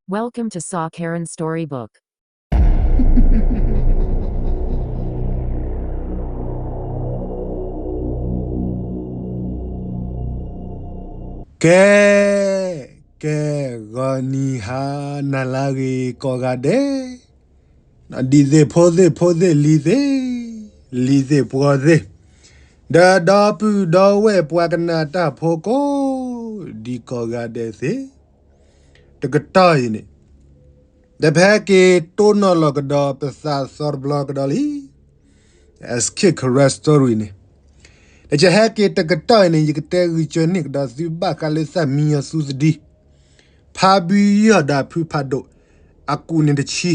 Welcome to Saw Karen Storybook. ကဲ, ကဲ, ဂီၤနံၤဟါနၤလၢအဂ့ၤကိးဂၤဒဲး, ဒ်သ့ၣ်ဖိသ့ၣ်ဖိသ့ၣ်လံၤသ့ၣ်, လံၤသ့ၣ်ပှီၤသ့ၣ်, ဒီးဒီပုၢ်ဒီဝဲၢ်ပှၤကနၣ်တၢ်ဖိကိးဒံကိးဂၤဒဲးသ့ၣ်, တကတီၢ်အံၤန့ၣ် ဒီးပဟဲက့ၤတိၢ်နီၣ်လီၤကဒီးပသးသီတဘျီကဒီးလံ. Escape Karen Story န့ၣ်, ဒီးယဟဲက့ၤတကတီၢ်အံၤန့ၣ် ယကတဲဂံၢ်စၢၤန့ၢ်ကဒီးသုဘၣ်ဃးလၢသၣ်မံညီၤသူသဒံ ဖါဘုယီၢ်ဒီးအဖုဖးဒိၣ်, အကူးန့ၣ်တဆံ,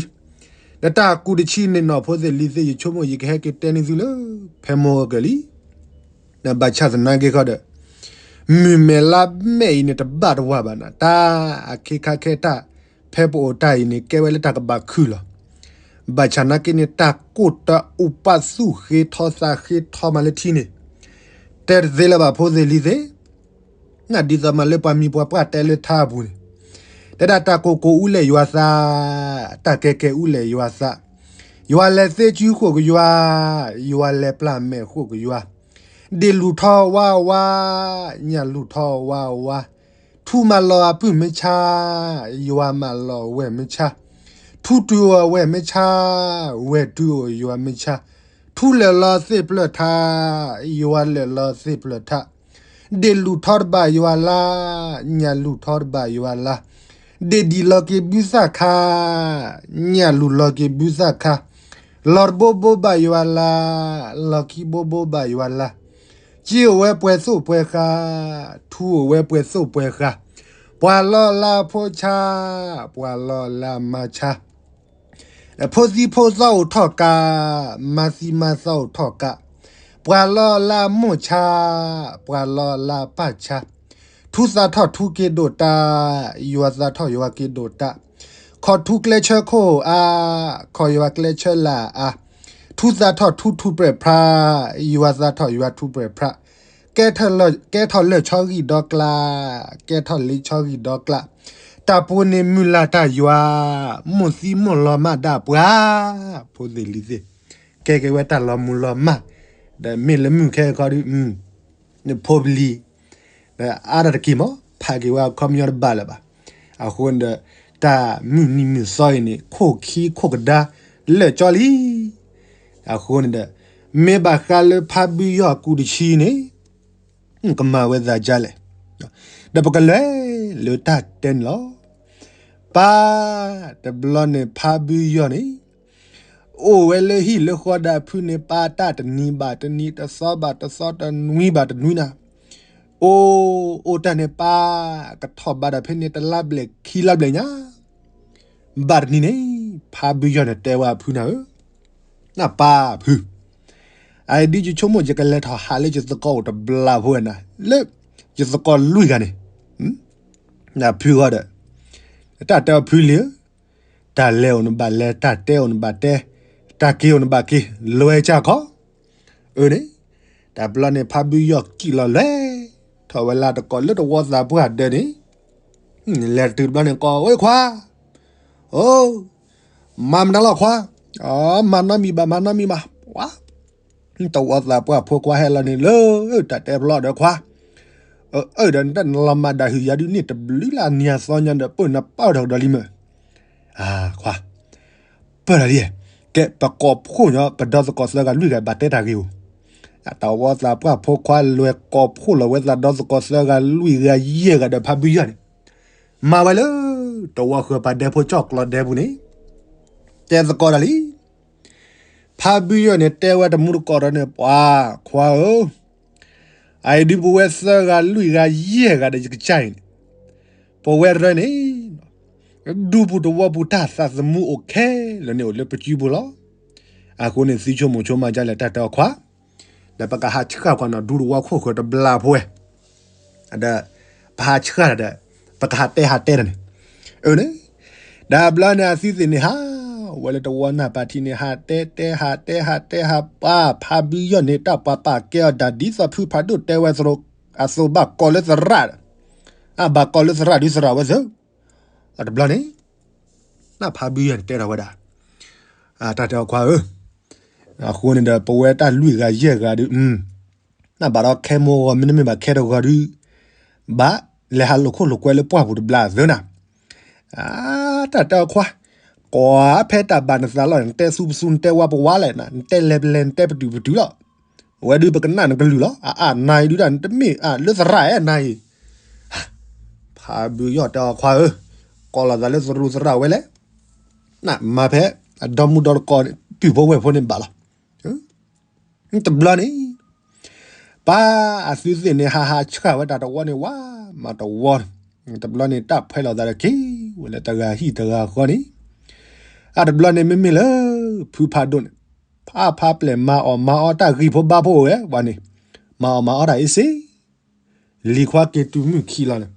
ဒီးတၢ်အကူးတဆံန့ၣ် နီၢ်ဖိသ့ၣ်လံၤသ့ၣ် ယဆိကမိၣ်ယကဟဲက့ၤတဲန့ၢ်သုလၢ ဖဲမုၢ်ဂီၤကလံၤ, ဒီးဘၣ်ဆၣ်သနာ်က့ဃီဒီး မုၢ်မဲာ်လါမဲာ်အံၤန့ၣ် တဘၣ်တဝၢ်ဘၣ်နၤ, တၢ်အခ့ခါခဲတၢ် ဖဲပအိၣ်တၢ်အံၤန့ၣ် ကဲဝဲလၢတၢ်ကဘၣ်ခုၣ်လီၤ. ဘၣ်ဆၣ်သနာ်က့န့ၣ် တၢ်ကိၢ်တၢ်အူပာ်သူၣ်ဃ့ထီသးဃ့ထီမးလၢထံန့ၣ် တဲတသ့လၢၤဘၣ်ဖိသ့ၣ်လံၤသ့ၣ်, ဒ်သိးမးလၢပှၤမံၤပှၤပှၢ်တဲလၢထါအပူၤန့ၣ်, တဲဒၣ်တၢ်ကိၢ်ကိၢ်အူလဲၢ်ယွၤသး, တၢ်ကဲကဲအူလဲၢ်ယွၤသး, ယွၤလဲၤသ့စုဃိၣ်ကယွၤ, ယွၤလဲၤပျၢ်မဲာ်ဃိၣ်ကယွၤ, ဒ့ၣ်လူၢ်ထီဝါဝါ, ညၣ်လူၢ်ထီဝါဝါ, ထူမၤလီၤအပုၢ်မ့ၢ်ဆါ, ယွၤမၤလီၤဝဲၢ်မ့ၢ်ဆါ, ထူတုၤအိၣ်အဝဲၢ်မ့ၢ်ဆါ, ဝဲၢ်တုၤအိၣ်ယွၤမ့ၢ်ဆါ, ထူလၢာ်လီၤသ့ၣ်ဖျၢၣ်ထး, ယွၤလၢာ်လီၤသ့ၣ်ဖျၢၣ်ထး, ဒ့ၣ်လူၢ်ထီတဘၣ်ယွၤလါ, ညၣ်လူၢ်ထီတဘၣ်ယွၤလါ, ဒ့ၣ်ဒံၣ်လီၤက့ၤဘုသၣ်ခါ, ညၣ်လူၢ်လီၤက့ၤဘုသၣ်ခါ, လီၤတဘိဘိဘၣ်ယွၤလါ, လီၤခံဘိဘိဘၣ်ယွၤလါ, က့အိၣ်ဝဲပှဲၤသိၣ်ပှဲၤဃာ်, ထူအိၣ်ဝဲပှဲၤသိၣ်ပှဲၤဃာ်, ပှၤလီၢ်လၢဖိဆါ, ပှၤလီၢ်လၢမါဆါ, ဖိသံဖိသီအိၣ်ထီၣ်ကး, မါသံမါသီအိၣ်ထီၣ်ကး, ပှၤလီၢ်လၢမိၢ်ဆါ, ပှၤလီၢ်လၢပၢ်ဆါ, ထူသးထီၣ်ထူက့ၤဒိၣ်တၢ်, ယွၤသးထီၣ်ယွၤက့ၤဒိၣ်တၢ်, ခီၣ်ထူကျဲဆၢခိၣ်အါ, ခီၣ်ယွၤကျဲဆၢလၢအါ, ထူသးထီၣ်ထူထူပြဲၣ်ဖြါ, ယွၤသးထီၣ်ယွၤထူပြဲၣ်ဖြါ, ကဲထီၣ်လၢာ်ဆီဂံၢ်ဒီကျါ, ကဲထီၣ်လ့ဆီဂံၢ်ဒီကျါ, တၢ်ပူၤန့ၣ်မုၢ်လၢ်တၢ်ယွၤ, မိၢ်သံမိၢ်လီၤမၢ်ဒၣ်ပှၤ, ဖိသ့ၣ်လံၤသ့ၣ်, ကဲက့ၤဝဲတၢ်လီၤမုၢ်လီၤမၢ်, ဒီးမ့ၢ်လၢမုၢ်ခဲခီဒုး, နဖိပလံၤ, ဒီးအါဒၣ်တက့ၢ်မး, ဖးက့ၤဝဲအခီပညီတဘၣ်လၢၤဘၣ်. အဃိန့ၣ်ဒီး တၢ်မုၢ်နံၤမုၢ်သီအံၤန့ၣ် ခိၣ်ခံခိၣ်ကဒါလၢာ်ကၠီလံ. အဃိန့ၣ်ဒီး မ့ၢ်ဘၣ်ဃးလၢဖါဘုယီၢ်ကူးတဆံန့ၣ် ကမၤဝဲသးဒ်လဲၣ်, ဒီးပကလဲၤလၢတၢ်တဲန့ၣ်လီၤ. ပၢ်, တဘျီန့ၣ်ဖါဘုယီၢ်န့ၣ် အိၣ်ဝဲလၢဟံၣ်လၢဃီဒီးအဖုန့ၣ် ပၢ်တၢ်တနံၤဘၣ်တနံၤ တသီဘၣ်တသီ တနွံဘၣ်တနွံနၤ, အိၣ်, အိၣ်တၢ်န့ၣ်ပၢ်, ကထီၣ်ဘးဒီးဖဲန့ၣ် တလါဘျဲၣ်ခံလါဘျဲၣ်ညါ, ဘၣ်တနံၤန့ၣ် ဖါဘုယီၢ်န့ၣ်တဲဝဲအဖုနၤဧၢ, နပၢ်ဖု, အအံၤဒ်ယဆိကမိၣ် ယကလဲၤထီၣ်ဟးလၢယသကိးအိၣ်တဘျီဖိဝဲနၤ, လၢယသကိးလွံၢ်ဂၤန့ၣ်, နဖုဂီၢ်ဒီး တၢ်တဲအီၤဖုလံဧၢ, တၢ်လဲၤအိၣ်နဘၣ်လဲၤ, တၢ်တဲအိၣ်နဘၣ်တဲ, တၢ်က့ၤအိၣ်နဘၣ်က့ၤ, လွဲၢ်ကၢ်ခီ, အၢန့ၣ်, တဘျီန့ၣ် ဖါဘုယီၢ်ကံၣ်လီၤလဲၤ, ထီၣ်ဝဲလၢတကိးလၢတဝီသးပှၢ်ဒၢးန့ၣ်, လဲၤတုၤတဘျီန့ၣ် ကိးဝဲခွါ, အိ, မၤမနုၤလီၤခွါ, မၤနီတမံၤဘၣ် မၤနီတမံၤဘၣ်, ပှၤ တဝီသးပှၢ်ဖိခွါဟဲလီၤန့ၣ်လၢ တၢ်တဲဖျီဒီးခွါ, အၢ ဒီးနတၢ်နလီၤမၢ်ဒၣ်ဟုၣ်ယၤဒုးန့ၣ် တဘျုးလၢအနံၤအသီညါဒီး ပၢၢ်နပၢ်ဒီးကဒီးလံမ့ၢ်, ခွါ, ပၢၢ်လီၤလံ, ကဲ ပကိးဖှိၣ်ညီ ပဒီသကိးသၢဂၤလွံၢ်ဂၤ ဘၣ်တဲတၢ်ဂ့ၢ်ဧိၤ, တဝီသးပှၢ်ဖိခွါလဲၤကိးဖှိၣ်လီၤဝဲသးဒီသကိးသၢဂၤလွံၢ်ဂၤယဲၢ်ဂၤဒီးဖါဘုယီၢ်န့ၣ်, မၤဝဲလၢ တဝီဃၢၤပၤဒဲဖိကၠီၣ်ကျီဒဲပူၤန့ၣ်, တဲသကိးတၢ်လံ ဖါဘုယီၢ်န့ၣ် တဲဝဲတမူတကိးဒီးန့ၣ် ပှၤခွါဧၢ, အအံၤဒုးပဝဲသၢဂၤလွံၢ်ဂၤယဲၢ်ဂၤဒီးယကစၢ်အံၤန့ၣ်, ပဝဲတရၢန့ၣ် ဒူပူၤတဝီပူၤတၢ်သးသမူအိၣ်ခဲလၢာ်န့ၣ်အိၣ်လၢပစုပူၤလီၤ. အဃိန့ၣ် သုဆိကမိၣ်ဆိကမးဒ်လဲၣ် တၢ်တဲအီၤခွါ, ဒီးပကဟးဆှၣ်ကွၢ်နီၤ ဒူတဝီခိၣ်ဃၢၤတဘျီဖိဝဲ, ဒီး ပဟးဆှၣ်တၢ်ဒီး ပကဟးတဲဟးတဲတၢ်န့ၣ်, အၢန့ၣ်, ဒီးဘျီန့ၣ်အသုသ့ၣ်န့ၣ်ဟးဝဲလၢတဝီနၢ်ပၢၢ်ထံန့ၣ် ဟးတဲတဲ ဟးတဲဟးတဲဟးပှၤ ဖါဘုယီၢ်န့ၣ် တၢ်ပှၤပာ်ကဲအီၤဒၣ်ဒ်သိးဖုဖးဒိၣ်တဲဝဲအသိး အသိးဘၣ်ကိးလၢသရၣ်, အဘၣ်ကိးလၢသရၣ်ဒုးသရၣ်ဝဲသၢ, အတဘျီန့ၣ် နဖါဘုယီၤန့ၣ်တဲထီၣ်ဝဲဒၣ်, တၢ်တဲအီၤခွါဧၢ, အဃိန့ၣ်ဒီး ပဝဲတၢ်လွံၢ်ဂၤယဲၢ်ဂၤဒုး, နဘၣ်ဒီးခဲမိၢ်ဂီၤ မ့တမ့ၢ်ဘၣ်ခဲတဂီၤဒုး, ဘၣ်လဲၤဟးလိာ်ခိၣ်လိာ်ကွဲလၢပှၢ်ပူၤတဘျီသၢနၤ, တၢ်တဲအီၤခွါ, ကွၢ်ဖဲတၢ်ဘၣ်နသးလီၤန့ၣ် နတဲသူပသူ နတဲဝါပဝါလဲၣ်, နတဲလဲၤပလဲၤ နတဲပတုာ်ပတုာ်လီၤ, အဝဲဒုးပကနၣ်နကလုၢ်လီၤ, အအနၤအံၤဒုးတၢ် နတမ့ၢ်အလၢသရၣ်အဲၣ်နၤအံၤ ဖါဘုယီၤတဲအီၤခွါဧၢ, ကိးလီၤသးလၢသရူးသရၣ်ဝဲလဲၣ်, နမၤဖဲအဒီမုၢ်ဒီတကီၢ်န့ၣ် ပုၢ်ဖိဝဲၢ်ဖိန့ၣ်ဘၣ်လီၤ. တဘျီန့ၣ် ပၢ်အသုသ့ၣ်န့ၣ် ဟးဟးဆှၣ်ဝဲတၢ်တဝီန့ၣ် ဝါမၤတဝီ, တဘျီန့ၣ် တၢ်ဖှဲလီၤသးတက့ၢ်ဝဲလၢတဂၤဟံၣ်တဂၤဃီန့ၣ်, အတဘျီန့ၣ် မ့မ့ၢ်လၢ ဖုဖးဒိၣ်န့ၣ် ဖးဖးပျဲၢ်မၤအီၣ်မၤအီတၢ်ဂံၢ်ဖိဘါဖိအိၣ်ဝဲဘၣ်န့ၣ်, မၤအီၣ်မၤအီတၢ်အ့ၣ်စ့ လံၤခွါက့ၤတုၤမုၢ်ခံလီၤန့ၣ်,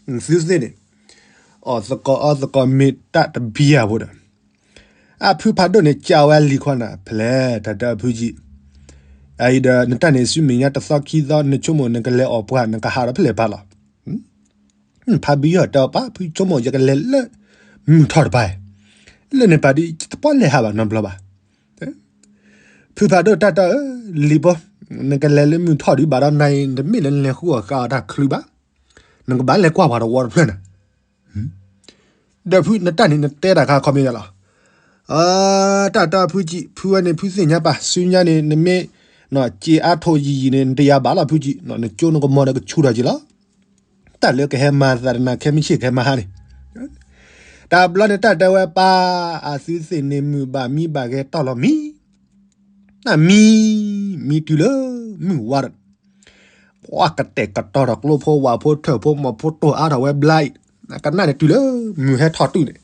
သုသ့ၣ်န့ၣ် အီၣ်သကိးအီသကိးမ့ၢ်တၢ်တဘံယၤဖိဒီး, အဖုဖးဒိၣ်န့ၣ် ကးဝဲလံၤခွါနၤ ဖဲလဲၣ် တၢ်တဲအီၤဖုကံ, အအံၤဒီး နတၢ်န့ၣ်ဆူမဲာ်ညါတသီခံသီ နဆိကမိၣ်နကလဲၤအီၣ်ပှၢ် နကဟးဒီးဖဲလဲၣ်ပၢ်လီၤ. ဖါဘံယီၤတဲအီၤ ပၢ် ဖုဆိကမိၣ် ယကလဲၤလၢမုၢ်ထီၣ်တပၤ, လၢန့ၣ်ပာ်ဒုး ယတပီၢ်လဲၤဟးဘၣ်နီတဘျီဘၣ်. ဖုဖးဒိၣ်တၢ်တဲအီၤ လံၤဖိ, နကလဲၤလၢမုၢ်ထီၣ်ဒုးဘၣ်ဒီးနၤအံၤ နတမ့ၢ်လၢနလဲၤဃုအီၣ်ဃုအီတၢ်ချုးဘၣ်, နကဘၣ်လဲၤကွၢ်ပှၤတဝီတဖျၢၣ်နၤ. ဒီးဖု နတၢ်န့ၣ် နတဲတၢ်ခါခီမ့ၢ်ယါလီၤ. တၢ်တဲအီၤဖုကံ, ဖုဝဲန့ၣ် ဖုသ့ၣ်ညါပၢ် ဆူညါန့ၣ် နမ့ၢ် က့ၤအါထိၣ်ယံာ်ယံာ်န့ၣ် နတယၤဘၣ်လီၤဖုကံ, နကၠိနကမီၤဒီးကဆူၣ်ထီၣ်က့ၤလီၤ. တၢ်လၢကဟဲမၤသးတနၤ ခဲမုၢ်ဆ့ၣ်ကဟဲမၤဟါန့ၣ်, တၢ်ဘျီန့ၣ် တၢ်တဲဝဲပၢ် အသုသ့ၣ်န့ၣ် မုၢ်ဘၣ်မံဘၣ်ဂဲၤတီၢ်လီၤမံ, နမံ, မံတုၤလၢမုၢ်ဝါဒီး ပှၤကတဲာ်ကတီၤထီၣ်ကျိဖိဝၣ်ဖိထၢၣ်ဖိမီၢ်ဖိတိၢ်အါထီၣ်ဝဲဘျါအံၤ, ကနၣ်န့ၣ်တုၤလၢမုၢ်ဟဲထီၣ်တုၤန့ၣ်,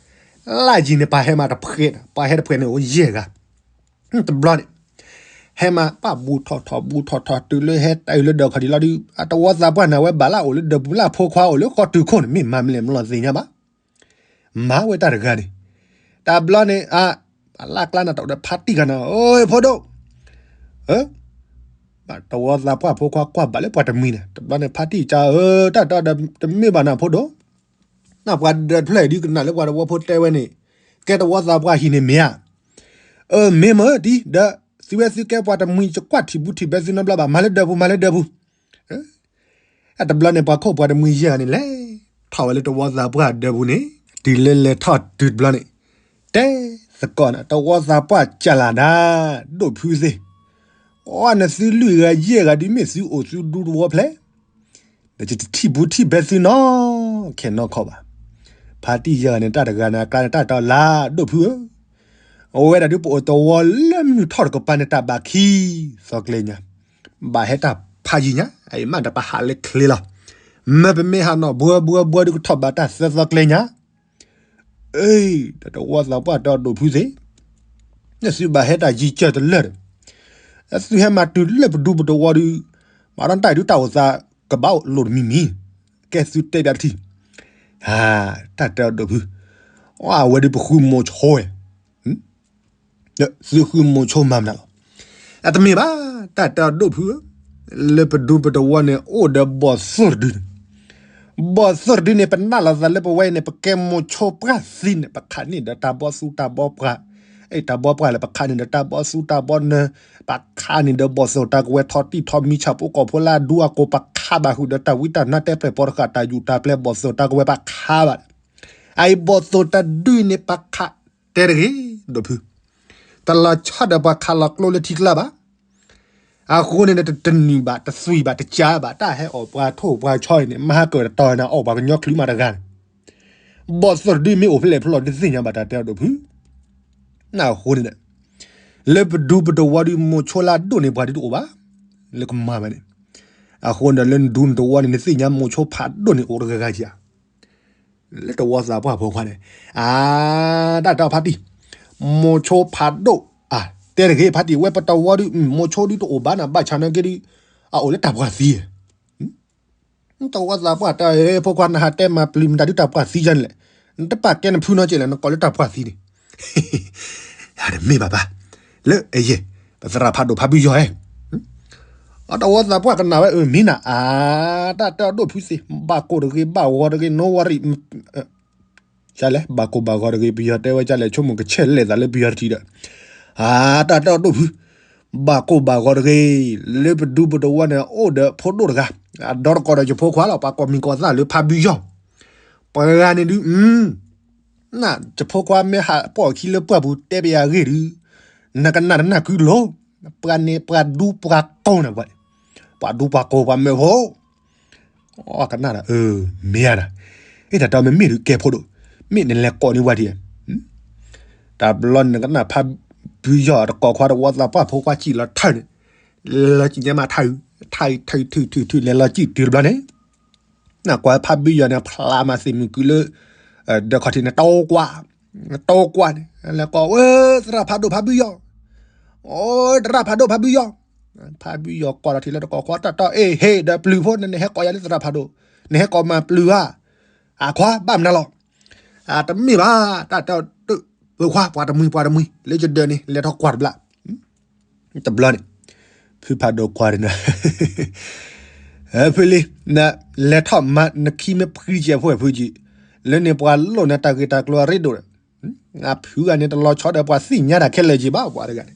လါယံၤန့ၣ် ပှၤဟဲမၤတဖှဲး, ပှၤဟဲတဖှဲးန့ၣ်အိၣ်ယဲၢ်ဂၤ, တဘျီန့ၣ် ဟဲမၤပှၤဘူးထီၣ်ထီၣ်ဘူးထီၣ်ထီၣ်တုၤလၢဟဲတၢ်အုးလၢဒၢးခီၣ်ထံးလီၤဒုး အတဝီသးပှၢ်န့ၣ် အဝဲဘၣ်လၢအိၣ်လၢဒၢးပူၤလၢအဖိခွါအိၣ်လၢဃီတုၤခိၣ်န့ၣ် မ့ၢ်မၤမလဲၣ်မလီၤသ့ၣ်ညါဘၣ်. မၤဝဲတၢ်တဂၤန့ၣ်, တၢ်ဘျီန့ၣ် အလၢ်ကျါနၤတအိၣ်ဒီးဖါတံၢ်ဂၤနၤ အိၣ်ဖိဒိၣ်, တဝီသးပှၢ်ဖိခွါကွၢ်ဘၣ်လၢပှၤတမှံၤန့ၣ် တဘျီန့ၣ် ဖါတံၢ်ကါဧၢ တၢ်တၢ်ဒီးတမ့ၢ်ဘၣ်နၤဖိဒိၣ်, နပှၤဒၢးတဖျၢၣ်ဒုးကနၣ်လၢပှၤတဝီဖိတဲဝဲန့ၣ်, ကဲတဝီသးပှၢ်ဟံၣ်န့ၣ်မ့ၢ်ဧါ, အၢ မ့ၢ်မ့ၢ်တံၢ် ဒီး သုဝဲသုကဲပှၤတမှံၤ ယကွၢ်ထံၣ်ဘူးထံၣ်ဘဲသုနီတဘျီဘၣ် မၤလၢဒၢးပူၤ မၤလၢဒၢးပူၤ အတဘျီန့ၣ် ပှၤခိၣ်ပှၤတမှံၤယဲၢ်ဂၤန့ၣ် လဲၤထီၣ်ဝဲလၢတဝီသးပှၢ်ဒၢးပူၤန့ၣ်, တုၤလၢလဲၤထီၣ်တုၤတဘျီန့ၣ်, တဲသကိးန့ၣ် တဝီသးပှၢ်ကၢ်လၢ်ဒၣ်, ဒိၣ်ဖုသ့ၣ်, အီ နသုလွံၢ်ဂၤယဲၢ်ဂၤဒုးမ့ၢ်သုအိၣ်သုဒူတဝီဖျဲၣ်, ဒီးယတထံၣ်ဘူးထံၣ်ဘဲသုနီ ခဲနီၢ်ခီဘၣ်. ဖါတံၢ်ယဲၢ်ဂၤန့ၣ် တၢ်တဂၤန့ၣ် အကျါန့ၣ် တၢ်တဲအီၤလၢ ဒိၣ်ဖုဧၢ, အဝဲဒၣ်ဒုးပအိၣ်တဝီလၢမုၢ်ထီၣ်တကပၤန့ၣ် တၢ်ဘၣ်ခံသီကျဲညါ ဘၣ်ဟဲတၢ်ဖးယံာ်ညါ အအံၤမးဒီးပဟးလၢချ့လီၤ. မ့ၢ်ပမ့ၢ်ဟးနီၣ်ဘှၢဘှၢဘှၢဒုးကထီၣ်ဘၣ်တၢ်သၢသီကျဲညါ. အ့ ဒီးတဝီသးပှၢ်တဲအီၤဒိၣ်ဖုသ့ၣ်, နသုဘၣ်ဟဲတၢ်ယံၤကၢၢ်တလၢာ်ဒီး, သုဟဲမၤတုၤလၢပဒူပတဝီဒုး, မၤဒီးတၢ်အံၤဒုးတၢ်အိၣ်သးကဘၣ်လိၣ်တမံၤမံၤ, ကဲသုတဲဘၣ်တထံၣ်. တၢ်တဲအီၤဒိၣ်ဖု, အဝဲဒုးပဃုမိၤဆိဝဲ သုဃုမိၤဆိမၤမနုၤလီၤ. အတမ့ၢ်ဘၣ်, တၢ်တဲအီၤဒိၣ်ဖုဧၢ, လၢပဒူပတဝီန့ၣ် အိၣ်ဒီးဘီၣ်သိၣ်တဒုန့ၣ်, ဘီၣ်သိၣ်တဒုန့ၣ် ပနာ်လီၤသးလၢပဝဲအံၤန့ၣ် ပကဲမိၤဆိပှၢ်သံန့ၣ် ပခးန့ၢ်ဒီးတၢ်ဘီသူတၢ်ဘီပှၢ်, အတၢ်ဘီပှၢ်လၢပခးန့ၢ်ဒီးတၢ်ဘီသူတၢ်ဘီနၢၤ, ပခးန့ၢ်ဒီးဘီၣ်သိၣ်တၢ်ကဝဲၤထီၣ်တံၢ်ထီၣ်မံၤဆၣ်ဖိကီၢ်ဖိလၢအဒူအကိၢ် ပခးဘၣ်ဃုာ်ဒီးတၢ်ဝံတၢ်နါတဲပျဲၢ်ပိာ်တဃာ်တၢ်ယူၢ်တၢ်ပျဲၢ်ဘီၣ်သိၣ်တၢ်ကဝဲၤပခးဘၣ် အအံၤဘီၣ်သိၣ်တဒုန့ၣ် ပခးတဲတဂ့ၤ, ဒိၣ်ဖု, တလီၤဆီဒီးပှၤခးလီၤကျိလၢထံကျါဘၣ်. အဃိန့ၣ် တနုာ်ဘၣ် တသွံၣ်ဘၣ် တကးဘၣ် တၢ်ဟဲအီၣ်ပှၤထိၣ်ပှၤဆီအံၤန့ၣ် မၤဟးကၢၣ်တတီၤန့ၣ် အီၣ်ပှၤကညီချုးမးတဂၤန့ၣ်, ဘီၣ်သိၣ်တဒုမ့ၢ်အိၣ်ဖဲလဲၣ်ဖဲလဲၣ် တသ့ၣ်ညါဘၣ်တၢ်တဲအီၤဒိၣ်ဖု. အဃိန့ၣ်ဒီး လၢပဒူပတဝီဒုး မိၤဆိလၢအဒိၣ်န့ၢ်ပှၤဒုးတအိၣ်ဘၣ်, လၢကမၤဝဲန့ၣ်, အဃိန့ၣ်ဒီး လၢနဒူနတဝီန့ၣ် နသ့ၣ်ညါမိၤဆိဖးဒိၣ်န့ၣ်အိၣ်တဂၤဂၤဧါ လၢတဝီသးပှၢ်ဖိခွါန့ၣ်, အါ, တၢ်တဲအီၤဖါတံၢ်, မိၤဆိဖးဒိၣ်, အါ, တဲတဂ့ၤဖါတံၢ် ဝဲပတဝီဒုး မိၤဆိဒုးတအိၣ်ဘၣ်နၤ ဘၣ်ဆၣ်နာ်က့ဒုး, အအိၣ်လၢတၢ်ပှၢ်သံ, တဝီသးပှၢ်တဲအီၤ ဖိခွါနဟးတဲမၤပျံၤမတၤဒုးတၢ်ပှၢ်သံယါန့ၣ်လဲၣ်, နတပာ်ကဲနဖုနီတစဲးလဲၣ် နကိးလၢတၢ်ပှၢ်သံန့ၣ် တမ့ၢ်ဘၣ်ဘၣ်, လၢအယဲၢ်, ပသရၣ်ဖးဒိၣ်ဖးဘုယီၤဧၢ, အတဝီသးပှၢ်ကနၣ်ဝဲအၢ မံနၤအါ, တၢ်တဲအီၤဒိၣ်ဖုသ့ၣ် ဘၣ်ကိၢ်တဂ့ၤ ဘၣ်ဂီၤတဂ့ၤ နိဝရံ ကလဲၣ် ဘၣ်ကိၢ်ဘၣ်ဂီၤတဂ့ၤ ပယီၤတဲဝဲကလဲၣ် ဆိကမိၣ်ကဆဲးလဲၤသးလၢပယီၤတထံၣ်ဒီး, အတၢ်တဲအီၤဒိၣ်ဖု, ဘၣ်ကိၢ်ဘၣ်ဂီၤတဂ့ၤ, လၢပဒူပတဝီန့ၣ် အိၣ်ဒီးဖိဒိၣ်တဂၤ, အဒီတကိးဒီးယဖိခွါလီၤ ပှၤကိးမံၤကိးသၣ်လၢဖါဘုယီၢ်, ပှၤဂၤန့ၣ်ဒုး န ယဖိခွါမ့ၢ်ဟးပိာ်ခံလၢပှၢ်ပူၤတဲပယၤအဂ့ၢ်ဒုး, နကနၣ်တနၢ်ကုလီၤ, ပှၤန့ၣ်ပှၤဒူပှၤကိၢ်န့ၣ်ပှၤ, ပှၤဒူပှၤကိၢ်ပှၤမၢဖိ, အကနၣ်ဒီး အၢ မ့ၢ်ဧါဒီး, အ့ၣ်တၢ်တဲမ့မ့ၢ်ဒုးကဲဖိဒိၣ်, မ့ၢ်နလဲၤကိးန့ၢ်ဝဲဒံး, တဘျီန့ၣ်နကနၣ်ဖါဘုယီၢ်တကိးခွါတဝီသးပှၢ်ဖိခွါစံၣ်လီၤထၢၣ်န့ၣ်, လဲၤလီၤစံၣ်ညါမးထၢၣ်, ထၢၣ်ထုးထုးထုးထုးလဲၤလီၤစံၣ်တုၤတဘျီန့ၣ် နကွၢ်ဖါဘုယီၢ်န့ၣ် ဖျါမးသ့ၣ်မုၢ်ကုလၢ ဒၢးခီၣ်ထံးန့ၣ် တိကွၢ်, တိကွၢ်န့ၣ် လဲၤကိးဝဲ သရၣ်ဖးဒိၣ်ဖါဘုယီၢ်, အိ သရၣ်ဖးဒိၣ်ဖါဘုယီၢ်, ဖါဘုယီၢ်ကွၢ်ထီၣ်ထံလၢတကိးခွါတၢ်တီ အ့ၣ် ဟ့ၣ်ဒီးပျုၤဖိန့ၣ် နဟဲကိးယၤလၢသရၣ်ဖးဒိၣ်, နဟဲကိးမၤပျုၤဧါ, အခွါဘၣ်မနုၤလီၤ, အတမ့ၢ်ဘၣ်, တၢ်တဲအီၤဒိၣ်, ပှၤခွါ ပှၤတမှံၤ ပှၤတမှံၤ လၢယဒၢးန့ၣ် လဲၤထီၣ်ကွၢ်တဘျီ တဘျီန့ၣ် ဖုဖးဒိၣ်ကွၢ်န့ၣ် ဖုလံ, နလဲၤထီၣ်မၤနခံမ့ၢ်ဖှံကဲးဖိဝဲဖုကံ, လၢန့ၣ်ပှၤလိၣ်နၤတၢ်ဂ့ၢ်တၢ်ကျိၤအရ့ဒိၣ်ဒီး, အဖုဂၤန့ၣ်တလီၤဆီဒီးပှၤသ့ၣ်ညါတၢ်ခဲလၢာ်က့ၤဘၣ် ပှၤတဂၤန့ၣ်,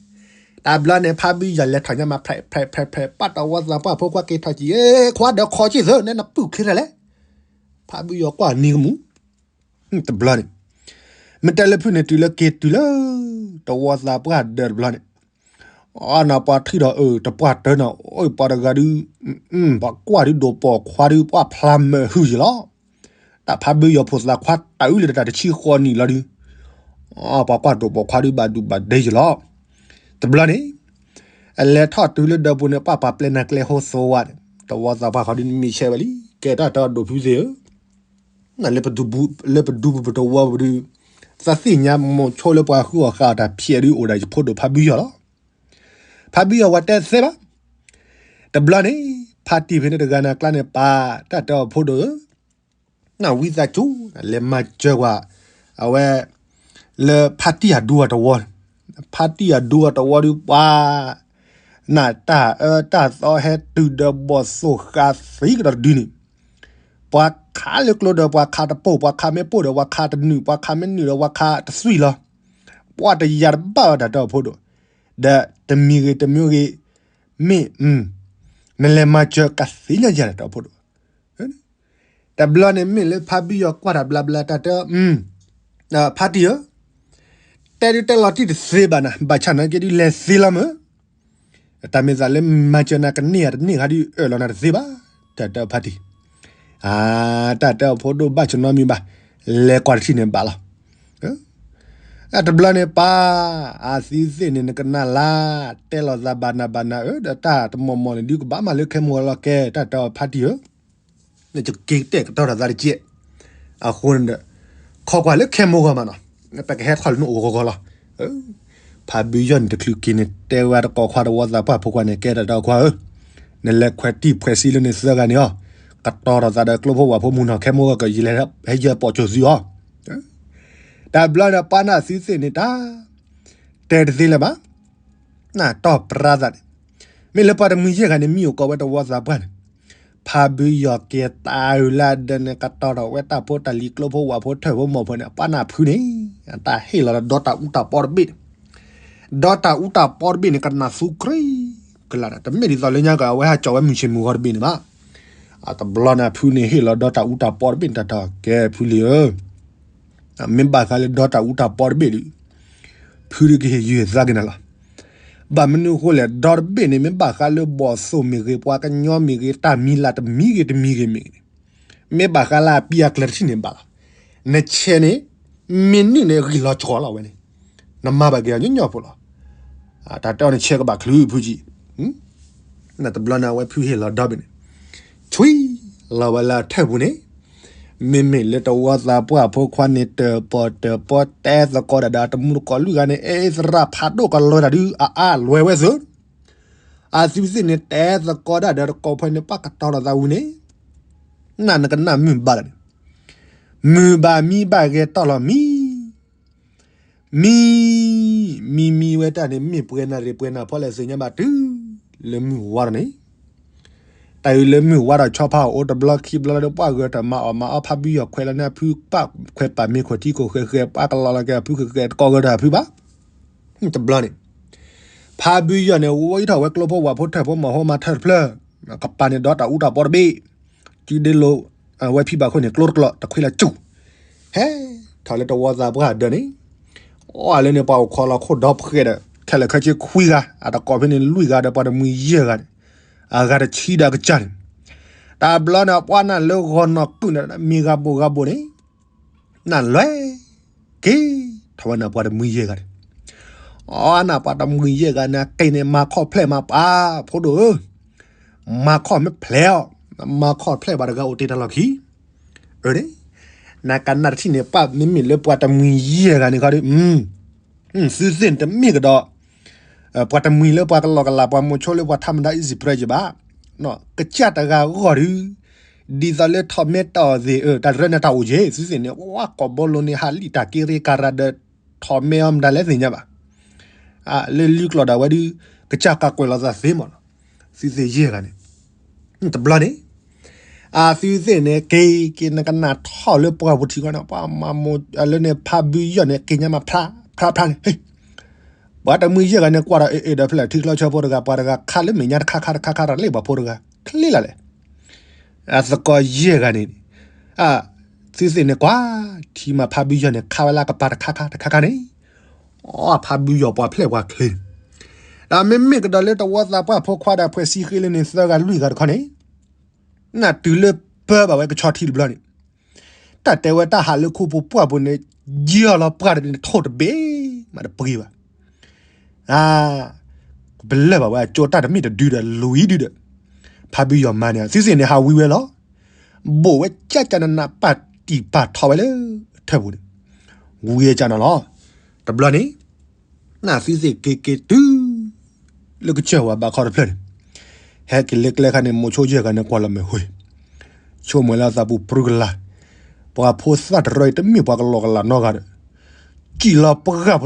တဘျီန့ၣ် ဖါဘုယီၢ်လဲၤထီၣ်ညါမး ဖဲးဖဲးဖဲးဖဲး ပာ်တဝီသးပှၢ်ဖိခွါက့ၤထီၣ်ကံ, အ့ ခွါဒီးခီက့ၤသၢ နဲနပုၢ်ချ့တၢ်လဲၣ်, ဖါဘုယီၢ်ကွၢ်နံၤကမူၣ် တဘျီန့ၣ်, မ့ၢ်တဲလၢဖုန့ၣ်တုၤလၢက့ၤတုၤလၢ တဝီသးပှၢ်ဒၢးတဘျီန့ၣ်, အနီၢ်ပှၤထံၣ်ဒီးအၢ တပှၢ်တၢၢ်နီၤ အိၣ်ပှၤတဂၤဒုး, ပှၤကွၢ်ဒုးဒိၣ်ပိာ်ခွါဒုး ပှၢ်ဖျါမၢာ်ဟုၣ်ယလီၤ, တၢ်ဖါဘုယီၢ်ဖိသၣ်ခွါတၢ်အုးလၢတတၢ်တဆံဃီနံၣ်လီၤဒုး, ပှၤကွၢ်ဒိၣ်ပိာ်ခွါဒုးဘၣ်ဒူၣ်ဘၣ်ဒဲယလီၤ, တဘျီန့ၣ်, အလဲၤထီၣ်တုၤလၢဒၢးပူၤန့ၣ် ပှၢ်ပှၤပျဲနၤကျဲဟိသဝါန့ၣ် တဝီသးပှၢ်ခီဒုးနမံၤဆဲးဝဲလံ ကဲတၢ်တၢ်ဒိၣ်ဖုသ့ၣ်ဧၢ နလၢပဒူ, လၢပဒူပတဝီပူၤဒုး, သးသ့ၣ်ညါမိၤဆိလၢပှၤဃုအီၣ်ဃာ်အီၣ်တၢ်ဖျဲးဒုးအိၣ်ဒၣ်ယဖိဒိၣ်ဖါဘုယီၢ်လီၤ, ဖါဘုယီၢ်ဝဲတဲသ့ဘၣ်, တဘျီန့ၣ်, ဖါတံၢ်ဖဲန့ၣ်တဂၤန့ၣ်အကျါန့ၣ် ပာ်တၢ်တဲအီၤဖိဒိၣ်ဧၢ နဝံသးစူၤ လဲၤမၤစၢၤကွၢ်, အဝဲ, လၢဖါတံၢ်အဒူအတဝီ, ဖါတံၢ်အဒူအတဝီဒုးပှၤ, နတၢ်အၢတၢ်သီဟဲတုၤဒီးဘီၣ်သိၣ်ဃာ်သံကဒီးတဒုန့ၣ်, ပှၤခးလၢကျိဒီးပှၤခးတပိၢ် ပှၤခးမ့ၢ်ပိၢ်ဒီး ပှၤခးတနုာ် ပှၤခးမ့ၢ်နုာ်ဒီးပှၤခးတသွံၣ်လီၤ, ပှၤတယာ်တဘၣ်ဝဲတၢ်တဲအီၤဖိဒိၣ်, ဒီးတမံၤဂ့ၤတမံၤဂ့ၤ, မ့ၢ်, နလဲၤမၤစၢၤကသ့ၣ်ညါယၤတၢ်တဲအီၤဖိဒိၣ် တဘျီန့ၣ်မ့ၢ်လၢဖါဘုယီၢ်ကွၢ်တၢ်ဘျါဘျါတၢ်တဲ, ဖါတံၢ်ဧၢ, တဲဒုးတဲလီၤတံၢ်တသ့ဘၣ်နၤ ဘၣ်ဆၣ်နာ်က့ဒုးလဲၤသ့လီၤမၢ်, တၢ်မ့ၢ်သးလၢမၤစၢၤနၤကန့ၢ်ဧါတန့ၢ်ဧါဒုးအၢၣ်လီၤနၤတသ့ဘၣ်, တၢ်တဲဖါတံၢ်, အါ, တၢ်တဲအီၤဖိဒိၣ်ဘၣ်ဆၢနီတမံၤဘၣ်, လဲၤကွၢ်တထံၣ်န့ၣ်ဘၣ်လီၤ တဘျီန့ၣ်ပၢ်, အသံသ့ၣ်န့ၣ်နကနၣ်လၢ, တဲလီၤသးဘၣ်နၤဘၣ်နၤဧၢ ဒီးတၢ်တမီၢ်မီၢ်န့ၣ်ဒုးကဘၣ်မၤလၢခဲမိၢ်ဂီၤလီၤကဲ တၢ်တဲအီၤဖါတံၢ်ဧၢ, နကက့ၤတဲာ်ကတီၤထီၣ်သးတကဲး, အဃိန့ၣ်ဒီး, ခိးကွၢ်လၢခဲမိၢ်ဂီၤမးနီၤ, ပကဟဲထီၣ်လၢနအိၣ်ဂီၤဂီၤလီၤ, ဖါဘုယီၢ်န့ၣ်တချုးက့ၤန့ၣ် တဲဝဲတကိးခွါတဝီသးပှၢ်ဖိခွါန့ၣ် ကဲတၢ်တဲအီၤခွါဧၢ, နလဲၤခွဲးတံၢ်ခွဲးဆံလၢန့ၣ်သၢဂၤန့ၣ်အီၤ, ကတီၤထီၣ်သးဒီးကျိဖိဝၣ်ဖိမုၢ်နီၤ ခဲမိၢ်ဂီၤကယလဲၤဟဲယဲပိာ်ကၠိၣ်သုအီၤ တဘျီဒီးပှၤနၢ်သံသ့ၣ်န့ၣ်တၢ်, တဲတသ့လၢၤဘၣ်, နတီၢ်ပြါသးန့ၣ်, မ့ၢ်လၢပှၤတမှံၤယဲၢ်ဂၤန့ၣ် မံအိၣ်ကိးဝဲတဝီသးပှၢ်န့ၣ်, ဖါဘုယီၢ်က့ၤတၢ်အုးလၢအဒၢးန့ၣ် ကတီၤထီၣ်ဝဲတၢ်ဖိတၢ်လံၤကျိဖိဝၣ်ဖိထၢၣ်ဖိမီၢ်ဖိန့ၣ် ပှၤနၢ်ဖုန့ၣ်, တၢ်ဟ့ၣ်လီၤဒီးဒီတၢ်အူတၢ်ပီတဘ့ၣ်န့ၣ်, ဒီတၢ်အူတၢ်ပီတဘ့ၣ်န့ၣ် ကနၣ်သူကြ့ကလးန့ၣ် တမ့ၢ်ဒ်သိးလၢညါက့ၤ အဝဲဟးကၠီဝဲမုၢ်ဆ့ၣ်မုၢ်ဂီၤတဘ့ၣ်န့ၣ်ဘၣ်, အတဘျီန့ၣ် ဖုန့ၣ်ဟ့ၣ်လီၤဒီတၢ်အူတၢ်ပီတဘ့ၣ်န့ၣ် တၢ်တဲအီၤကဲဖုလံဧၢ မ့ၢ်ဘၣ်ဃးလၢဒီတၢ်အူတၢ်ပီတဘ့ၣ်ဒီး, ဖုဒုးကဟ့ၣ်ယုၢ်သးက့ၤနၤလီၤ, ဘၣ်မနုၤအဃိလဲၣ် ဒီတဘ့ၣ်န့ၣ် မ့ၢ်ဘၣ်ဃးလၢဘီၣ်သိၣ်မ့ၢ်ဂ့ၤ ပှၤကညီမ့ၢ်ဂ့ၤ တၢ်မံၤလၢ်တမံၤဂ့ၤတမံၤဂ့ၤမ့ၢ်ဂ့ၤန့ၣ်, မ့ၢ်ဘၣ်ဃးလၢအပံၤအကျၢၤတထံၣ်န့ၣ်ဘၣ်လီၤ, နဆဲးန့ၣ်, မ့ၢ်နုာ်န့ၣ်ဂံၢ်လီၤကီလီၤဝဲန့ၣ်, နမၤဘၣ်က့ၤအီၤညီညီဖိလီၤ တၢ်တဲအီၤန့ၣ်ဆဲးကဘၣ်ချုးဖုကံ, နတဘျီန့ၣ် အဝဲဖုဟ့ၣ်လီၤဒီဘ့ၣ်န့ၣ်, ဆွံလီၤဝဲလၢအထၢၣ်ပူၤန့ၣ်, မ့မ့ၢ်လၢတဝီသးပှၢ်ဖိခွါန့ၣ် တၢၣ်ပီၣ်တၢၣ်ပီတဲသကိးဒၣ်ဒီးအတမူတကိးလွံၢ်ဂၤန့ၣ် အဲၣ်သရၣ်ဖးဒိၣ်ကလွဲတၢ်ဒုး အအါလွဲဝဲသၢ, အသံသ့ၣ်န့ၣ် တဲသကိးဒၣ်ဒီးတကိးဖိန့ၣ် ပှၤကတီၤထီၣ်သးဝံၤန့ၣ်, နနကနၣ်မုၢ်ဘၣ်လီၤန့ၣ်, မုၢ်ဘၣ်မံဘၣ်ဂဲၤတီၢ်လီၤမံ မံ, မံမံဝဲတၢ်န့ၣ် မ့ၢ်ပှဲၤနၣ်ရံၣ်ပှဲၤနၣ်ဖီလဲၣ်သ့ၣ်ညါဘၣ်တုၤလၢမုၢ်ဝါထီၣ်န့ၣ်, တၢ်အံၤလၢမုၢ်ဝါဒီးဆီဖါအီၤအိၣ်တဘျီခံဘျီလၢပှၢ်ဂၢၢ်တၢ်မၤအီၣ်မၤအီၣ် ဖါဘုယီၤခွဲးလီၤန့ၢ်အဖုပၢ်ခွဲးပာ်မ့ၤခိၣ်ထံခိၣ်ဃဲးဃဲး ပှၢ်ကလီၤလီၤက့ၤအဖုဃဲးဃဲး တကီၢ်ဂၢၢ်တၢ်ဖုဘၣ် တဘျီန့ၣ် ဖါဘုယီၤန့ၣ် ဝံထီၣ်ဝဲကျိဖိဝၣ်ဖိထၢၣ်ဖိမီၤဖိမၤထၢၣ်တဖျၢၣ် ကပၤန့ၣ်ဒီးတၢ်အူတၢ်ပီတဘ့ၣ် စုဒ့လိာ်ဝဲဖံဘၣ်ခိၣ်န့ၣ် ကျိတကျိာ် တခွံလၢ်စူၢ် ဟဲထီၣ်လၢတဝီသးပှၢ်ဒၢးန့ၣ် အီၣ်လၢန့ၣ် ပှၤအိၣ်ခိးလီၤခိၣ်ဒီဖှဲးဒီး ခဲလၢာ်ခဲဆ့ခွံဂၤ အတကိးဖဲန့ၣ်လွံၢ်ဂၤဒီးပှၤတမှံၤယဲၢ်ဂၤန့ၣ် အဂၤတဆံဒီးကစၢ်န့ၣ် တဘျီန့ၣ် ပှၤနၢ်လၢဂီၤနီၢ်ကုၣ်န့ၣ် မ့ၢ်ဂၤဘိၣ်ဂၤဘိၣ်န့ၣ် နၢ်လွဲၢ်က့ၤထီၣ်ဝဲန့ၣ်ပှၤတမှံၤယဲၢ်ဂၤန့ၣ် အီနၢ်ပှၤတမှံၤယဲၢ်ဂၤန့ၣ် အက့ၤန့ၣ် မၤခီၣ်ဖျဲၣ်မၤပှၤဖိဒိၣ်ဧၢ မၤခီၣ်မ့ၢ်ဖျဲးအီၤ မၤခီၣ်ဖျဲၣ်ပှၤတဂၤအိၣ်တ့ၢ်တၢ်လီၢ်ခံ အၢန့ၣ် နကနၣ်တထံၣ်န့ၣ် ပှၤမ့မ့ၢ်လၢပှၤတမှံၤယဲၢ်ဂၤန့ၣ်ခီဒီး သုသ့ၣ်န့ၣ်တမ့ၢ်ကဒီး ပှၤတမှံၤလၢပှၤကလီကလး ပှၤမိၤဆိလၢပှၤထးမတၤ easy press ဘၣ် ကစၢ်တဂၤဂီၢ်ဒုး ဒ်သိးလၢထီၣ်မဲတၢ်အီၣ်သ့ၣ် တၢ်တရၢန့ၣ်တၢ်အိၣ်က့ၤ သုသ့ၣ်န့ၣ် ဝါကိာ်ဘီလိန့ၣ် ဟးလံၣ်တၢ်က့ရ့ကၤရၤဒီး ထီၣ်မဲအီၤမတၤလဲၣ်သ့ၣ်ညါဘၣ် လၢလံကျိာ်ဒၣ်ဝဲဒုး ကစၢ်ကးကွဲးလီၤသးသ့မးလီၤ သုသ့ၣ်ယဲၢ်ဂၤန့ၣ် တဘျီန့ၣ် အသုသ့ၣ်န့ၣ် က့ၤက့ၤ နကနၣ်ထီၣ်လၢပှၢ်ပူၤထံးဂီၢ်န့ၣ် ပှၤမၤမိၢ်လၢန့ၣ် ဖါဘုယီၢ်န့ၣ် က့ၤညါမးဖျါဖျါဖျါန့ၣ် ပှၤတမှံၤယဲၢ်ဂၤန့ၣ် ကွၢ်ဒီးအ့ၣ်အ့ၣ်ဒီးဖျဲၣ်ထံချီဆၢဖိတဂၤ ပှၤတဂၤခးလၢမဲာ်ညါတခါခါတခါခါတၢ်လၢပှၤဖိတဂၤ ချ့လီၤလဲၣ် အသကိးယဲၢ်ဂၤန့ၣ် အသုသ့ၣ်န့ၣ်ကွၢ် ထံမၤဖါဘုယီၢ်န့ၣ် ခးဝဲလၢကပၤတခါခါတခါခါန့ၣ် အဖါဘုယီၢ်ပှၤဖျဲၣ်ပှၤချ့န့ၣ် ဒီးမ့မ့ၢ်ကဒီးလၢတဝီသးပှၢ်ဖိခွါဒီးဖှဲးစံဃ့လၢန့ၣ်သၢဂၤလွံၢ်ဂၤတခီန့ၣ် နၢ်တုၤလၢပၢဘၣ်ဝဲကဆီထံတဘျီန့ၣ် တၢ်တဲဝဲတၢ်ဟးလၢခိပူၤပှၢ်ပူၤန့ၣ် ယီၢ်လီၤပှၢ်တန့ၣ်ထိၣ်တဘ့ၣ်မးတပှ့ၤဘၣ် အါ ပလၢၢ်ဘၣ်ဝဲအကၠိတၢ်တမ့ၢ်တဒုဒီး လွံၢ်ဒုဒီး ဖါဘုယီၢ်မါန့ၣ် သုသ့ၣ်န့ၣ် ဟးဝံဝဲလီၤ. ဘိၣ်ဝဲကၠၢ်ကၠၢ်နးနး ပာ်တံၢ်ပာ်ထီၣ်ဝဲလၢထၢၣ်ပူၤန့ၣ် ဝံဝဲကၠၢ်နီၤလီၤ. တဘျီန့ၣ် နသုသ့ၣ်က့ၤက့ၤတုၤ လၢကစၢၢ်ဝဲဘးခီတဖျၢၣ်န့ၣ် ဟဲက့ၤလၢကျဲခါန့ၣ် မိၤဆိယဲၢ်ဂၤန့ၣ် ကွၢ်လီၤမဲာ်ဟူ ဆိကမိၣ်လၢအသးပူၤပြူကလာ်, ပှၤဖိသၣ်တရၢအံၤ တမ့ၢ်ပှၤကလီကလးနီတဂၤဒီး စံၣ်လီၤပှၢ်ပူၤတထံၣ်န့ၣ် ထိၣ်ဘှံးလံာ်ဘှံး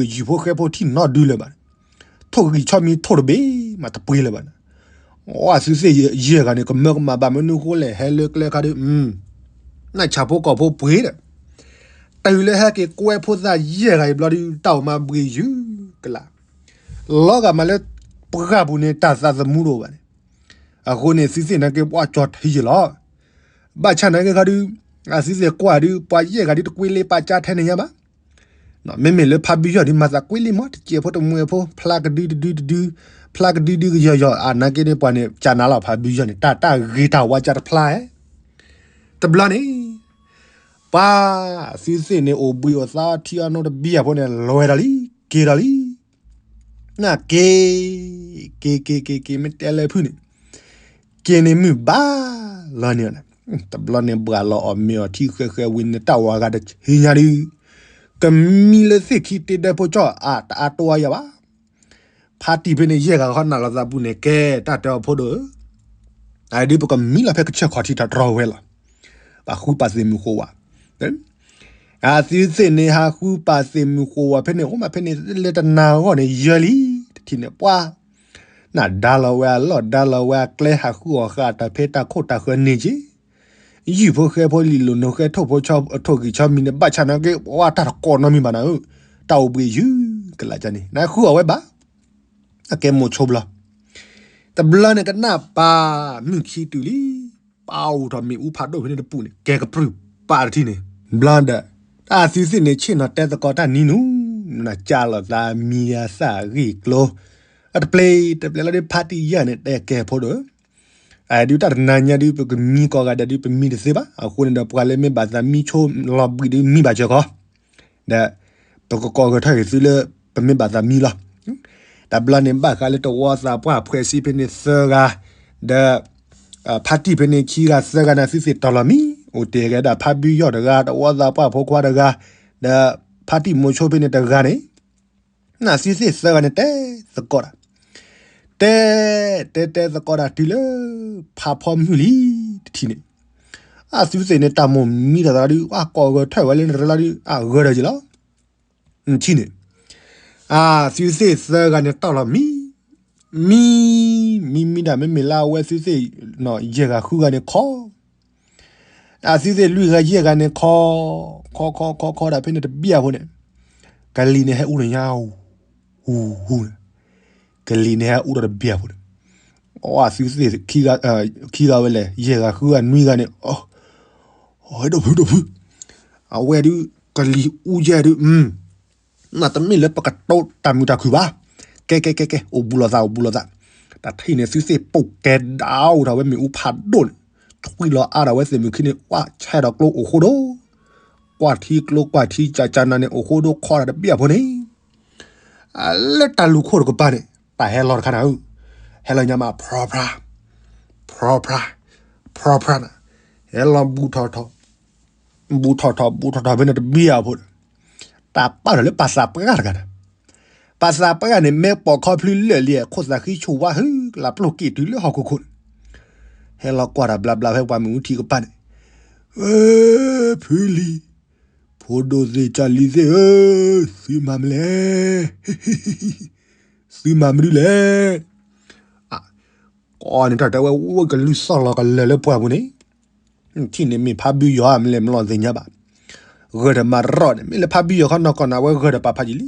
ယုၢ်ဖိဃဲဖိထံၣ်နီတဒုလၢၤဘၣ်န့ၣ်, ထိၣ်ဂံၢ်ဆီမံထိၣ်တဘ့ၣ်မးတပှ့ၤလၢၤဘၣ်န့ၣ်, အသုသ့ၣ်ယဲၢ်ဂၤန့ၣ် ကမၢကမၣ်ဘၣ်မနုၤဃိလဲၣ် ဟဲလၢကျဲခါဒီး နၢ်ဆၣ်ဖိကီၢ်ဖိပှ့ၤဒီး တုၤလၢဟဲက့ၤကွဲဖိသၣ်ယဲၢ်ဂၤအံၤဘျီဒီး တၢ်အိၣ်မးဘှံးယုၢ်ကလာ်, လီၤဂာ်မးလၢပှၢ်ပူၤန့ၣ် တၢ်သးသမူတအိၣ်ဘၣ်န့ၣ်, အဃိန့ၣ် သုသ့ၣ်နာ်က့ ပှၤကၠီၤထံယဲၢ်လီၤ. ဘၣ်ဆၣ်နာ်က့ခါဒီး အသုသ့ၣ်ကွၢ်ဒုး ပှၤယဲၢ်ဂၤဒုး တကွ့လ့ပာ်ကၢ်ထဲန့ၣ်ညါဘၣ် မ့မ့ၢ်လၢဖါဘုယီၢ်ဒုး မၤသးကွ့လံမး တစဲးဖိတမှဲၤဖိ ဖျါကဒုတဒုတဒု, ဖျါကဒုဒုကယီၤယီၤ အနာ်က့န့ၣ် ပှၤန့ၣ်ကၢ်နၤလီၤ ဖါဘုယီၢ်န့ၣ် တၢ်တၢ်ဂ့ၤတၢ်ဝါကၢ်တဖျါဧါ. တဘျီန့ၣ် ပှၤသုသ့ၣ်န့ၣ် အိၣ်ဘှံးအိၣ်သါထံအီနိတဘံၣ်အဖိန့ၣ် လဲၤဒီးလံ က့ၤဒီးလံ နက့ၤ က့ၤက့ၤက့ၤက့ၤ မ့ၢ်တဲလၢဖုၣ်န့ၣ် က့ၤန့ၣ်မုၢ်ဘၣ်လီၤန့ၣ်, တဘျီန့ၣ် ဘှၢ်လီၤအီၣ်မ့ၤအီထံဃဲဃဲဝံၤန့ၣ် တၢ်ဝၤဂၤတဆံညါဒုး ကမံလၢသ့ၣ်ခံတ့ဒၢဖိကၠီၣ်အတအါတိအါယၤဘၣ်. ဖါတံၢ်ဖဲန့ၣ် ယဲၢ်ဂၤဃီနၢ်လီၤသးပူၤန့ၣ် ကဲတၢ်တဲအီၤဖိဒိၣ်ဧၢ, အဒုးပကမံလီၤဖဲကဆၢၣ်ခီၣ်ထံးတၢ်တြီဝဲလီၤ. ပှၤဃုပာ်သ့ၣ်မုၢ်ဃိးဝါ အသုသ့ၣ်န့ၣ် ဟးဃုပာ်သ့ၣ်မုၢ်ဃိးဝါဖဲန့ၣ် အိၣ်မးဖဲန့ၣ် လၢတနၤဂီၢ်န့ၣ် ယၢလံ တထံၣ်န့ၣ် ပှၤ နဒါလီၤဝဲအလီၢ် ဒါလီၤဝဲအကျဲ ဟးဃုအီၣ်ဃာ်တၢ်ဖဲတၢ်ခိၣ်တၢ်ဃၢၤန့ၣ်က့ၤ ယုၢ်ဖိဃဲဖိလံာ်လိာ်နိဃဲ ထိၣ်ဖိဆီ ထိၣ်ဂံၢ်ဆီမံၤန့ၣ် ဘၣ်ဆၣ်နာ်က့ ပှၤတၢ်တကိးနီတမံၤဘၣ်နၤဧၢ, တၢ်အိၣ်ဘှံးယုၢ်ကလာ်ကၢ်န့ၣ် နဃုအီၣ်ဝဲဘၣ် အကဲမိၤဆိဘျီ တဘျီန့ၣ် ကနၣ်ပၢ်မုၢ်ခံတုၤလံ, ပၢ်အိၣ်ထီၣ်မ့ၣ်အူဖးဒိၣ်ဖဲန့ၣ်တပူၤန့ၣ် ကဲကပြုၢ်ပၢ်တထံၣ်န့ၣ် ဘျီဒီး တၢ်သုသ့ၣ်န့ၣ် ဆ့ၣ်နီၤတဲသကိးတၢ်နံၤနူၤ နကၢ်လိာ်သးမံအသၣ်ဂ့ၢ်ကျိၤ အတပျ့ၤတပျ့ၤလီၤဒီး ဖါတံၢ်ယဲၢ်န့ၣ် တဲကဲဖိဒိၣ်ဧၢ အဒုးတၢ်တနၤညါဒုး ပကမံကိးဂၤဒဲးဒုး ပမံတသ့ဘၣ်. အဃိန့ၣ်ဒီး ပှၤလၢမ့ၢ်ဘၣ်သးမံဆိလီၤဘှံးဒုး မံဘၣ်စၢၤကီး ဒီး ပကကိးဂဲၤထီၣ်က့ၤသုလၢ ပမ့ၢ်ဘၣ်သးမံလီၤ. တဘျီန့ၣ် ဘၣ်ဃးလၢတဝီသးပှၢ်ဖှဲးစံဖဲန့ၣ်သၢဂၤ, ဒီး ဖါတံၢ်ဖဲန့ၣ်ခံဂၤသၢဂၤန့ၣ် သုသ့ၣ်တီၢ်လီၤမံ, အိၣ်တ့ၢ်က့ၤဒၣ်ဖါဘုယီၢ်တဂၤ, တဝီသးပှၢ်ဖိခွါတဂၤ, ဒီးဖါတံၢ်မိၤဆိဖဲန့ၣ်တဂၤန့ၣ် နသုသ့ၣ်သၢဂၤန့ၣ်တဲသကိးတၢ်, တဲ တဲတဲသကိးတၢ်တုၤလၢ ဖးဖီမုၢ်လံတထံၣ်န့ၣ်, အသုသ့ၣ်န့ၣ် တၢ်မိၣ်မံတသးဒီး အကိးဂဲၤထၢၣ်ဝဲလၢနရၢလီၤဒီး အဂၢၢ်ဒီးက့ၤလီၤ. ထံၣ်န့ၣ်, အသုသ့ၣ်သၢဂၤန့ၣ်တီၢ်လီၤမံ, မံ, မံမံဒၣ် မ့မ့ၢ်လၢအဝဲသုသ့ၣ် ယဲၢ်ဂၤဃုဂၤန့ၣ်ခီ, အသုသ့ၣ်လွံၢ်ဂၤယဲၢ်ဂၤန့ၣ်ခီ, ခီခီခီခီဒၣ် ဖဲန့ၣ်တဘျီဖိန့ၣ်, ကလံၤန့ၣ်ဟဲအူလီၤညါ, ဟူဟူန့ၣ်, ကလံၤန့ၣ်ဟဲအူဒီးတဘျီဖိန့ၣ်, အသုသ့ၣ် ခံဂၤဝဲလဲၣ် ယဲၢ်ဂၤဃုဂၤနွံဂၤန့ၣ်, ဒီးဖုဒီးဖု, အဝဲဒုး ကလံၤအူယဲၢ်ဒုး မ့ၢ်တမ့ၢ်လၢပကတိၤတၢ်မုာ်တၢ်ခုၣ်ဘၣ်. ကဲကဲကဲကဲ အိၣ်ဘူးလိာ်သး အိၣ်ဘူးလိာ်သး, တၢ်ထံၣ်န့ၣ် သုသ့ၣ်ပိာ်ကဲဒၣ်အိၣ်ထီၣ်ဝဲမ့ၣ်အူဖးဒိၣ်န့ၣ်, ထွံၣ်လီၤအါထီၣ်ဝဲသ့ၣ်မုၢ်ခံန့ၣ် ဝဲဆဲးဒီးကျိအိၣ်ဃိဒီး, ကွၢ်ထံကျိ ကွၢ်ထံကၢ်ကၢ်နၤန့ၣ် အိၣ်ဃိဒီးခီဒၣ်တဘျီဖိန့ၣ်, လၢတၢ်လူၢ်ခိၣ်တကပၤန့ၣ် တၢ်ဟဲလီၤတခါနၤဧၢ, ဟဲလီၤညါမး ဖြြၢဖြြၢ, ဖြြၢဖြြၢ, ဖြြၢဖြြၢနၤ, ဟဲလီၤဘူးထီၣ်ထီၣ် ဘူးထီၣ်ထီၣ် ဘူးထီၣ်ထီၣ်ဖဲန့ၣ်တဘျီအဖိန့ၣ်, တၢ်ပာ်ထီၣ်လၢပၢ်သးပှၢ်တဂၤန့ၣ်, ပၢ်သးပှၢ်န့ၣ် မ့ၢ်ပိာ်ခီဖျိလၢာ်လံ ခိၣ်သးဃံဆိၣ်ဝါဟု လၢပျိၢ်က့ၤတုၤလၢဟီၣ်ခိၣ်ခိၣ်န့ၣ်, ဟဲလီၤကွၢ်တၢ်ဘျါဘျါဖဲပှၤမ့ၣ်အူထံကပၤန့ၣ်, ဖုလံၤ, ဖိဒိၣ်သ့ၣ်ကၢ်လံၤသ့ၣ်ဧၢ, သုမၤမနုၤလဲၣ်, သုမၤမနုၤလဲၣ် ကိးန့ၣ်တၢ်တဲဝဲ ဝဲကလုၢ်သီၣ်လီၤကလၢာ်လၢပှၢ်ပူၤန့ၣ်, ထံၣ်န့ၣ်မ့ၢ်ဖါဘုယီၤဧါ မ့ၢ်လဲၣ်မ့ၢ်လီၤသ့ၣ်ညါဘၣ်, ဂၢၢ်ဒီးမၤရီၣ်န့ၣ် မ့ၢ်လၢဖါဘုယီၤခီနီၢ်ကီၢ်နၤ အဝဲဂၢၢ်ဒီးပာ်ဖးယံာ်လံ,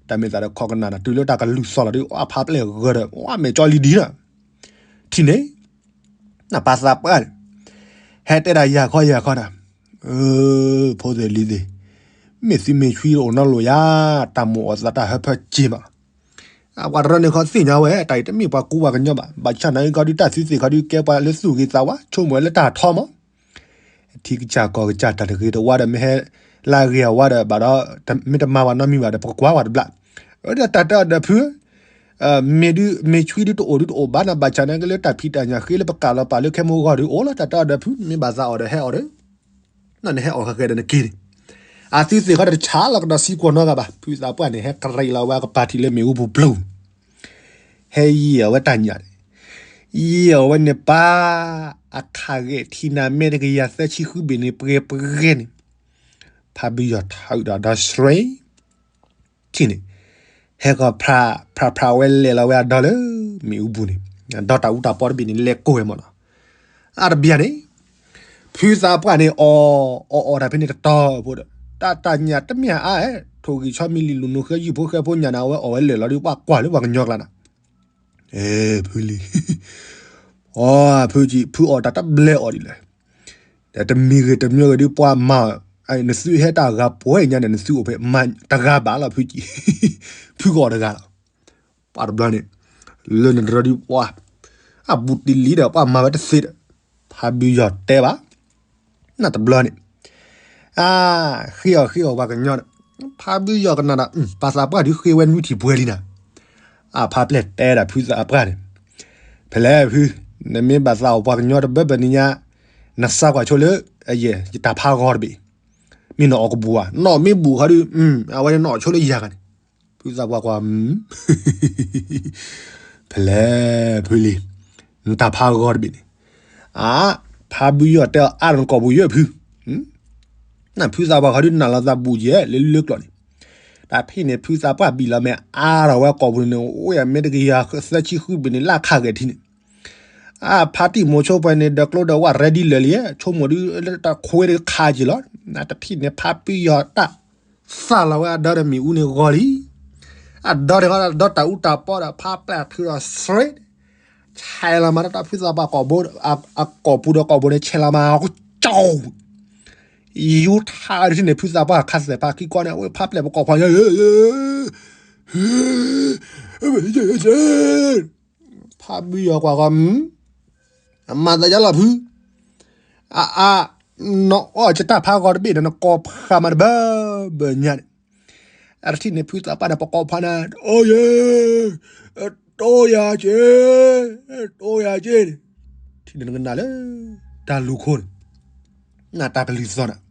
တၢ်မ့ၢ်သးဒီးခီကနၣ်နၤ တုၤလၢတၢ်ကလုၢ်သီၣ်လီၤဒီး အဖါပျဲၢ်ဂၢၢ်ဒီး အမဲာ်ကၠီလံဒံးနၤ, ထံၣ်န့ၣ် နပၢ်သးပှၢ်န့ၣ်, ဟဲတဲဒၣ်ယၤခီယၤခီနၤ, ဖိသ့ၣ်လံၤသ့ၣ်, မ့ၢ်သုမ့ၢ်ဆွံတအိၣ်နီတလိၤယၤ, တၢ်မိၣ်အီၣ်သးတၢ်ဟၢဖၢက့ၤမး, အပှၤတရၢန့ၣ်ခီသ့ၣ်ညါဝဲ တၢ်အံၤတမ့ၢ်ပှၤကူပှၤကညီဘၣ်, ဘၣ်ဆၣ်နာ်က့ခီဒုး တၢ်သုသ့ၣ်ခီဒုး ကဲပှၤလၢသူၣ်ဂ့ၤသးဝါ ဆိကမိၣ်ဝဲလၢတၢ်ထီမး ထံကစၢ်ကီၢ်ကစၢ် တၢ်တဂ့ၤတဝါဒီး မ့ၢ်ဟဲလၢအဂ့ၤအဝါဒီး ဘၣ်ဒီး မ့ၢ်တမၤဘၣ်နီတမံၤဘၣ်ဒီး ပကကွၢ်ဝဲတဘျီ, ဒီးတၢ်တဲအီၤဒီးဖု, မ့ၢ်ဒုး မ့ၢ်ဆွံဒုးတအိၣ်ဒုးတအိၣ်ဘၣ်နၤ ဘၣ်ဆၣ်နာ်က့လၢတၢ်ဖံးတၢ်ညၣ်ဃ့လၢပကးလီၤပာ်လၢခဲမိၢ်ဂီၢ်ဒုးအိၣ်လီၤ တၢ်တဲအီၤဒီးဖု မ့ၢ်ဘၣ်သးအီၤဒီးဟဲအီၤဒီး နနဟဲအီၣ်ဃဲဃဲဒီးနက့ၤန့ၣ်, အသုသ့ၣ်ခီတဆါလီၤကဒီးစံကွီၢ်နီတဂၤဘၣ်, ဖုသးပှၢ်န့ၣ် ဟဲကရံးလီၤဝဲအကပၤထံးလၢမ့ၣ်အူပူၤပျိၤ, ဟဲယံာ်အီၤဝဲတၢ်ညၣ်န့ၣ်, ယံာ်အီၤဝဲန့ၣ်ပၢ်, အခးဂဲာ်ထံနၤ မ့ၢ်တကယၤသၢဆံဃုဘ့ၣ်န့ၣ် ပှဲၤပှဲၤန့ၣ်, ဖါဘုယီၤထးအုးဒီးဒီဆှဲ ထံၣ်န့ၣ်, ဟဲကီၢ်ဖြး ဖြးဖြးဝဲ လဲၤလီၤဝဲအဒီလၢ မ့ၣ်အူပူၤန့ၣ်, ဒီးတၢ်အူတၢ်ပီတဘ့ၣ်န့ၣ် လဲၤကိးဝဲမၢ်နီၤ, အါတဘျီန့ၣ်, ဖုသးပှၢ်န့ၣ် အီၣ် အီၣ်အီၣ်တၢ်ဖဲန့ၣ်တတီၤဖိဒီး, တၢ်တၢ်ညၣ်တမ့ၢ်အါအဲ, ထိၣ်ဂံၢ်ဆီမံၤလံၤ လူၤနူၤဃဲယုၢ်ဖိဃဲဖိညၣ်န့ၣ် အဝဲအီၣ်ဝဲလၢာ်လီၤဒီး ပှၤကွၢ်လၢပှၤကညီကျါန့ၣ် ဖုလံၤ, အီ ဖုကံ ဖုအီၣ်တၢ်တဘျဲအီၣ်ဒ်လဲၣ်, ဒီးတမံၤဂ့ၤတမံၤဂ့ၤဒုး ပှၤမၤ, နသုဟဲတၢ်ဂၤပှဲၤညါန့ၣ် နသုအိၣ်ဖဲမၤတဂၤဘၣ်လီၤ ဖုကံ, ဖုကအီၣ်တဂၤလီၤ, ပှၤတဘျီန့ၣ်, လၢနတရီဒုးပှၤ, အဘူးတံၢ်လံဒီး ပှၤမၤဝဲတသ့ဒီး, ဖါဘုယီၤတဲဘၣ် နတဘျီန့ၣ်, အါ, ဃ့အီၣ်ဃ့အီၣ်ပှၤကညီဒီး, ဖါဘုယီၤကနၣ်ဒီး, ပၢ်သးပှၢ်ဒုးဃ့ဝဲနွံထံၣ်ပှဲၤလံနၤ, အါ ဖါပျဲၢ်တဲဒၣ်ဖုသးပှၢ်န့ၣ်, ဖဲလဲၣ်ဖု, နမ့ၢ်ဘၣ်သးအီၣ်ပှၤကညီတဘၢဘၢန့ၣ်ညါ, နစးကွၢ်ဆိလၢ, ယတၢ်ဖးဂီၤတဘ့ၣ်, မ့ၢ်နအီၣ်ကဘူးဧါ, နအီၣ်မ့ၢ်ဘူးခီဒုး, အဝဲန့ၣ်နအီၣ်ဆိလၢယၤဂၤန့ၣ်, ဖုသးပှၢ်ကွၢ် ဖဲလဲၣ်ဖုလံၤ, နတၢ်ဖးဂီၤတဘ့ၣ်န့ၣ်, အါ, ဖါဘုယီၤတဲအီၤအါဒီးနကိာ်ပူၤယဲၢ်ဖု, နဖုသးပှၢ်ခီဒုးနၢ်လီၤသးဘူးယဲၢ်လၢလၢကျိာ်န့ၣ်, တၢ်ထံၣ်န့ၣ် ဖုသးပှၢ်ဘံၣ်လီၤမ့ၢ်အါထီၣ်ဝဲကိာ်ပူၤန့ၣ် အိၣ်ယမ့ၢ်တကယၤသၢဆံဃုဘ့ၣ်န့ၣ် လၢခးဂဲာ်ထံန့ၣ်, အါ ဖါတံၢ်မိၤဆိပှဲၤန့ၣ် ဒီးကျိဒီးဝၣ်ရဲဒ်လၢာ်လံ, ဆိကမိၣ်ဒုး တၢ်ခွဲးဒုးခးက့ၤလီၤ, တၢ်ထံၣ်န့ၣ် ဖါဘုယီၤတၢ် သၣ်လီၤဝဲအဒီဒီးမ့ၣ်အူန့ၣ်ဂီၤလံ, အဒီန့ၣ်ဃီဒီးတၢ်အူတၢ်ပီဒီး ဖါပျဲၢ်ထုးဒီးဆှ့, ဆဲးလီၤမးတၢ်ဖုသးပှၢ်ကိာ်ပူၤ, အကိာ်ပူၤဒီးကိာ်ပူၤန့ၣ် ဆဲးလီၤမးကကၠီ, ယူၤထါဒ်န့ၣ် ဖုသးပှၢ်ခးသဲးဖါခံကွီန့ၣ် အဝဲဖါပျဲၢ်ပကိာ်ဖီ ဖါဘုယီၤကွၢ်ဃီ, အမၤသးယါလီၤဖု, အအါ, နအီၣ်ကတၢ်ဖးဂီၤတဘ့ၣ်ဒီး နကိာ်ဖးမးတဘၢဘၢညါန့ၣ်, အတထံၣ်န့ၣ် ဖုသးပှၢ်န့ၣ် ပကိာ်ဖးန့ၣ် အိၣ်ယဲ, တိယၤက့, တိယၤက့န့ၣ်, ထံၣ်န့ၣ်နကနၣ်လၢ တၢ်လူၤခိၣ်န့ၣ်, နတၢ်ကလုၢ်သီၣ်န့ၣ်,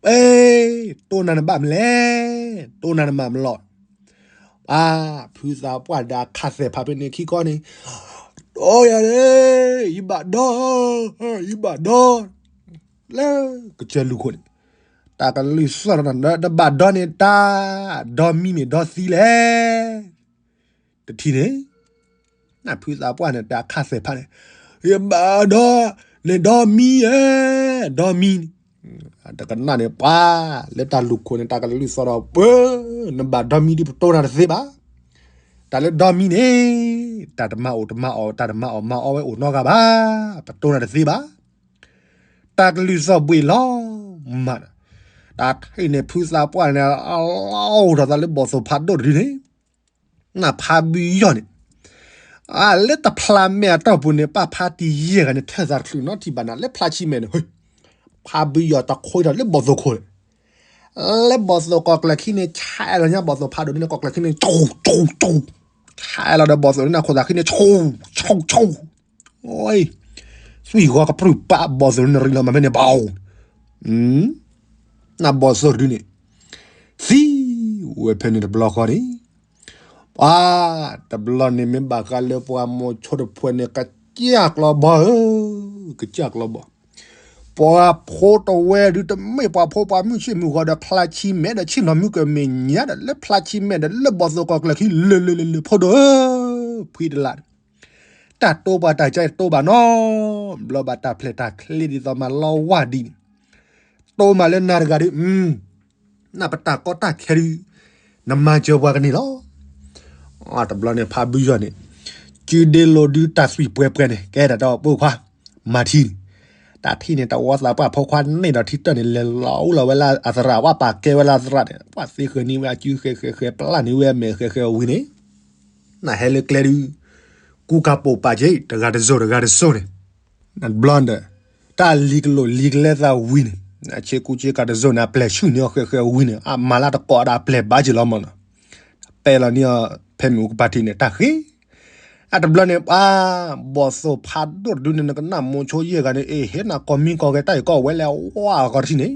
အဲ, တိၢ်နၤနဘၣ်မလဲၣ်, တိၢ်နၤနမၤမလီၤ ပၢ်, ဖုသးပှၢ်ဒၣ်ခးသဲးဖးဖဲန့ၣ်ခံခီန့ၣ်, တိယၤန့ၣ်, ယဘၣ်ဒီ, ယဘၣ်ဒီ, လၢကစၢၢ်လူၤခိၣ်န့ၣ်, တၢ်ကလုၢ်သီၣ်န့ၣ် တဘၣ်ဒီန့ၣ်တၢ်, ဒီမံမ့ၢ်ဒီသံလဲၣ်, တထံၣ်န့ၣ် ဖုသးပှၢ်န့ၣ် တၢ်ခါသဲးဖးန့ၣ်, ယဘၣ်ဒီး, န့ၣ်ဒီမံဧၢ, ဒီမံန့ၣ်, တကနၣ်န့ၣ် ပှၤလၢတၢ်လူၢ်ခိၣ်န့ၣ် တၢ်ကလုၢ်သီၣ်ဒီးပှၤ, နဘၣ်ဒီမံဒ်ပတိၢ်နၤတသ့ဘၣ်. တၢ်လၢဒီမံန့ၣ်, တၢ်တမၤအိၣ်တမၤအီၣ် တၢ်တမၤအီၣ်မၤအီဝဲအိၣ်နီတဂၤဘၣ်, ပတိၢ်နၤတသ့ဘၣ်. တၢ်ကလုၢ်သီၣ်ဘှံးလီၤမး, တၢ်ထံၣ်န့ၣ် ဖုသးပှၢ်န့ၣ် အလီၢ်အိၣ်ထီၣ်သးလၢဘီၣ်သိၣ်ဖးဒိၣ်တဒုန့ၣ်, နဖးဘုယီၢ်န့ၣ်, အလၢတဖျါမဲာ်အတီၢ်ပူၤန့ၣ် ပၢ်ဖးတံၢ်ယဲၢ်ဂၤန့ၣ် ထၢၣ်သးတချုးနီတထံၣ်ဘၣ်နၤ လၢဖျါဆံမဲာ်န့ၣ်, ဖးဘုယီၢ်တၢ်ခိးထီၣ်လၢဘီၣ်သိၣ်ခိၣ်န့ၣ်, လၢဘီၣ်သိၣ်ကီၢ်ကျၢၢ်ခံန့ၣ် ဆဲးလီၤညါဘီၣ်သိၣ်ဖးဒိၣ်န့ၣ် ကီၢ်ကျၢၢ်ခံန့ၣ် ဆူၣ်ဆူၣ်ဆူၣ်, ဆဲးလီၤဒီးဘီၣ်သိၣ်န့ၣ် ခိၣ်သးခံန့ၣ် ဆူၣ်ဆူၣ်ဆူၣ်, သွံၣ်ဂီၤကပြုၢ်ပာ် ဘီၣ်သိၣ်န့ၣ်ရံးလီၤမးဖဲန့ၣ်ဘၣ်, နဘီၣ်သိၣ်တဒုန့ၣ်, သံဝဲဖဲန့ၣ်တဘျီဃီန့ၣ်, ပှၤ, တဘျီန့ၣ် မ့ၢ်ဘၣ်ဃးလၢပှၤမိၤဆိတဖုန့ၣ် ကစၢ်ကျီဘီဧၢ, ကစၢ်ကျီဘီ, ပှၤဖိတဝဲဒု တမ့ၢ်ပှၤဖိပှၤမုၣ်ဆ့ၣ်မုၢ်ဂီၤဒီး ချါဆံမဲာ်ဒီး ဆ့ၣ်နီၤမုၢ်ကမဲာ်ညါဒီး လၢဖျါဆံမဲာ်ဒီး လၢဘီၣ်သိၣ်ကီၢ်ကျၢၢ်ခံ လၢလၢလၢလၢ ဖိဒိၣ်ဧၢ, ဖှံတလး, တၢ်တိပှၤတၢ်ကဲတတိဘၣ်နီတဘျီဘၣ်, တၢ်ဖျဲၣ်တၢ်ချ့ဒ်သိးမၤလီဝါဒ်န့ၣ်, တိမးလၢနၤတဂၤဒု, နပတၢ်ကီတၢ်ခဲဒု, နမၤစၢၤပှၤကန့ၢ်လီၤ. တဘျီန့ၣ် ဖးဘုယီၢ်န့ၣ်, စုဒ့လိာ်ဒုတၢ်သွံၣ်ပှဲၤပှဲၤန့ၣ် ကဲတၢ်ဒီးပိာ်ခွါ, မၤထံန့ၣ်, တၢ်ထံၣ်န့ၣ် တဝီသးပှၢ်ဖိခွါန့ၣ်ဒီးထံတၢၢ်န့ၣ် လဲၤလီၤအိၣ်လီၤဝဲလၢအသရၣ် ပှၤပာ်ကဲဝဲလၢအသရၣ်န့ၣ် ပှၤသ့ဃဲၤန့ၢ်ဝဲအစုဃဲၤဃဲၤဃဲၤ ပျၢ်န့ၢ်ဝဲအမဲာ်ဃဲၤဃဲၤဝံၤန့ၣ်, နဟဲလၢကျဲဒု, ကူကၤပိာ်ပာ်က့ၤ တဂၤတစိၤတဂၤတစိၤန့ၣ်, နဘျီဒီး, တၢ်လံၤကလိာ်လံၤကလဲသးဝံၤန့ၣ်, အဆ့ကူဆ့ကၤတစိၤန့ၣ် အပျဲၢ်ဆူၣ်န့ၢ်အီၤဃဲၤဃဲၤဝံၤန့ၣ် အမၤလၢတကိးဒီးအပျဲၢ်ဘၣ်က့ၤလီၤမးနီၤ, ပဲလီၤန့ၢ်အီၤ ဖဲမုၢ်ကပၤထံးန့ၣ် တၢ်ဃ့ အတဘျီန့ၣ် ပှၤ, ဘီၣ်သိၣ်ဖးဒိၣ်တဒုန့ၣ် နကနၣ်မိၤဆိယဲၢ်ဂၤန့ၣ် အ့ၣ် ဟ့ၣ်နၤကီၢ်မံကီၢ်ဂဲၤတၢ်အံၤကီၢ်ဝဲလဲၣ် ဝါအဂီၢ်တထံၣ်န့ၣ်,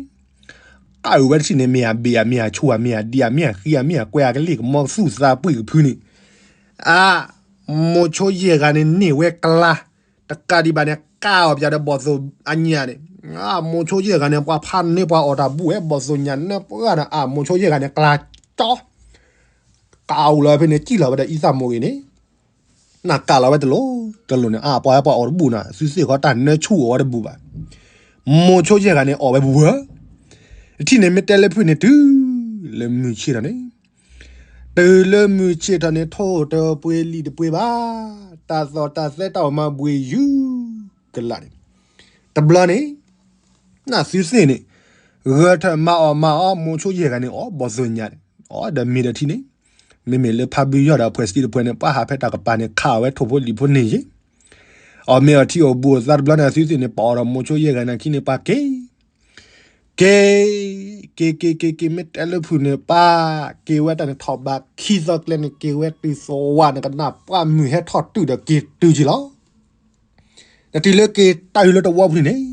ကးအုးဝဲတထံၣ်န့ၣ် မ့ၢ်အဘ့ၣ်အမ့ၢ်အဆူၣ် အမ့ၢ်အဒံး အမ့ၢ်အဃံ အမ့ၢ်အကွဲ အကလံၢ်ကမီကသူၣ်သးပှံၢ်ကဖုန့ၣ်, အ, မိၤဆိယဲၢ်ဂၤန့ၣ် န့ၢ်ဝဲကျါ, တကးဒံးဘၣ်န့ၣ် ကးအီၤပၠးဒီးဘီၣ်သိၣ်အညၣ်န့ၣ်, အမိၤဆိယဲၢ်ဂၤန့ၣ် ပှၤဖးန့ၢ်ပှၤအီၣ်တၢ်ဘူၣ်ဝဲ ဘီၣ်သိၣ်ညၣ်နၢပှၢ်ဒီး အမိၤဆိယဲၢ်ဂၤန့ၣ် ကျါကၠီ ကးအုးလီၤဖဲန့ၣ် စံၣ်လီၤဝဲဒီးအံသၣ်မိၢ်ဂ့ၤန့ၣ်, နကးလီၤဝဲတလိၣ်တလိၣ်န့ၣ် အပှၤဟဲပှၤအီၣ်တဘူၣ်နၤ သုသ့ၣ်ဃီတၢ်နၢဆူၣ်အီၣ်ဝဲတဘူၣ်ဘၣ်. မိၤဆိယဲၢ်ဂၤန့ၣ် အီၣ်ဝဲပဝဲ, တထံၣ်န့ၣ် မ့ၢ်တဲလၢဖုၣ်န့ၣ် တုၤလၢမုၢ်ဆ့ၣ်ထီၣ်န့ၣ်, တုၤလၢမုၢ်ဆ့ၣ်ထီၣ်န့ၣ် ထိၣ်တပှ့ၤလံာ်တပှ့ၤဘၣ်, တၢ်သီၣ်တၢ်သဲတၢ်အိၣ်မၤဘှံးယုၢ်ကလာ်န့ၣ်, တဘျီန့ၣ် နသုသ့ၣ်န့ၣ်, ဂဲၤထၢၣ်မၤအီၣ်မၤအီ မိၤဆိယဲၢ်ဂၤန့ၣ် အီၣ်ဘီၣ်သိၣ်ညၣ်န့ၣ် အီၣ်ဒီးမ့ၤဒီးထံန့ၣ်, မ့မ့ၢ်လၢဖးဘုယီၢ်ဒီးအဖှဲးစတံတဖှဲးန့ၣ် ပှၤဟးဖဲတၢ်ကပၤန့ၣ် ခးအီၣ်ဝဲထိၣ်ဖိလံာ်ဖိန့ၣ်ယ့ၣ်, အီၣ်မ့ၤအီၣ်ထံအီၣ်ဘူးအသးတဘျီန့ၣ် အသုသ့ၣ်န့ၣ် ပအီၣ်ဒီးမိၤဆိယဲၢ်ဂၤန့ၣ်ခံန့ၣ် ပှၤက့ၤ က့ၤ, က့ၤက့ၤက့ၤက့ၤ မ့ၢ်တဲလၢဖုၣ်န့ၣ် ပှၤက့ၤဝဲတၢ်န့ၣ် ထီၣ်ဘးခံသီကျဲန့ၣ် က့ၤဝဲတုၤသဝးန့ၣ် ကနၣ်ပှၢ်မုၢ်ဟဲထီၣ်တုၤဒီးက့ၤတုၤက့ၤလီၤ. နတုၤလၢက့ၤတၢ်အုးလၢတဝီပူၤန့ၣ်,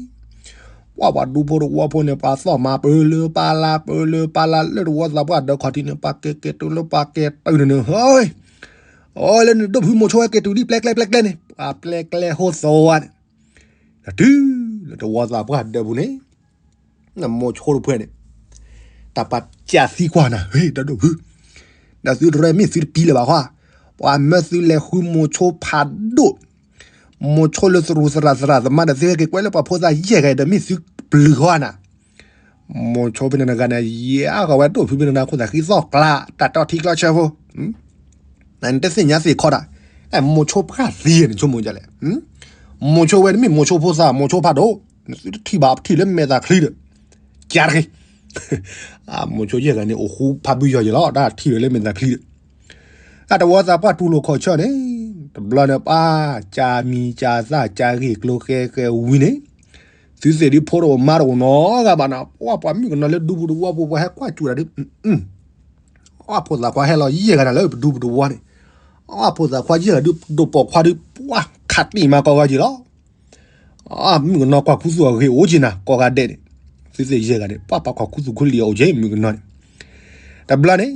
ပှၤပှၤဒူဖိတဝီဖိန့ၣ် ပှၤသီၣ်မၤပၢလၢပၢ်လၢ် ပၢလၢပၢ်လၢ် လၢတဝီသးပှၢ်ဒၢခီၣ်ထံးန့ၣ် ပှၤက့ၤက့ၤတုၤလၢပှၤက့ၤတုၤန့ၣ်န့ၣ် ဟၢ, အီလၢနဒိၣ်ဖုမိၤဆိဝဲက့ၤတုၤဒ်ပျဲကျဲပျဲကျဲန့ၣ် ပှၤပျဲကျဲဟိသဝးန့ၣ်, နတုၤလၢတဝီသးပှၢ်ဒၢပူၤန့ၣ် နမိၤဆိတဖှဲန့ၣ်, တၢ်ပာ်ကၢ်သံကွၢ်နၤ ဟ့ၣ် တၢ်ဒိၣ်ဖု, ဒီးသုတရဲမ့ၢ်သုတပံလၢၤဘၣ်ဃီ, ပှၤမၢသုလဲၤဃုမိၤဆိဖးဒိၣ်, မိၤဆိလၢသရူးသရၣ်သရၣ်သမါဒီး သုဟဲက့ၤကွဲလၢပှၤဖိသၣ်ယဲၢ်ဂၤဒီးမ့ၢ်သုပျုၤဃီနၤ, မိၤဆိဖဲန့ၣ်တဂၤန့ၣ် ယဲၢ်ဂၤဝဲဒိၣ်ဖုဖဲန့ၣ် နခိၣ်သးဃံသီၣ်ကျါ တၢ်တီထံကျီဆၢဖိ နတသ့ၣ်ညါသ့ၣ်ခီတၢ်, မိၤဆိဖးသံန့ၣ် ဆိကမိၣ်ဒ်လဲၣ်, မိၤဆိဝဲတမ့ၢ်မိၤဆိဖိသၣ် မိၤဆိဖးဒိၣ်, နသုတထံၣ်ဘၣ်ထံၣ်လၢမဲာ်သးချံဒီး, ကတဂ့ၤ, မိၤဆိယဲၢ်ဂၤန့ၣ် အိၣ်ဃူဖးဘုယီၢ်ယဲၢ်လီၤ တၢ်ထံၣ်လၢမဲာ်သးချံဒီး, အတဝီသးပှၢ်တူၢ်လိာ်ခီၣ်ဆၢန့ၣ်, တဘျီန့ၣ်ပှၤ, ကၢ်မံၤကၢ်သၣ်ကၢ်ဂ့ၢ်ကျိၤဃဲဃဲဝံၤန့ၣ်, သုသ့ၣ်ဒုးဖိတအိၣ်မါတအိၣ်နီတဂၤဘၣ်နီၤ ပှၤပှၤမုၣ်ကနီၤလၢဒူပူၤတဝီပူၤ ပှၤဟဲကွၢ်စူၣ်တၢ်ဒုး အဖိသၣ်ခွါဟဲလီၤယဲၢ်ဂၤန့ၣ်လၢပဒူပူၤတဝီန့ၣ်, အဖိသၣ်ခွါယဲၢ်ဂၤဒုး ဒိၣ်ပိာ်ခွါဒုး ပှၤခးတံၢ်မၤကိးဂၤက့ၤလီၤ, မုၣ်ကနီၤကွၢ်ခူသူၣ်အဂ့ၢ်အိၣ်က့ၤနၤ ကိးဂၤဒဲးန့ၣ်, သုသ့ၣ်ယဲၢ်ဂၤန့ၣ် ပှၤပှၤကွၢ်ခူသူၣ်ခူလံၤအအိၣ်က့ၤမုၣ်ကနီၤန့ၣ်, တဘျီန့ၣ်,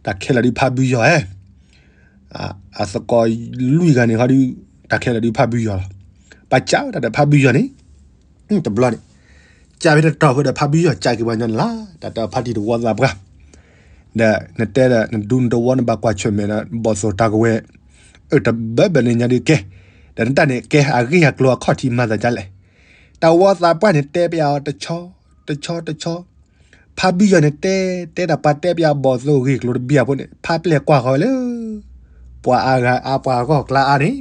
တၢ်ခဲလၢာ်ဒုးဖးဘုယီၢ်ဧၢ အသကိးလွံၢ်ဂၤန့ၣ်ဟီဒုး, တၢ်ခဲလၢာ်ဒုးဖးဘုယီၢ်လီၤ, ပှၤကးဝဲတၢ်ဒီးဖးဘုယီၢ်န့ၣ်, တဘျီန့ၣ်, ကးဖဲတတီၤဃီဒီးဖးဘုယီၢ်ကးက့ၤပှၤညီနုၢ်လၢ် တၢ်တဖးတံၢ်တဝီသးပှၢ်, ဒီးနတဲဒီးနဒူနတဝီနဘၣ်ကွၢ်ဆၢၣ်မဲာ်ဒီး ဘီၣ်သိၣ်တၢ်ကဝဲၤ, အၢ တဘၢဘၢလၢညါဒုးကဲ, ဒီးနတၢ်န့ၣ်ကဲ အဂ့ၢ်အကျိၤအခီၣ်ထံးမၤသးဒ်လဲၣ်. တဝီသးပှၢ်န့ၣ်တဲပယီၤတဆီ တဆီ တဆီ, ဖါဘံၣ်ယီၤန့ၣ်တဲ တဲတၢ်ပှၤတဲပယီၤဘီၣ်သိၣ်ဂ့ၢ်ကျိၤတဘျီဖိန့ၣ် ဖါပျဲၢ်ကွၢ်ဃီၤဝဲလၢ ပှၤအါဂၤအါ ပှၤဂီၢ်ကျါအါန့ၣ်,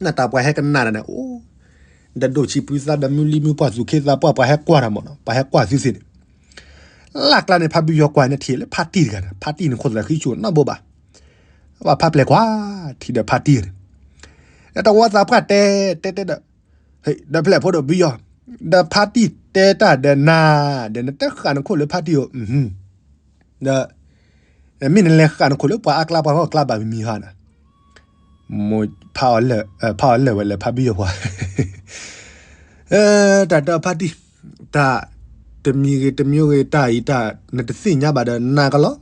နတၢ်ပှၤဟဲကနၣ်ဒီးန့ၣ် အိၣ် ဒီးဒိၣ်ဆံးဖုသးဒီးမုၢ်လံၢ်မုၢ်ပှၢ်သူၣ်ခ့သးပှၢ် ပှၤဟဲကွၢ်တၢ်မးနီၤ ပှၤဟဲကွၢ်သုသ့ၣ်န့ၣ်, လၢ်ကျါန့ၣ် ဖါဘံၣ်ယီၤကွၢ်န့ၣ်ထံၣ်လၢဖါတံၢ်တဂၤန့ၣ် ဖါတံၢ်န့ၣ်ခိၣ်သးဃံဆူၣ်နီၢ်ဘိဘၣ်, ဘၣ်ဖါပျဲၢ်ကွၢ် ထံၣ်ဒီးဖါတံၢ်န့ၣ်, ဒီးတဝီသးပှၢ်တဲ တဲတဲဒီး, ဒီးဖဲလဲၣ်ဖိဒိၣ်ဘံၣ်ယီၤ, ဒီးဖါတံၢ်တဲတၢ်ဒီးနၤ, ဒီးနတဃၣ်နခိၣ်လၢဖါတံၢ်ဧိၤ, ဒီး မ့ၢ်နလဲၤဃၣ်နခိၣ်လၢပှၤအါကျါပှၤဂီၢ်ကျါဘၣ်မံၤမံၤဟါနၤ, မိၢ်ဖါအီၤလဲၣ်ဝဲလၢဖါဘံၣ်ယီၤပှၤ တၢ်ဒီးဖါတံၢ်, တၢ်တမံၤဂ့ၤတမံၤဂ့ၤ တၢ်အံၤတၢ်နတသ့ၣ်ညါဘၣ်ဒီးနၤကလီ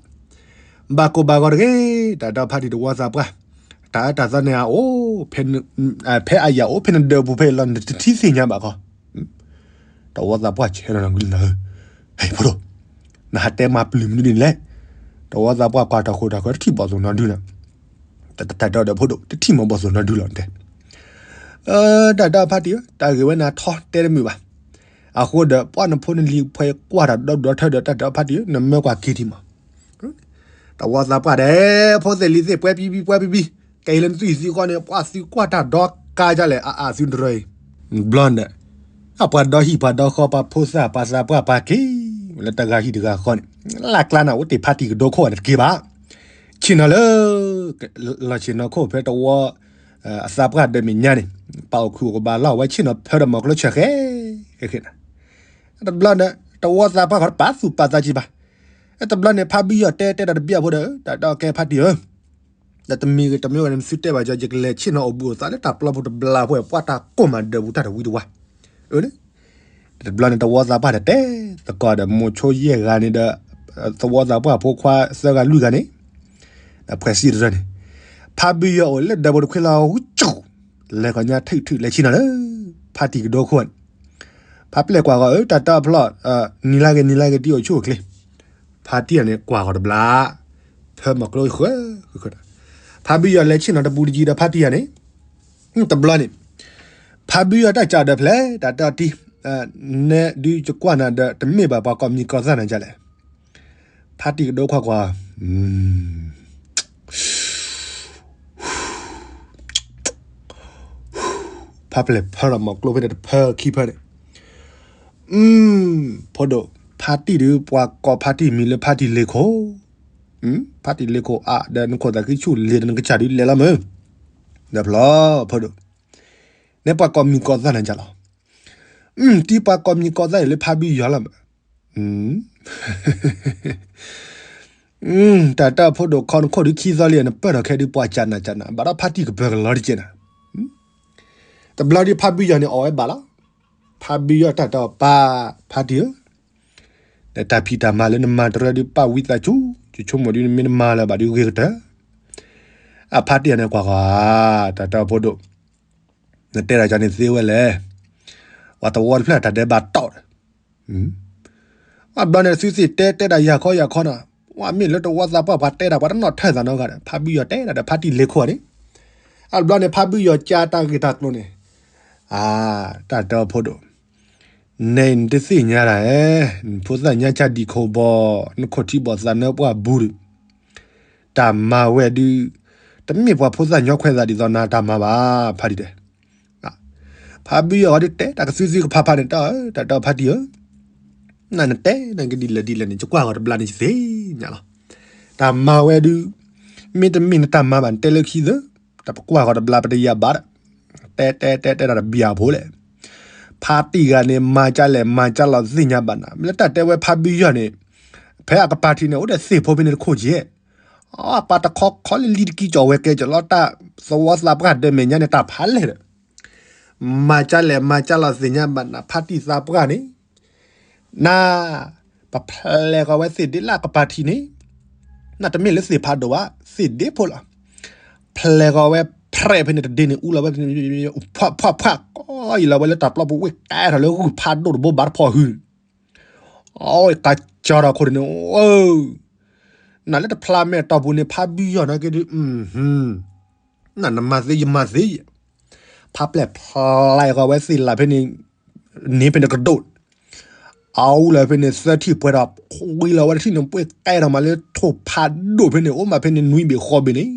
ၤ, ဘၣ်ကိၢ်ဘၣ်ဂီၤတဂ့ၤ, တၢ်ဒီးဖါတံၢ်တဝီသးပှၢ်, တၢ်အၢတၢ်သီန့ၣ်အအိၣ်, ဖဲအယၤအိၣ်ဖဲနဒၢးပူၤဖဲအံၤလီၤ နတထံၣ်သ့ၣ်ညါဘၣ်ကီး, တဝီသးပှၢ်ဆဲးနီၤနကလုၢ်နၤဧၢ, ဟဲဖိဒိၣ်, နဟးတဲမၤပျုၤမနုၤဒ်န့ၣ်လဲၣ်, တဝီသးပှၢ်ကွၢ်တၢ်ခိၣ်တၢ်ဃၢၤတထံၣ်ဘီၣ်သိၣ်နီၤဒုလီၤ တၢ်ဒီးဖိဒိၣ် တထံၣ်မၤဘီၣ်သိၣ်နီၤဒုလီၤတဲ, တၢ်ဒီးဖါတံၢ်ဧၢ, တၢ်ဂ့ၢ်ဝဲန့ၣ်ထီတဲတမုာ်ဘၣ်, အဃိဒီးပှၤနဖိနလံၤဖဲကွၢ်တၢ်ဒီဒူၣ်ဒီထၢဒီးတၢ်ဒီးဖါတံၢ်ဧၢ, နမၢကွၢ်က့ၤထံမး, တဝီသးပှၢ်ဒီး ဖိသ့ၣ်လံၤသ့ၣ် ပှဲပံပံ ပှဲပံပံ, ကဲအံၤလၢနသွံၣ်သံဃီန့ၣ် ပှၤသုကွၢ်တၢ်ဒီကါဒ်လဲၣ် အအၣ်သုတရၢအံၤ, ဘျီန့ၣ် အပှၤဒီဟံၣ်ပှၤဒီဃီပှၤဖိသၣ်ပှၤသးပှၢ်ပှၤက့ၤ လၢတဂၤဟံၣ်တဂၤဃီန့ၣ်, လၢ်ကျါန့ၣ် အိၣ်တ့ၢ်ဖါတံၢ်ကဒိခိၣ်န့ၣ်တက့ၢ်ဘၣ်, ဆ့ၣ်နီၤလၢ လီၢ်ဆ့ၣ်နီၤခိၣ်ဖဲတဝီ အသးပှၢ်ဒီးမဲာ်ညါန့ၣ်, ပာ်အိၣ်ခုၣ်အိၣ်ကဘၣ်လီၤ အဝဲဆ့ၣ်နီၤဖၢဒီးမီၤကျိဆၢဃဲဃဲဃဲန့ၣ်, တဘျီန့ၣ် တဝီသးပှၢ်ဃီတပာ်သူၣ်ပာ်သးကံဘၣ်, တဘျီန့ၣ် ဖါဘံၣ်ယီၤတဲတဲဒီးတဘျီဖိဒီး တၢ်ဒီးကဲဖါတံၢ်ဧၢ ဒီးတမံၤဂ့ၤတမံၤဂ့ၤန့ၣ် မ့ၢ်သုတဲဘၣ်ကီး ယကလဲၤဆ့ၣ်နီၤအိၣ်ဘှံးအိၣ်သးလၢတၢ်ပျီပူၤတဘျီဖိ ပှၤတၢ်ကိၢ်မးဒၢးပူၤတၢ်တဝံတဝါ, အၢ တဘျီန့ၣ် တဝီသးပှၢ်ဒီးတဲသကိးဒီးမိၤဆိယဲၢ်ဂၤန့ၣ်ဒီး သဝီသးပှၢ်ဖိခွါသၢဂၤလွံၢ်ဂၤန့ၣ်, ဒီးဖှဲးစံတရၢန့ၣ်, ဖါဘံၣ်ယီၤအိၣ်လၢဒၢးပူၤတခွ့လီၤ ဝူကၠူၣ်, လဲၤကီၢ်ညါထုးထုးလဲၤဆ့ၣ်နီၤလၢ ဖါတံၢ်ကဒိခိၣ်န့ၣ်, ဖါပျဲၢ်ကွၢ်ဃီၤ အၢ တၢ်တၢ်ဖျီၣ်, နံၤလၢဂ့ၤနံၤလၢဂ့ၤ တံၢ်အိၣ်ဆူၣ်အိၣ်ချ့, ဖါတံၢ်န့ၣ်ကွၢ်ဃီၤတဘျီ, ဖၢမီၤကျိဃၢဃၢ, ဖါဘံၣ်ယီၤလဲၤဆ့ၣ်နီၤတပူၤတယံၤဒီးဖါတံၢ်ယၤန့ၣ်, တဘျီန့ၣ် ဖါဘံၣ်ယီၤတၢ်ကးဒီးဖျဲး တၢ်တၢ်တံၢ်, နဲဒုးယကွၢ်နၤဒီး တမ့ၢ်ဘၣ်ပှၤကိးမံၤကိးသၣ်နၤဒ်လဲၣ်, ဖါတံၢ်ကဒိခိၣ်ကွၢ်, ဖါပျဲၢ်ဖၢလီၤမီၤကျိဖဲန့ၣ်တဖၢခံဖၢန့ၣ်, ဖိဒိၣ်, ဖါတံၢ်ဒုးပှၤကိးဖါတံၢ်မံၤလၢဖါတံၢ်လ့ခိၣ်, ဖါတံၢ်လ့ခိၣ်အါ ဒီးနခိၣ်သးခုဆူၣ်လ့ၤဒီးနကစၢ်ဒုးလဲၤလီၤမး, ဒီးဖျီဖိဒိၣ်, နဲပှၤကိးမံၤကိးသၣ်နၤဒ်လီၤ, တံၢ်ပှၤကိးမံၤကိးသၣ်အံၤလၢဖါဘံၣ်ယီၤလီၤမး တၢ်တၢ်ဖိဒိၣ်ခီနခိၣ်ဒုးခံသီလံ နပၢၢ်ထီၣ်ခဲဒုးပှၤကနၣ်ကနၣ် ဘၣ်ဒီးဖါတံၢ်ကပၢၤကလီၤတက့ၢ်နၤ, တဘျီဒုးဖါဘံၣ်ယီၤန့ၣ်အီၣ်ဝဲဘၣ်လီၤ, ဖါဘံၣ်ယီၤတၢ်တၢ်ပာ်ဖါတံၢ်ဧၢ, ဒီးတၢ်ဖံးတၢ်မၤလၢနမၤတရၢဒုးပာ်ဝံသးစူၤ, ယဆိကမိၣ်ဒုးနမ့ၢ်နမၤလၢၤဘၣ်ဒုးဂ့ၤကတၢၢ်, အဖါတံၢ်အန့ၣ်ကွၢ်ကွၢ်, တၢ်တၢ်ဖိဒိၣ် နတဲတၢ်ကန့ၣ်သ့ဝဲလဲၣ်, ပှၤသဝီတဖျၢၣ်တၢ်ဒဲးဘးတီၢ်ဒီး, အဘျီန့ၣ် သုသ့ၣ်တဲတဲဒၣ်ယၤခီယၤခီနီၤ, ပှၤမ့ၢ်လၢတဝီသးပှၢ်ပှၤတဲဒၣ် ပှၤတနီၣ်ထၢၣ်သးနီတဂၤဒီး ဖါဘံၣ်ယီၤတဲဒၣ်ဒီးဖါတံၢ်လ့ခိၣ်န့ၣ်, အဘျီန့ၣ် ဖါဘံၣ်ယီၤကးတၢ်ဂ့ၢ်တၢ်ကျိၤန့ၣ်, အါ, တၢ်တၢ်ဖိဒိၣ်, နဲနတသ့ၣ်ညါဒၣ်ဧဲ, နဖိသၣ်ညါဆါဒံၣ်ခိၣ်ဘီ, နခိၣ်ထံဘီၣ်သးနၢပှၢ်ဘူးဒီး တၢ်မၤဝဲဒုး, တမ့ၢ်ပှၤဖိသၣ်ညီခွဲးသးဒ်သိးနၤတၢ်မၤဘၣ်, ဖါတံၢ်တဲ, ဖါဘံၣ်ယီၤအီၤဒုးတဲတၢ်ကသုသုကဖးဖးန့ၣ်, တၢ်တၢ်ဖါတံၢ်ဧၢ, နနတဲနကဒ်လဲၣ်ဒ်လဲၣ်န့ၣ် ယကွၢ်ဂီၤတဘျီန့ၣ်ယသ့ၣ်ညါလီၤ, တၢ်မၤဝဲဒုး, မ့တမ့ၢ်နတၢ်မၤဘၣ် နတဲလၢခံသၢ, တၢ်ပကွၢ်ဂီၤတဘျီပတယာ်ဘၣ်ဒီး, တဲတဲတဲတဲတၢ်တဘံၣ်အဖိလဲၣ် ဖါတံၢ်ဂၤန့ၣ် မၤကၢ်လဲၣ်မၤကၢ်လီၤသ့ၣ်ညါဘၣ်နၤ, မ့ၢ်လၢတၢ်တဲဝဲဖါဘံၣ်ယီၤန့ၣ်, ဖဲအကပၤထံးန့ၣ် အိၣ်ဒီးသ့ၣ်ဖိဖဲန့ၣ်တခိၣ်က့, အပှၤတခီခီလံၤလံၤတကံကီၢ်ဝဲကဲကီၢ်လီၤတၢ်သဝီသးပှၢ်ဒၢးမဲာ်ညါန့ၣ် တၢ်ဖးလဲၢ်ဒီး, မၤကၢ်လဲၣ်မၤကၢ်လီၤသ့ၣ်ညါဘၣ်နၤ ဖါတံၢ်သးပှၢ်န့ၣ်, နၤ, ပဖျဲးဂီၤဝဲသ့ၣ်ဒ့လၢအကပၤထံးန့ၣ်, နတမ့ၢ်လၢသ့ၣ်ဖးဒိၣ်ဘၣ် သ့ၣ်ဒ့ဖိလီၤ ဖျဲးဃီၤဝဲဖြဲးဖဲန့ၣ်တဒ့န့ၣ် အူလီၤဝဲ ဖှၣ်ဖှၣ်ဖှၣ် ကီယံာ်လီၤဝဲလၢတၢ်ပျီပူၤဝ့ၢ်ကဲထီၣ်လၢဂုၢ်ဖးဒိၣ်တဘိဘၣ်တဖီၣ်ဟု, အဝဲကါကၠီထီၣ်ခိၣ်န့ၣ်, နၤလၢတဖျါမဲာ်တီၢ်ပူၤန့ၣ် ဖါဘံၣ်ယီၤနာ်က့ဒုး, နမၤသ့ယမၤသ့ယဲ, ဖါပျဲၢ်ဖျါဃီၤဝဲသ့ၣ်လၢဖဲန့ၣ်, န့ၣ်ဖဲန့ၣ်ကဒိၣ်, အအူလၢဖဲန့ၣ်သၢထံၣ်ပှဲၤဒီး ဝံၤလီၤဝဲတထံၣ်န့ၣ် ပှ့ၤကဲဒီးမးလၢထိၣ်ဖးဒိၣ်ဖဲန့ၣ် အိၣ်မးဖဲန့ၣ်နွံဘ့ၣ်ဃီဘ့ၣ်န့ၣ်,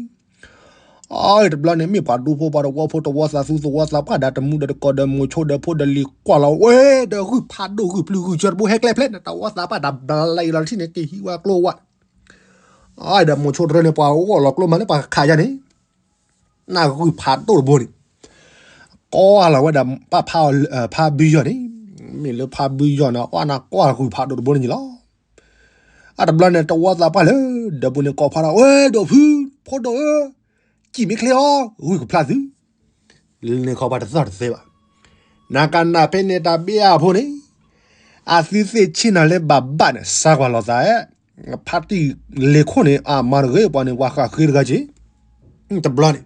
အတဘျီန့ၣ် မ့ၢ်ပှၤဒူဖိပှၤတဝီဖိတဝီသးသူသဝီသးပှၢ်ဒီးတမူဒီးတကိးဒီးမိၤဆိဒီးဖိဒီးလံၤ ကွၢ်လီၤဝဲဒီးဂုၢ်ဖးဒိၣ်ဂုၢ်ပျုၢ်ဂုၢ်ဆၢတဘိဟဲကျဲဖျဲးန့ၣ် တဝီသးပှၢ်ဒီးဘျါလီၤတထံၣ်န့ၣ် က့ၤဟံးဝဲကျိဝဲ, အဒီးမိၤဆိတရၢန့ၣ် ပှၤဂီၢ်လီၤကျိမးလၢပှၤခးယါန့ၣ် နဂုၢ်ဖးဒိၣ်တဘိန့ၣ်, ကွၢ်လီၤဝဲဒီးပာ်ဖးအီၤ ဖးဘုယီၤန့ၣ်, မ့ၢ်လၢဖးဘုယီၤန့ၣ် အီၣ်နၤကွၢ်ဂုၢ်ဖးဒိၣ်တဘိန့ၣ်လီၤ. အတဘျီန့ၣ် တဝီသးပှၢ်လၢဒီပုၢ်န့ၣ်ကိးဖးဒီး ဝဲဒိၣ်ဖု, ဖိဒိၣ်ဧၢ, စံၣ်မ့ၢ်ချ့အီၤ ဂုၢ်ကဖျါသု, လၢန့ၣ်ခီပှၤတသီၣ်တသဲဘၣ်, နကနၣ်ဖဲန့ၣ်တၢ်ဘ့ၣ်အဖိန့ၣ်, အသုသ့ၣ်ဆ့ၣ်နီၤလၢဘၣ်ဘၣ်န့ၣ် စါကွၢ်လီၤသး, ဖါတံၢ်လဲၤခိၣ်န့ၣ် အမၤတဂ့ၤပှၤန့ၣ် ပှၤဃၣ်ဃ့တဂၤက့ၤ, တဘျီန့ၣ်,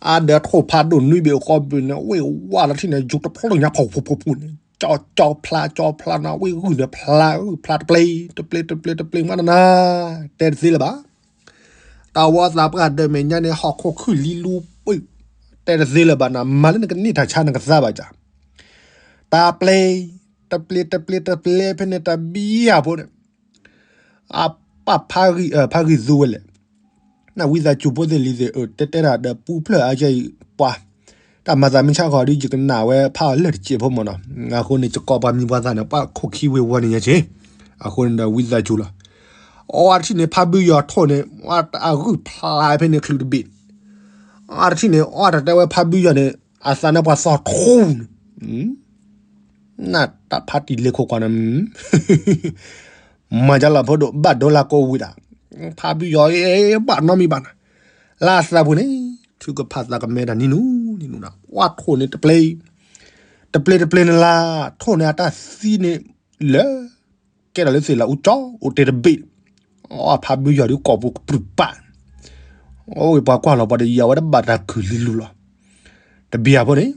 အဒီးထိၣ်ဖးဒိၣ်နွံဘ့ၣ်ဃီဘ့ၣ်န့ၣ် ဝ့ၢ်ဝါလီၤထံၣ်န့ၣ် ယူၤတဖျိညါဖှိၣ်ဖှိၣ်ဖှိၣ်ဖှိၣ်န့ၣ် ကၠီကၠီဖျါကၠီဖျါန့ၣ် ဝ့ၢ်ဂုၢ်ဒီးဖျါ ဂုၢ်ဖျါတပျ့ၤ တပျ့ၤတပျ့ၤတပျ့ၤမးနနၤ, တဲတသ့လၢၤဘၣ်. တၢ်ဝီသးပှၢ်ဒၢးမဲာ်ညါန့ၣ် ဟီၣ်ခိၣ်ခုၣ်လံလူပှ့ၤ, တဲတသ့လၢၤဘၣ်နၤ မၤလၢနကန့ၢ်တၢ်ဆါနကသါဘၣ်ကၢ်, တၢ်ပျ့ၤ, တပျ့ၤတပျ့ၤတပျ့ၤဖဲန့ၣ် တဘံယၢ်ဖိန့ၣ် အပာ်ဖးဂံၢ် ဖးဂံၢ်သူဝဲလဲၣ်, နဝံသးစူၤဖိသ့ၣ်လံၤသ့ၣ် တဲတဲဒၣ်ဒီးပူဖျၢၣ်အါကဲအံၤပှၤ, တၢ်မၤသးမုၢ်ဆါဃီၤဒ်ယကနၣ်ဝဲဖးအီၤလၢတစဲးဖိမ့ၢ်နီၤ, အဃိန့ၣ် ယကိးပှၤမံၤပှၤသၣ်န့ၣ် ပှၤခိၣ်ခံဝ့ၤဝီၤန့ၣ်ညါက့ၤ, အဃိန့ၣ်ဒီးဝံသးစူၤလီၤ. အီတထံၣ်န့ၣ် ဖးဘုယီၤထိၣ်န့ၣ် အဂုၢ်ဖျါဖဲန့ၣ်ချုးတဘ့ၣ်, အီတထံၣ်န့ၣ် အီတၢ်တဲဝဲဖးဘုယီၤန့ၣ် အသးန့ၣ်ပှၤသီၣ်ထူန့ၣ် နတၢ်ဖါတံၢ်လဲၤခိၣ်ကွၢ်န့ၣ် မၤကလီၤဖိဒိၣ်ဘၣ်ဒိလၢကိးဝံၤဒၣ်, ဖးဘုယီၤ ဘၣ်နီတမံၤဘၣ်နၤ, လၢအသးပူၤန့ၣ် ထုကဖၣ်သးကမဲတၢ်နံၤနူၤနံၤနူၤနၤ, ကွၢ်ထိၣ်န့ၣ်တပျ့ၤ, တပျ့ၤတပျ့ၤန့ၣ်လၢ ထိၣ်န့ၣ်အတၢ်သံန့ၣ် လၢ ကဲထီၣ်လၢသ့ၣ်လၢအူကၠီ အိၣ်တ့ၢ်တဘ့ၣ်, အဖးဘုယီၤဒုးကိာ်ပူၤကပြုၢ်ပာ်, အိၣ်ပှၤကွၢ်လီၤပှၤတယံာ်ဝဲတဘၣ်တၢ်ခုၣ်လံလူၤလီၤ, တဘံယၢ်ဖိန့ၣ်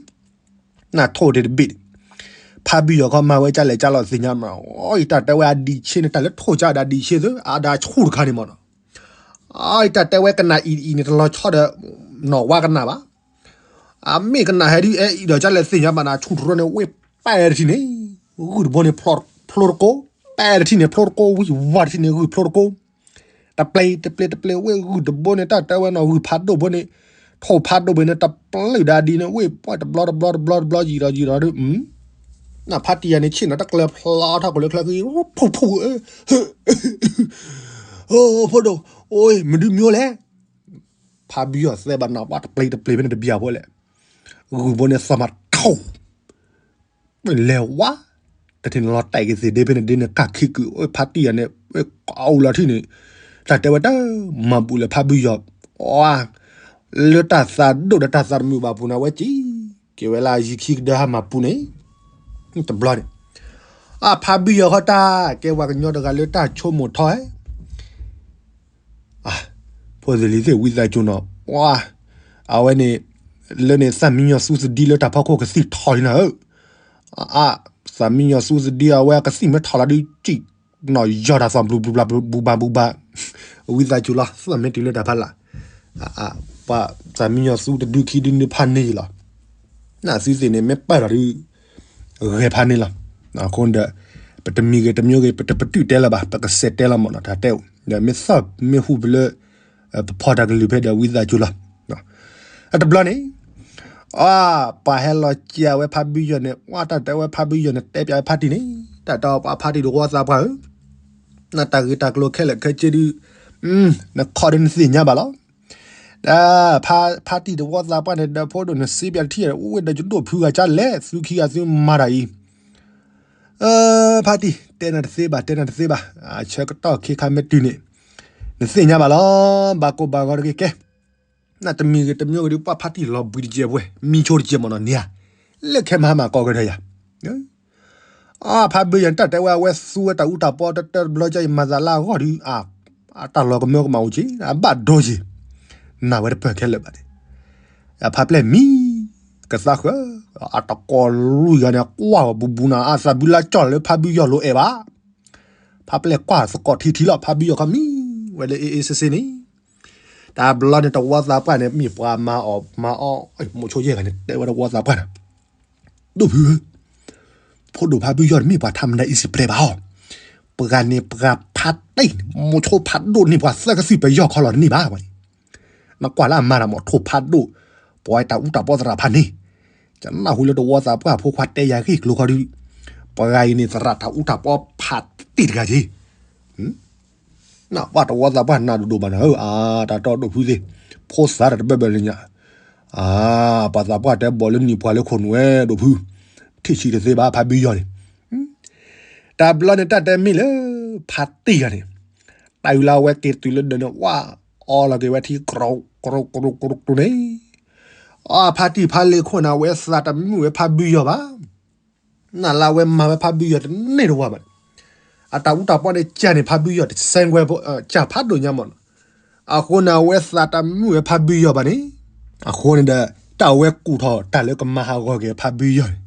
နထိၣ်တ့ၢ်တဘ့ၣ်, ဖးဘုယီၤခီမၤဝဲကၢ်လဲၣ်ကၢ်လီၤသ့ၣ်ညါမး, အတၢ်တဲဝဲအဒံးဆ့န့ၣ် တၢ်လၢထိၣ်ကၢ်ဒီးအဒံးဆ့သၢ အဒၢးဆူၣ်တခါန့ၣ်မးနီၤ, အတၢ်တဲဝဲကနၣ်အံၤအံၤန့ၣ် တလီၤဆီဒီး နီၢ်ဝါကနၣ်ဘၣ်, အမ့ၢ်ကနၣ်ဟဲဒ်အဲၣ်အံၤဒီးကၢ်လဲၣ်သ့ၣ်ညါမးနၤ ဆူၣ်တရၢန့ၣ် ဝ့ၢ်ပဲာ်တထံၣ်န့ၣ် ဂုၢ်တဘိန့ၣ် ဖျိတကိး, ပဲာ်တထံၣ်န့ၣ် ဖျိတကိး ဝံၤဝါတထံၣ်န့ၣ် ဂုၢ်ဖျိတကိး, တပျ့ၤတပျ့ၤတပျ့ၤ ဝ့ၢ်ဂုၢ်တဘိန့ၣ် တၢ်တဲဝဲနီၤ ဂုၢ်ဖးဒိၣ်ဘိန့ၣ်, ထိၣ်ဖးဒိၣ်ဘိန့ၣ် တပျုၢ်ဒၣ်ဒ်န့ၣ် ဝ့ၢ်ပှၢ်တဘျီတဘျီတဘျီတဘျီယံာ်ဒီးယံာ်ဒီးဒုး နဖါတံၢ်ယၤန့ၣ် ဆ့ၣ်နီၤတၢ်ကျၢၤဖျါထီၣ်ကလၢချၢဃံ ဖူဖူဧၢ, ဖိဒိၣ်, အိၣ် မဒုးမံလဲၣ်, ဖးဘုယီၤသဲဘၣ်နၤ ဝဲတပျ့ၤတပျ့ၤဖဲန့ၣ်တဘံယၢ်ဖိလဲၣ်, ဂုၢ်ဘိန့ၣ်သီၣ်မးထီၣ် လဲၤဝါ, တထံၣ်န့ၣ်လီၤတဲာ်က့ၤသ့ၣ်ဒ့ဖဲန့ၣ်ဒ့န့ၣ် ကၢ်ခံကုာ် အိၣ်ဖါတံၢ်ယၤန့ၣ် အိၣ်လီၤထံၣ်န့ၣ်, တၢ်တဲဝဲတၢ်မၤဘူၣ်လၢဖးဘုယီၤ, လၢတၢ်သးဒိၣ်ဒီးတၢ်သးတမုာ်ဘၣ်ပူၤန့ၣ် အဝဲစံးက့ၤဝဲလၢယံၤခံကဒၢဟးမၤပူၤန့ၣ်, တဘျီန့ၣ်, အဖးဘုယီၤဃီတၢ် ကဲပှၤကညီတဂၤလၢတၢ်ဆိကမိၣ်ထီၣ် ဖိသ့ၣ်လံၤသ့ၣ်ဝံသးစူၤနီၤ, အဝဲန့ၣ်, လၢန့ၣ်သၣ်မံယီၤသူသဒံလၢတၢ်ဖီခိၣ်ကသံၣ်ထီၣ်လံနၤဧၢ, အ, သၣ်မံယီၤသူသဒံအဝဲကသံၣ်မ့ၢ်ထီၣ်လီၤဒုး စံၣ်နီၣ်ယီၤတၢ်သီၣ်ဘျုးဘျုးဘျုးဘျုးဘၣ်ဘုဘၣ်, ဝံသးစူၤလီၤ သၣ်မ့ၢ်တုၤလၢတၢ်ဖးလၢ်, ပှၤသၣ်မံယီၤသူတဒုခံဒုန့ၣ်ဖးန့ၢ်ယံၤလီၤ, နသုသ့ၣ်န့ၣ် မ့ၢ်ပာ်ထီၣ်ဒုး ဂဲၤဖးန့ၢ်လီၤ, အဃိဒီး, ပတမံၤဂ့ၤတမံၤဂ့ၤ ပတပတုာ်တဲလၢၤဘၣ် ပကစဲးတဲလီၤမ့ၢ်နီၤ တၢ်တဲအိၣ်, ဒီးမ့ၢ်သီၣ်မ့ၢ်ဟူပလၢ, ပဖီတၢ်ကလုၢ်ဖဲဒီးဝံသးစူၤလီၤ, အတဘျီန့ၣ်, အ, ပှၤဟဲလီၤစံးဝဲဖးဘုယီၤန့ၣ် ဝဲတၢ်တဲဝဲဖးဘုယီၤန့ၣ် တဲပၠးဝဲဖါတံၢ်န့ၣ်, တၢ်တဲပှၤဖါတံၢ်တဝီသးပှၢ်ဧၢ, နတၢ်ဂ့ၢ်တၢ်ကျိၤခဲလၢာ်ခဲဆ့ဒုး, နခီဒုးနသ့ၣ်ညါဘၣ်လီၤ, ဒီး, ဖါတံၢ်တဝီသးပှၢ်န့ၣ် ဒီးဖိဒိၣ်န့ၣ်စံးပၠးတထံၣ် အိၣ်ဝဲဒီးယဒိၣ်ဖုဂၤကၢ်လဲၣ် သုခံဂၤသုမၤတၢ်အံၤ ဖါတံၢ် တဲနၤတသ့ဘၣ် တဲနၤတသ့ဘၣ်, အဆၢကတီၢ်ခ့ခါမ့ၢ်တုၤန့ၣ်, နသ့ၣ်ညါဘၣ်လီၤ, ဘၣ်ကိၢ်ဘၣ်ဂီၤတဂ့ၤကဲ, နတမံၤဂ့ၤတမံၤဂ့ၤဒုး ပှၤဖါတံၢ်လီၤဘှံးတကဲးပှဲၤ မံဆိတကဲးမ့ၢ်နီၤန့ၣ်ဧါ, လၢခဲမဟါမၢ်ကိးကဒီးယၤ အဖးဘုယီၤန့ၣ် တၢ်တဲဝဲအဝဲသူဝဲတၢ်အူတၢ်ပီတၢၢ်တဘျီကၢ်အံၤ မၤသးလၢအဂီၢ်ဒုး, အတၢ်လီၤကမၢကမၣ်အိၣ်က့ၤ အဘၣ်ဒိက့ၤ, နၢ်ဝဲတပၢၢ်ခဲလၢာ်ဘၣ်န့ၣ်, အဖးပျဲၢ်မံ, ကသးဃၢ, အတကိးလွံၢ်ဂၤန့ၣ် ကွၢ်ဝဲဘူးဘူးနၤ အသးဘုလၢကၠီၣ်လၢဖးဘုယီၤလိၤအဲၣ်ဘၣ်, ဖးပျဲၢ်ကွၢ်သကိးထံထံလီၤ ဖးဘုယီၤခီမံ, ဝဲလၢအ့ၣ်အ့ၣ်စ့စ့န့ၣ် တဘျီန့ၣ် တဝီသးပှၢ်န့ၣ် မ့ၢ်ပှၤမၤအီၣ်မၤအီ မိၤဆိယဲၢ်ဂၤန့ၣ် တဲဝဲတဝီသးပှၢ်န့ၣ်, ဒိၣ်ဖုဧၢ, ဖိဒိၣ်ဖါဘုယီၢ်န့ၣ် မ့ၢ်ပှၤထးမတၤ easy prey ဘၣ်ဟီ, ပှၤန့ၣ်ပှၤဖါတံၢ်န့ၣ် မိၤဆိဖးဒိၣ်န့ၢ်ပှၤသၢကသုး ပယီၢ်ခီလီၤတန့ၢ်ဘၣ်ဝဲန့ၣ်, နကွၢ်လၢအမၤတၢ်မး ထိၣ်ဖးဒိၣ်, ပှၤတၢ်အူတၢ်ပီသရၣ်ဖးန့ၣ်, ကနၣ်ဟူလၢတဝီသးပှၢ်ဖိခွါတဲယၤဂ့ၢ်ကျိၤခီဒု, ပှၤအံၤန့ၣ် သရၣ်တၢ်အူတၢ်ပီဖးတံၢ်တဂၤက့ၤ နဘၣ်တဝီသးပှၢ်နးဒိၣ်ဒိၣ်ဘၣ်နၤဧၢ, အါ တၢ်တီဒိၣ်ဖုသ့ၣ်, ဖိသၣ်တၢ်တဘၢၣ်ဘၢၣ်လၢညါ, အါ ပှၤသးပှၢ်တဲဘီၣ်လၢနံၣ်ပှၤလၢခိၣ်နူာ်ဝဲဒိၣ်ဖု, ထံၣ်ဆံးတသ့ဘၣ်ဖါဘုယီၢ်န့ၣ်, တဘျီန့ၣ်တၢ်တဲမ့ၢ်လၢ ဖါတံၢ်ဂၤန့ၣ်, တၢ်အုးလၢအဝဲက့ၤတုၤလၢဒၢးန့ၣ် ဝၣ်အီလီၤက့ၤဝဲထံ ကြိကရိကရိကရိကရိန့ၣ်, အါ ဖါတံၢ်ဖါလ့ခိၣ်န့ၣ် အဝဲသးတမုာ်ဝဲဖါဘုယီၢ်ဘၣ် နလၢအဝဲမၤဝဲဖါဘုယီၢ်တန့ၢ်တဝီဘၣ်, အတၢ်အူတၢ်ပီန့ၣ် ကၢ်န့ၣ်ဖါဘုယီၢ်တစဲးဝဲ ကၢ်ဖးဒိၣ်ညါမးနီၤ, အဃိန့ၣ် အဝဲသးတမုာ်ဝဲဖါဘုယီၢ်ဘၣ်န့ၣ်, အဃိန့ၣ်ဒီး တၢ်အဝဲကူၣ်ထီၣ်တၢ်လၢကမၤဟးဂီၤက့ၤဖါဘုယီၢ်န့ၣ်,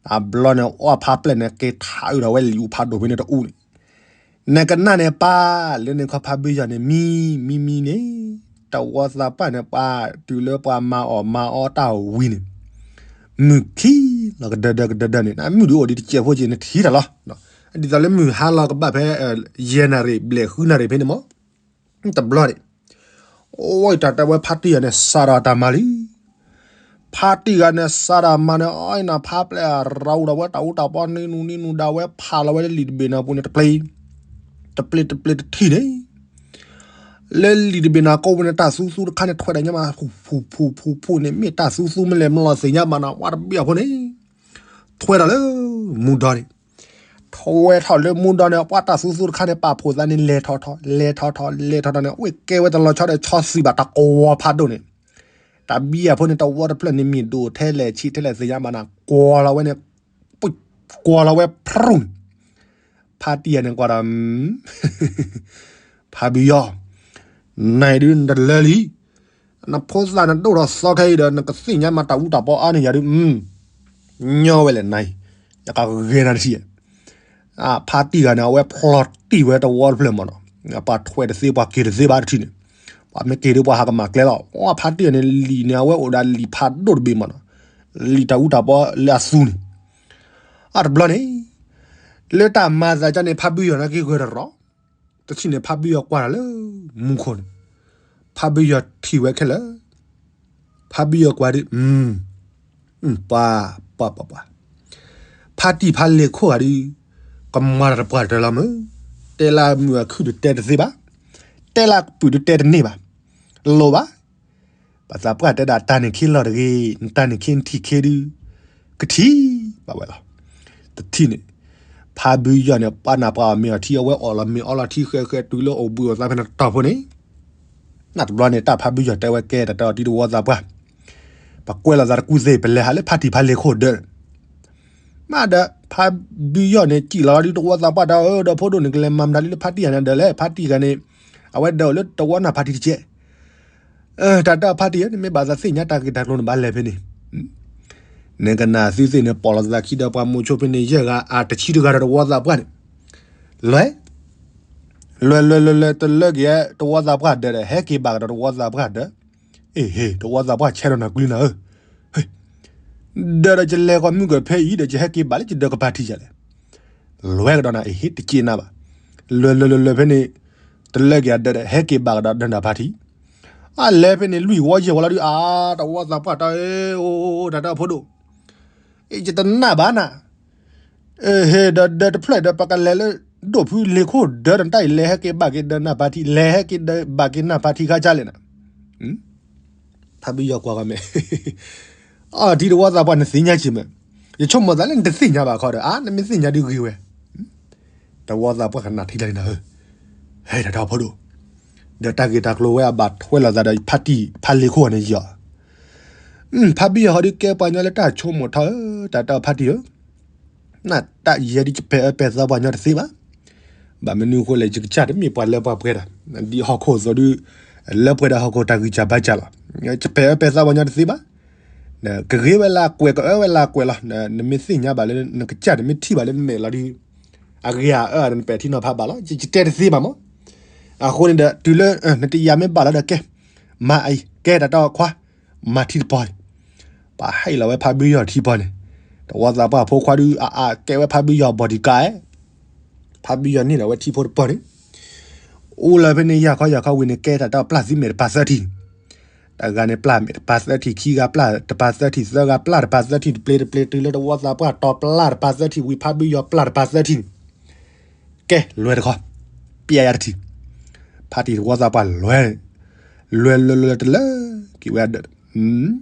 တဘျီန့ၣ် အီၣ်ဖါပျဲၢ်န့ၣ် က့ၤထးအုးဒီးဝဲလံာ်အူဖးဒိၣ်ဖဲန့ၣ်တအူန့ၣ် နကနၣ်န့ၣ်ပၢ်လၢန့ၣ်ခီဖါဘုယီၢ်န့ၣ် မံ မံမံန့ၣ်, တဝီသးပှၢ်န့ၣ် ပှၤတုၤလၢပှၤမၤအီၣ်မၤအီတၢ်ဝံၤန့ၣ်, မုၢ်ခံလီၤကဒၢဒၢကဒၢဒၢန့ၣ် နမုၢ်ဒုးအိၣ်ဒံးတစဲးဖိက့ၤနထံၣ်တၢ်လီၤ, ဒ်သိးလၢမုၢ်ဟါလီၤကဘၣ်ဖဲ ယဲၢ်နၣ်ရံၣ် ဘျဲၣ်ဃုနၣ်ရံၣ်ဖဲန့ၣ်မး, တဘျီန့ၣ် အိၣ်တၢ်တဲဝဲဖါတံၢ်ဂၤန့ၣ် စးထီၣ်တၢ်မၤလံ ဖါတံၢ်ဂၤန့ၣ် စးထီၣ်မၤန့ၣ် အီနၤဖါပျဲၢ်အရၤအူဒီးဝဲတၢ်အူတၢ်ပီ နံနူနံနူဒါဝဲ ဖးလီၤဝဲလၢလံာ်တဘ့ၣ်နၤပူၤန့ၣ် တပျ့ၤ တပျ့ၤတထံၣ်န့ၣ်, လၢလံာ်တဘ့ၣ်နၤကိးပူၤန့ၣ် တၢ်သူသူတခါန့ၣ် ထွဲဒီးညါမး ဖူဖူဖူဖူန့ၣ် မ့ၢ်တၢ်သူသူမ့ၢ်လဲၤမလီၤသ့ၣ်ညါဘၣ်နၤ ဝဲတဘ့ၣ်အဖိန့ၣ် ထွဲထီၣ်လၢမူဒီန့ၣ် ထွဲထီၣ်လၢမူဒီန့ၣ် ပှၤတၢ်သူသူတခါန့ၣ် ပာ်ဖှိၣ်သးန့ၣ် လဲၤထီၣ်ထီၣ် လဲၤထီၣ်ထီၣ် လဲၤထီၣ်ထီၣ်န့ၣ် အိၣ်ကဲဝဲတလီၤဆီဒီးဆီစံးဘၣ်တၢ်ကဝီၤဖးဒိၣ်န့ၣ်, တၢ်ဘံၣ်အဖိန့ၣ် တဝီတဖျၢၣ်န့ၣ် မ့ၢ်ဒိၣ်ထဲလဲၣ်ဆံးထဲလဲၣ်သ့ၣ်ညါဘၣ်နၤ ကွီၤလီၤဝဲန့ၣ်, ကွီၤလီၤဝဲဖရူၣ်န့ၣ်, ဖါတံၢ်ဂၤန့ၣ်ကွၢ်ဒီး ဖါဘုယီၤ, နၤဒုးနတလၢလံ, နဖိသၣ်နဒိၣ်ထီၣ်သီခဲအံၤဒီး နကသ့ၣ်ညါမးတၢ်အူတၢ်ပီအါန့ၣ်ယၤဒုး, ညီဝဲလဲၣ်နၤအံၤ, ယကဂဲၤနၤတထံၣ်, ဖါတံၢ်ဂၤန့ၣ် အဝဲဖျီၣ်တံၢ်ဝဲတဝီတဖျၢၣ်မးနီၤ, ပှၤထွဲတသ့ပှၤက့ၤတသ့ဘၣ်တထံၣ်န့ၣ်, ပှၤမ့ၢ်က့ၤဒုးပှၤဟးကမၤကျဲလီၤ, ဖါတံၢ်ဂၤန့ၣ် လံာ်န့ၣ် အဝဲအိၣ်ဒီးလံာ်ဖးဒိၣ်တဘ့ၣ်မးနီၤ, လံာ်တၢ်အူတၢ်ပီလၢအသူန့ၣ်, အတဘျီန့ၣ် လၢတၢ်မၤသးကန့ၣ် ဖါဘုယီၤန့ၣ်က့ၤဂၢၢ်တရီ, တထံၣ်န့ၣ် ဖါဘုယီၤကွၢ်တၢ်လၢမူခိၣ်န့ၣ်, ဖါဘုယီၤထံၣ်ဝဲခဲလၢာ်, ဖါဘုယီၤကွၢ်ဒုး, ပှၤ, ပှၤပှၤပှၤ, ဖါတံၢ်ဖါလ့ခိၣ်ဂၤဒုး, ကမၤတၢ်တပှၢ်တၢၢ်လီၤမး, တဲလၢမုၢ်အခုၣ်ဒုးတဲတသ့ဘၣ်, တဲလၢကပုာ်ဒုးတဲတန့ၢ်ဘၣ်, လိၣ်ဘၣ် ပှၤသးပှၢ်တဲဒၣ်တၢ်န့ၣ်ခ့လီၤတဂ့ၤ, နတၢ်န့ၣ်ခ့နထံၣ်ခ့ဒုး, ကထံၣ်ဘၣ်ဝဲလီၤ. တထံၣ်န့ၣ်, ဖါဘုယီၤန့ၣ် ပှၤနၢ်ပှၤအီၣ်မ့ၤအီထံ အဝဲအီၣ်လီၤမ့ၤအီလီၤထံ ဃဲဃဲတုၤလၢအိၣ်ဘှံးအိၣ်သါဖဲန့ၣ်တတီၤဖိန့ၣ်, နတဘျီန့ၣ် တၢ်ဖါဘုယီၤတဲဝဲကဲတၢ်တဲအီၤတံၤတဝီသးပှၢ်, ပကွဲးလီၤသးတကူသ့ ပလဲၤဟးလၢဖါတံၢ်ဖါလ့ခိၣ်ဒၢး မ့ၢ်ဒီး ဖါဘုယီၤန့ၣ် စံၣ်လီၤလီၤဒုးတဝီသးပှၢ်တၢ်ဧၢ, ဒီးဖိဒိၣ်န့ၣ် ကလဲၤမၤမတၤလံလၢဖါတံၢ်ဂၤန့ၣ်ဒၢးလဲၣ်, ဖါတံၢ်ဂၤန့ၣ် အဝဲဒၢးအိၣ်လၢတဝီနၢ်ဖါတံၢ်တကဲး, တၢ်တဲဖါတံၢ်ဧၢ, နမ့ၢ်ဘၣ်သးသ့ၣ်ညါတၢ်ဂ့ၢ်တၢ်ကျိၤန့ၣ် ဘၣ်လဲၤဖဲန့ၣ်, နကနၣ်သုသ့ၣ်န့ၣ် ပိာ်လီၤသးခံဒီးပှၤမိၤဆိဖဲန့ၣ် ယဲၢ်ဂၤအတဆံတဂၤဒီးတဝီသးပှၢ်န့ၣ်, လဲၤ လဲၤလဲၤလဲၤလဲၤ တလၢက့ၤတဝီသးပှၢ်ဒၢးဒီး ဟဲက့ၤဘၣ်ကဒီးတဝီသးပှၢ်ဒၢး, အ့ဟ့ၣ် တဝီသးပှၢ်ဆဲးဒီးနၤကွံနၤဧၢ, ဒၢးဒီးယလဲၤဃီၤမုၢ်ကဖဲအံၤဒီး ယဟဲက့ၤဘၣ်လၢယဒၢးကပၤထံးယၤလဲၣ်, လဲၤကဒီးနၤ အ့ဟ့ၣ် တက့ၢ်နၤဘၣ်, လဲၤလဲၤလဲၤလဲၤဖဲန့ၣ်, တလၢက့ၤအဒၢးဒီး ဟဲက့ၤဘၣ်ကဒီးဒၢးနၤဖါထံး, အလဲၤဖဲန့ၣ် လွံၢ်ဝီယဲၢ်ဝီလီၤဒုး အါ တဝီသးပှၢ်တၢ်ဧၢ, အိၣ် တၢ်တဲအဖိဒိၣ် ယတနာ်ဘၣ်နၤ, ဟ့ၣ် ဒီးဒၢးတဖျၢၣ်ဒီး ပကလဲၤလၢဒိၣ်ဖုလ့ခိၣ်ဒၢးဒီး တၢ်အံၤလဲၤဟဲက့ၤဘၣ်က့ၤဒၢးနၢ်ဖါထံး လဲၤဟဲက့ၤဘၣ်က့ၤနၢ်ဖါထံးခါကၢ်လဲၣ်နၤ, ဖါဘုယီၤကွၢ်ဂီၤမဲာ်, အတံၤတဝီသးပှၢ်နသ့ၣ်ညါက့ၤမး, ယဆိကမိၣ်သးလၢနတသ့ၣ်ညါဘၣ်ခီဒီး အါ နမ့ၢ်သ့ၣ်ညါဒုးဂ့ၤဝဲ တဝီသးပှၢ်ကနၣ်ထံလၢနၤဧၢ, ဟဲ တၢ်တဲအဖိဒိၣ်, ဒီးတၢ်ဂ့ၢ်တၢ်ကျိၤဝဲအဘၣ်ထွဲလိာ်သးဒီးဖါတံၢ်ဖါလ့ခိၣ်န့ၣ်ယီၤ, ဖါဘုယီၤဟီဒုးကဲပှၤညီလၢတၢ်ဆိကမိၣ်ထီၣ်ဧၢ, တၢ်တဲအဖိဒိၣ်ဧၢ, နတၢ်ယဲဒုးယပဲာ်အၢပဲာ်သီပှၤညီတသ့ဘၣ်, ဘၣ်မနုၤအဃိလဲၣ် ယကစၢ်တမ့ၢ်ပှၤလၢပှၤပှဲၤတၢ်, ဒ်ဟီၣ်ခိၣ်အသိးဒုး, လၢပှဲၤဒီးဟီၣ်ခိၣ်တၢ်ဂံၢ်စၢ်ဘါစၢ်လီၤ, ယပဲာ်အၢပဲာ်သီပှၤညီတသ့ဘၣ် ကဂ့ၤဝဲလၢအကွဲး ကအၢဝဲလၢအကွဲးလီၤ, နမ့ၢ်သ့ၣ်ညါဘၣ်လၢ နကစၢ်တမ့ၢ်ထံၣ်ဘၣ်လၢနမဲာ်လီၤဒုး, အဂ့ၤအအၢနပဲာ်ထံနီၤဖးဘၣ်လီၤ, ယတဲတသ့ဘၣ်မး, အဃိန့ၣ်ဒီး တုၤလၢနတယာ်မ့ၢ်ဘၣ်လီၤဒီးကဲ, မၤအံၤ ကဲတၢ်တီခွါ, မၤထံတပီၤန့ၣ်, ပှၤဟဲလီၤဝဲဖးဘုယီၤထံပီၤန့ၣ်, တဝီသးပှၢ်ဖိခွါဒုး အအကဲဝဲဖးဘုယီၤ bodyguard, ဖးဘုယီၤန့ၢ်လီၤဝဲထံဖိတပီၤန့ၣ်, အိၣ်လၢဖဲန့ၣ် ယၤခီယၤခီဝံၤန့ၣ် ကဲတၢ်တီပျၢ်သံမဲာ်တပၤသၢထံၣ်, တဂၤန့ၣ်ပျၢ်မဲာ်တပၤသၢထံၣ်, ခံဂၤပျၢ်တပၤသၢထံၣ်, သၢဂၤပျၢ်တပၤသၢထံၣ်တဘျ့တဘျ့, တုၤလၢတဝီသးပှၢ်တီပျၢ်တပၤသၢထံၣ်ဝံၤ ဖးဘုယီၤပျၢ်တပၤသၢထံၣ်န့ၣ်, ကဲ လဲၤတခီ, ပျဲယၤတထံၣ်, ဖါတံၢ်တဝီသးပှၢ်လဲၤ, လဲၤလဲၤလဲၤတလၢက့ၤဝဲဒၣ်,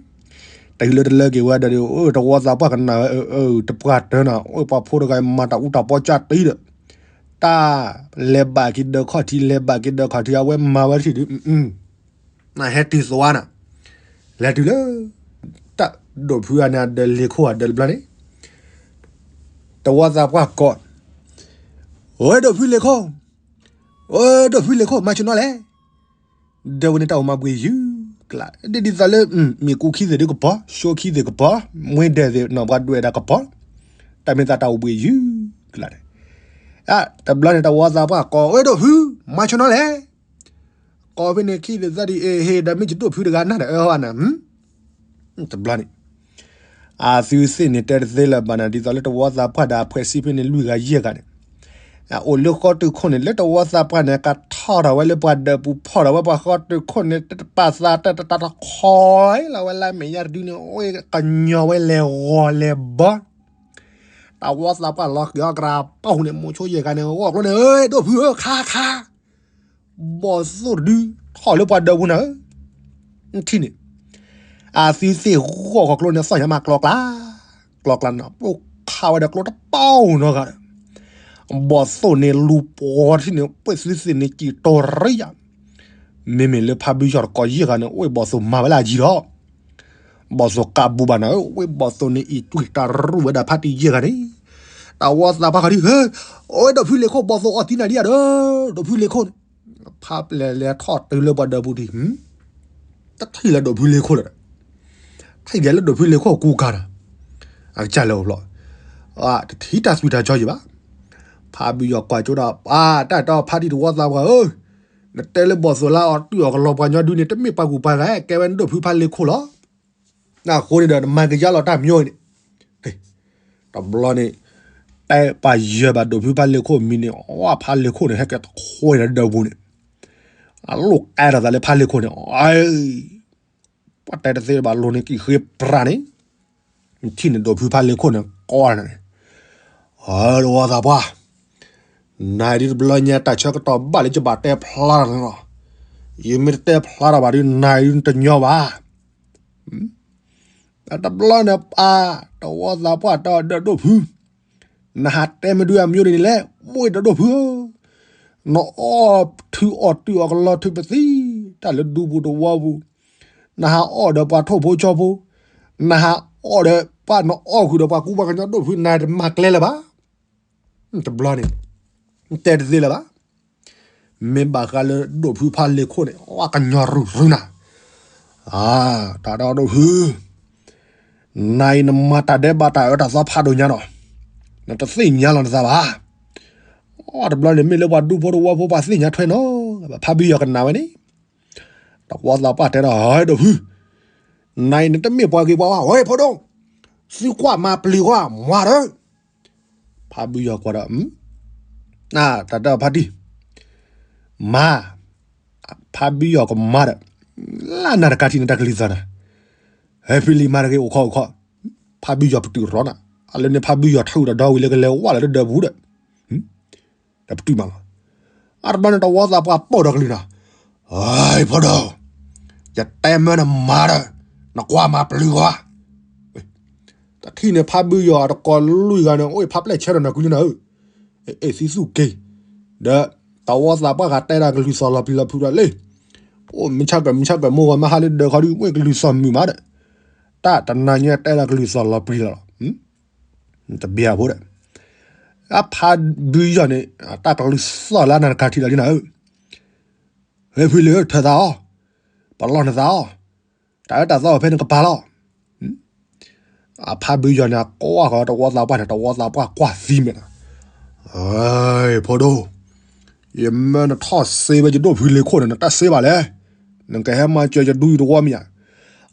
တလၢတလၢက့ၤဝဲဒၣ်ဒီး တဝီသးပှၢ်ကနၣ်ဝဲ တပှၢ်တၢၢ်နၤ အိၣ်ပှၤဖိတဂၤမၤတၢ်အူတၢ်ပီစၢ်တံၢ်ဒီး, တၢ်လဲၤဘၣ်က့ၤဒၢးခီၣ်ထံး လဲၤဘၣ်က့ၤဒၢးခီၣ်ထံး အဝဲမၤဝဲတထံၣ်ဒီး နဟဲတုၤသဝါနၤ, လဲၤတုၤလၢ တၢ်ဒိၣ်ဖုဂၤန့ၣ် အဒၢးလ့ၤခိၣ်အဒၢးတဘျီန့ၣ်, တဝီသးပှၢ်ကိး, အိၣ်ဒိၣ်ဖုလ့ၤခိၣ်, အိၣ်ဒိၣ်ဖုလ့ၤခိၣ် မၤဆိနီၤလဲၣ်, ဒီးဝဲန့ၣ်တၢ်အိၣ်မၤဘှံးယုၢ်ကလး ဒ်ဒ်သိးလၢ မ့ၢ်ကူခံသ့ၣ်ဒုကပီၤ ဆိခံသ့ၣ်ကပီၤ မွ့ဒဲးသ့ၣ်နီၢ်ပှၤဒွဲၣ်ဒၣ်ကပီၤ, တၢ်မ့ၢ်သးတၢ်အိၣ်ဘှံးယုၢ်ကလးန့ၣ်, တဘျီန့ၣ် တဝီသးပှၢ်ကိး အိၣ်ဒိၣ်ဖု မၤဆိနီၤလဲၣ်, ကိးဖဲန့ၣ်ခံသ့ၣ်သၢဒ်အံၤ ဟ့ၣ်ဒီးမ့ၢ်ယဒိၣ်ဖုတဂၤနၤဒီးအၢဟီနၤ, တဘျီန့ၣ် အသုသ့ၣ်န့ၣ်တဲတသ့လၢၤဘၣ်နၤ ဒ်သိးလၢတဝီသးပှၢ်ဒီးအဖှဲးစံဖဲန့ၣ် လွံၢ်ဂၤယဲၢ်ဂၤန့ၣ်, အအိၣ်လၢဃီတုၤခိၣ်န့ၣ် လၢတဝီသးပှၢ်န့ၣ် ကထီၣ်ထီၣ်ဝဲလၢပှၤဒၢးပူၤ ဖီၣ်ထီၣ်ဝဲပှၤဃီတုၤခိၣ်န့ၣ် တပာ်သးတၢ်တတၢ်တခီလီၤဝဲလၢမဲာ်ညါတဒုန့ၣ် အိၣ်ကညီၤဝဲလဲၤဂီၤလဲၤဘီ, တဝီသးပှၢ်လီၤဃံၤအီၣ်ကရၢပီၣ်န့ၣ် မိၤဆိယဲၢ်ဂၤန့ၣ် ဂီၢ်ကျိန့ၣ် ဒိၣ်ဖုဧၢ ခါခါ ဘီၣ်သိၣ်တဒု ထီၣ်လၢပှၤဒၢးပူၤနၤဧၢ, ထံၣ်န့ၣ်, အသုသ့ၣ်ဂီၢ်ဃီၤကျိန့ၣ် သီၣ်ညါမးကျီကျါ, ကျီကျါန့ၣ် ပိၢ်ခးဝဲဒီးကျိတပီၢ်နီတဂၤဒီး, ဘီၣ်သိၣ်န့ၣ်လူၤပှီၤထံၣ်န့ၣ် ပှဲၢ်သုသ့ၣ်န့ၣ်ကံၣ်တီရံယၤ, မ့မ့ၢ်လၢဖးဘုယီၤတကိးယဲၢ်ဂၤန့ၣ် အိၣ်ဘီၣ်သိၣ်မၤဝဲလၢအယံၤလီၤ ဘီၣ်သိၣ်ကးဘူးဘၣ်နၤဧၢ, ဝဲဘီၣ်သိၣ်န့ၣ်အံၤတွံၢ်တၢ်ရူၢ်ဝဲဒၣ်ဖါတံၢ်ယဲၢ်ဂၤန့ၣ်, တဝီသးပှၢ်ခီဒု ဟဲ, အိၣ်ဝဲဒိၣ်ဖုလ့ၤခိၣ် ဘီၣ်သိၣ်အီၣ်သံနၤဒံးယၤဒီး, ဒိၣ်ဖုလ့ၤခိၣ်န့ၣ်, ဖးပျဲၢ်လဲၤထီၣ်တုၤလၢပှၤဒၢးပူၤဒံး, တထံၣ်လၢဒိၣ်ဖုလ့ၤခိၣ်လၢၤဒီး, ထံၣ်က့ၤလၢဒိၣ်ဖုလ့ၤခိၣ်ကူကၤဒီး, အကစၢ်လဲၤအိၣ်ဖျိ, တထံၣ်တၢ်သွံၣ်တၢ်စီယံၤဘၣ်, ဖးဘုယီၤကွၢ်ကၠိဒီး ပၢ်တၢ်တီဖါတံၢ်တဝီသးပှၢ်ဧၢ, နတဲလၢဘီၣ်သိၣ်လၢအီၣ်တုၣ်အီၣ်ကလီပှၤညီဒုန့ၣ် တမ့ၢ်ပှၤကူၣ်ပှၤဂၤ ကဲဝဲနဒိၣ်ဖုဖါလ့ၤခိၣ်လီၤ. အဃိန့ၣ်ဒီး နမၤကယါလီၤတၢ်မညီအံၤန့ၣ်, တဘျီန့ၣ်, တဲပာ်ယၢၤဘၣ်ဒိၣ်ဖုဖါလ့ၤခိၣ်မံၤန့ၣ် ဝဲဖါလ့ၤခိၣ်န့ၣ် ဟဲကဲတခွဲဒီးဒၢးပူၤန့ၣ်, အလိၣ်ကဲထီၣ်သးလၢဖါလ့ၤခိၣ်န့ၣ်, ပှၤတဲတသ့ဘၣ်လိၤန့ၣ် ကံၣ်ဃ့ပြးန့ၣ်, ထံၣ်န့ၣ်ဒိၣ်ဖုဖါလ့ၤခိၣ်န့ၣ် ကိးန့ၣ်, တဝီသးပှၢ် နၤဒ်တဘျီညါ တၢ်ဆၢကတီၢ်ဘၣ်လၢယဘၣ်တဲဖျါထီၣ်န့ၣ်လီၤ. ယမ့ၢ်တတဲဖျါထီၣ်ဘၣ်ဒီး နၤဒ်တညီဘၣ်. တဘျီန့ၣ်ပၢ် တဝီသးပှၢ်တဲဒီးဒိၣ်ဖု, နဟးတဲမ့ၢ်ဒုးအမံၤဒ်န့ၣ်လဲၣ်, ဘၣ်ဒီးဒိၣ်ဖုဧၢ, နအီၣ်ထုးအီၣ်တုာ်အီၣ်ကလီထုးပသံ, တၢ်လၢဒူပူၤတဝီပူၤ, နဟးအီၣ်ဒီးပှၤထိၣ်ဖိဆီဖိ, နဟးအီၣ်ဒီးပှၤ နအီၣ်ဃုာ်ဒီးပှၤကူပှၤကညီဒိၣ်ဖု နတမၤကျဲလၢၤဘၣ်. တဘျီန့ၣ်, တဲတသ့လၢၤဘၣ်. မ့ၢ်ဘၣ်ဃးလၢဒိၣ်ဖုဖါလ့ၤခိၣ်န့ၣ် အကညီၤရုၢ်ရုၢ်နၤ, တၢ်ဒီးဒိၣ်ဖု, နၤအံၤနမၤတၢ်ဒဲးဘးတၢ်အၢတၢ်သီဖးဒိၣ်ညါနီၤ, နတသ့ၣ်ညါလီၤနသးဘၣ်. တဘျီန့ၣ် မ့ၢ်လၢပှၤဒူဖိတဝီဖိ ပှၤသ့ၣ်ညါထွဲနီၤ, ဖါဘုယီၤကနၣ်ဝဲန့ၣ်, တဝီသးပှၢ်တဲဒီး ဒိၣ်ဖု, နၤအံၤနတမ့ၢ်ပှၤဂ့ၤပှၤဝါ, ဝဲဖိဒိၣ်, သုကွၢ်မၤပျံၤကွၢ်မၤဒီး, ဖါဘုယီၤကွၢ်ဒီး, တၢ်တဲဖါတံၢ်, မၤ, ဖါဘုယီၤကမၤဒီး, လၢနၤတကးထံၣ်န့ၣ်တၢ်ကလုၢ်သီၣ်နၤ, ဟဲဖံလံမၤတဂ့ၤ အိၣ်ခီအိၣ်ခီ, ဖါဘုယီၤပတုာ်ရီနၤ, အလၢန့ၣ်ဖါဘုယီၤထူၣ်ဒီးဒီဝံၤလၢကလဲၤဝဲလၢတဒၢးပူၤဒီး, ဒီးပတုာ်မးလီၤ. အတဘျီန့ၣ်တဝီသးပှၢ်ပိာ်ဒီးကလုၢ်နၤ, ဖိဒိၣ်, ယတဲမၢနမၤဒီး, နကွၢ်မၤပျံၤကွၢ်. တထံၣ်န့ၣ်ဖါဘုယီၤအတကိးလွံၢ်ဂၤန့ၣ် အိၣ်ဖးပျဲၢ်ဆၢထီၣ်နၤကွံာ်လံနၤဧၢ, အ့ၣ်သံသူၣ်က့ၤ, ဒီးတဝီသးပှၢ်ဂၤတဲဒၣ်ကလုၢ်သီၣ်လီၤပျံၤလီၤဖုးဒီးလံ, အိၣ်မုၢ်ဆါကွဲးမုၢ်ဆါကွဲးမိၢ်ဂီၤမးဟါလၢဒၢးခီဒုး ဝဲကလုၢ်သီၣ်မုာ်မးဒီး, တၢ်တနၤညါတဲဒၣ်ကလုၢ်သီၣ်လီၤပျံၤလီၤလီၤ, တဘၣ်အဖိဒီး, အဖါဘုယီၤန့ၣ်, တၢ်ကလုၢ်သီၣ်လၢနၤတကးထံၣ်ဒီးလံနၤဧၢ, ဟဲဖံလံ ထၢသးအီၤ, ပလီၢ်နသးအီၤ, တၢ်အၢတၢ်သီဖဲန့ၣ်ကပၤလီၤ. အဖါဘုယီၤန့ၣ် အကွၢ်ဃီၤတဝီသးပှၢ်န့ၣ် တဝီသးပှၢ်ကွၢ်သံမဲာ်နၤ, ဖိဒိၣ်, ယမၢနထီၣ်စ့ဝဲယဒိၣ်ဖုလ့ၤခိၣ်န့ၣ် နတၢ်စ့ဘၣ်လဲၣ်, နကဟဲမၤစၢၤယဒူယတဝီမ့ၢ်ဧါ.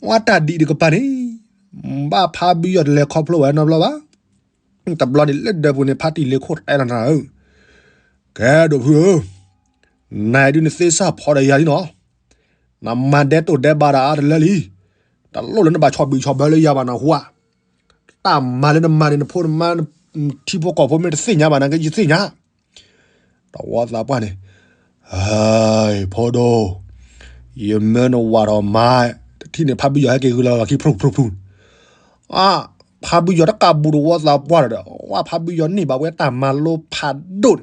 ဝဲတၢ်ဒ်အံၤတကပၤန့ၣ် ဘၣ်ဖးဘုယီၤတလဲၤခီဖျိဝဲနီတဘျီဘၣ်. တဘျီန့ၣ်လၢဒၢးပူၤန့ၣ် ဖါတံၢ်လ့ခိၣ်တဲလီၤနၤဧၢ, ကဲဒိးဖုဧၢ, နၤဒုးနသ့စၢ်ဖီဒီးယၤလံနီၤ, နမၤဒဲးတိၢ်ဒဲးဘးဒီးအါတလၢလံ, တလိၣ်လၢနဘၣ်ဆီၣ်ဘံၣ်ဆီၣ်ဘၢလၢယၤဘၣ်နဟူဧါ, တၢ်မၤလၢနမၤန့ၣ် နဖိနမါ နထံဖိကီၢ်ဖိမ့ၢ်တသ့ၣ်ညါဘၣ် နကယသ့ၣ်ညါ တဝီသးပှၢ်န့ၣ်, ဟဲ, ဖိဒိၣ်, ယမၢနဝၤဒီးမါ, တထံၣ်န့ၣ် ဖါဘုယီၤဟဲက့ၤဂုာ်လီၤလီၤခံဖျိဖျိဖျိ, အါ, ဖါဘုယီၤတကးဘူးတဝီသးပှၢ်ဒီး, ဝဲဖါဘုယီၤန့ၢ်ဘၣ်ဝဲတၢ်မၤလိဖးဒိၣ်န့ၣ်,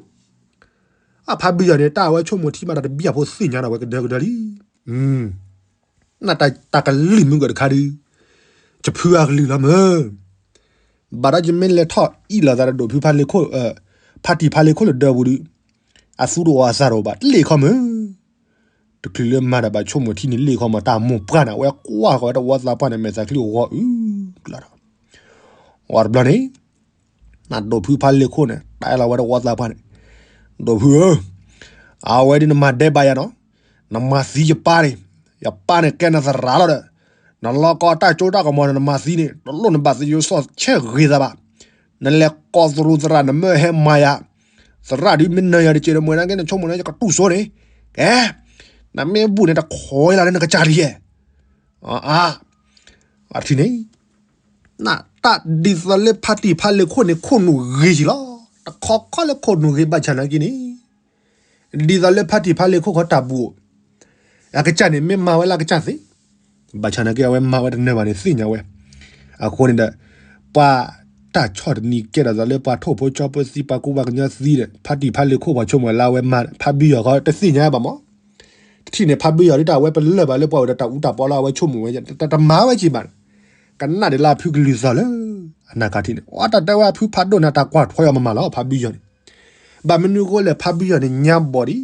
အါ, ဖါဘုယီၤန့ၣ် တၢ်အဝဲဆိကမိၣ်ထံမးဒီးတဘံၣ်အဖိသ့ၣ်ညါဒီးဝဲကဒၢကဒၢလံ. နတၢ်ကလုၢ်မုၢ်ကၢၢ်တခါဒုး, ယဖုအကလုၢ်လီၤမၢ်, ဘၣ်ဒီးယမ့ၢ်လဲၤထီၣ်အံၣ်လိာ်သးဒီးဒိၣ်ဖုဖါလ့ၤခိၣ်, ဖါတံၢ်ဖါလ့ၤခိၣ်လၢဒၢးပူၤဒုး, အသူတအိၣ်အသးတအိၣ်ဘၣ် တလ့ၣ်ခီမၢ်, တချုးလၢမၤဒီးဘၣ်ဆိကမိၣ်ထံန့ၣ်လ့ၣ်ခီမၢ် တၢ်မိၢ်ပှၢ်န့ၣ် အဝဲကွၢ်ဃီၤဝဲတဝီသးပှၢ်န့ၣ် မဲာ်သးချံအဂီၤအုၣ်ကျၢၤဒီး, ဝဲတဘျီန့ၣ် နဒိၣ်ဖုဖါလ့ၤခိၣ်န့ၣ် တဲလီၤဝဲတဝီသးပှၢ်န့ၣ်, ဒိၣ်ဖုဧၢ, အဝဲဒ်နမၤဒဲးဘးယၤနီၤ, နမၤသံယပၢ်န့ၣ်, ယပၢ်န့ၣ်ကဲနသရၣ်လီၤဒီး, နလီၤကီတၢ်ကၠိတၢ်ကမီၤန့ၣ် နမၤသံန့ၣ် တလိၣ်နဘၣ်သယိၤစီၣ်ဆဲးဂ့ၤသးဘၣ်, နလဲၤကိးသရူးသရၣ်နမၢဟဲမၤယၤ, သရၣ်ဒုးမ့ၢ်နၢၤယၤတက့ၢ်ဒီး မ့ၢ်နာ်က့နဆိကမိၣ်န့ၣ် ယကတူၢ်စိန့ၣ်, ကဲ, နမ့ၢ်ဘူၣ်န့ၣ် တခိးလီၤလၢနကစၢ်တယဲၢ်, အါ, အထံန့ၣ် နတၢ်ဒ်သိးလၢဖါတံၢ်ဖါလ့ၤခိၣ်န့ၣ် ခိၣ်နူာ်ဂ့ၤယံၤလီၤ. တခီခီလၢခိၣ်နူာ်ဂ့ၤဘၣ်ဆၣ်နာ်က့န့ၣ်, ဒ်သိးလၢဖါတံၢ်ဖါလ့ၤခိၣ်ခီတၢ်ဘူး, အကစၢ်န့ၣ် မ့ၢ်မၤဝဲလၢအကစၢ်သ့, ဘၣ်ဆၣ်နာ်က့အဝဲမၤဝဲတနၢၤဘၣ်န့ၣ်သ့ၣ်ညါဝဲ, အဃိန့ၣ်ဒီး, ပှၤတၢ်ဆီၣ်တနံၤကဲထီၣ်သးလၢပှၤထိၣ်ဖိကၠီဖိသံ ပှၤကူပှၤကညီသံဒီး ဖါတံၢ်ဖါလ့ၤခိၣ်ပှၤဆိကမိၣ်လၢအဝဲမၤ ဖါဘုယီၤခီတသ့ၣ်ညါဘၣ်မး တထံၣ်န့ၣ်ဖါဘုယီၤဒ်တၢ်အဝဲပလၢၢ်ဘၣ်လၢပှၤအိၣ်ဒီးတၢ်အူတၢ်ပီလၢအဝဲဆိကမိၣ်ဝဲ တမၤဝဲက့ၤဘၣ်န့ၣ်, ကနၣ်ဒ်လၢအဖုကလုၢ်သီၣ်လၢ အနၢ်ခါထံးန့ၣ် အတၢ်တဲဝဲအဖုဖးဒိၣ်န့ၣ် တၢ်ကွၢ်ထွဲအီၤမးမးလီၤ ဖါဘုယီၤန့ၣ်, ဘၣ်မနုၤအဃိလဲၣ် ဖါဘုယီၤန့ၣ် ညါဘီၣ်ဒံး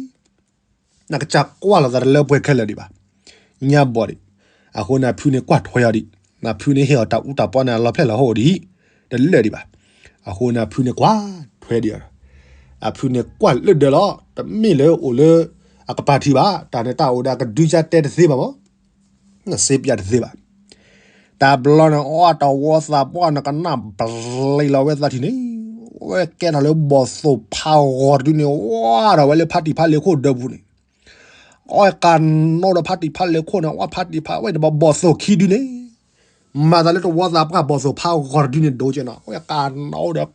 နကစၢ်ကွၢ်လိာ်သးတလၢပှဲၤခဲလၢာ်ဒံးဘၣ်, ညါဘီၣ်ဒံး, အဃိန့ၣ်အဖုန့ၣ်ကွၢ်ထွဲအီၤဒံး, နဖုန့ၣ်ဟ့ၣ်အီၤတၢ်အူတၢ်ပီန့ၣ် အလီၤဖျဲၣ်လီၤဟိၣ်ဒံး, တလၢာ်ဒံးဘၣ်, အဃိန့ၣ်အဖုန့ၣ်ကွၢ်ထွဲဒံးအီၤဒီး, အဖုန့ၣ်ကွၢ်လၢဒၢးလီၤ တမ့ၢ်လၢအိၣ်လၢ အကပၤထံးဘၣ် တၢ်န့ၣ်တၢ်အိၣ်ဒီးအကဒုကၢ်တဲတသ့ဘၣ်မး နစ့ပျၢ်တသ့ဘၣ်, တဘျီန့ၣ် အီၣ်တဝီသးပှၢ်န့ၣ် ကနၣ်ဘျံၤလီၤဝဲသးထံးန့ၣ်, ဝဲကဲထီၣ်လၢဘီၣ်သိၣ်ဖးဂီၤတဒုန့ၣ် ဝါဒီးဝဲလၢဖါတံၢ်ဖါလ့ၤခိၣ်ဒၢးပူၤန့ၣ်, အီၣ်ကးနီဒီးဖါတံၢ်ဖါလ့ၤခိၣ်န့ၣ် ဝဲဖါတံၢ်ဖါဝဲန့ၣ် ဘီၣ်သိၣ်ခံဒုန့ၣ်, မၤသးလၢတဝီသးပှၢ်ဘီၣ်သိၣ်ဖးဂီၤတဒုန့ၣ် ဒိကဲနီၤ ဝဲကးနီဒီးကကးဒီးကနိကနိ ကနိကနိကဝ့ၢ်တူထၢၣ်ဖီ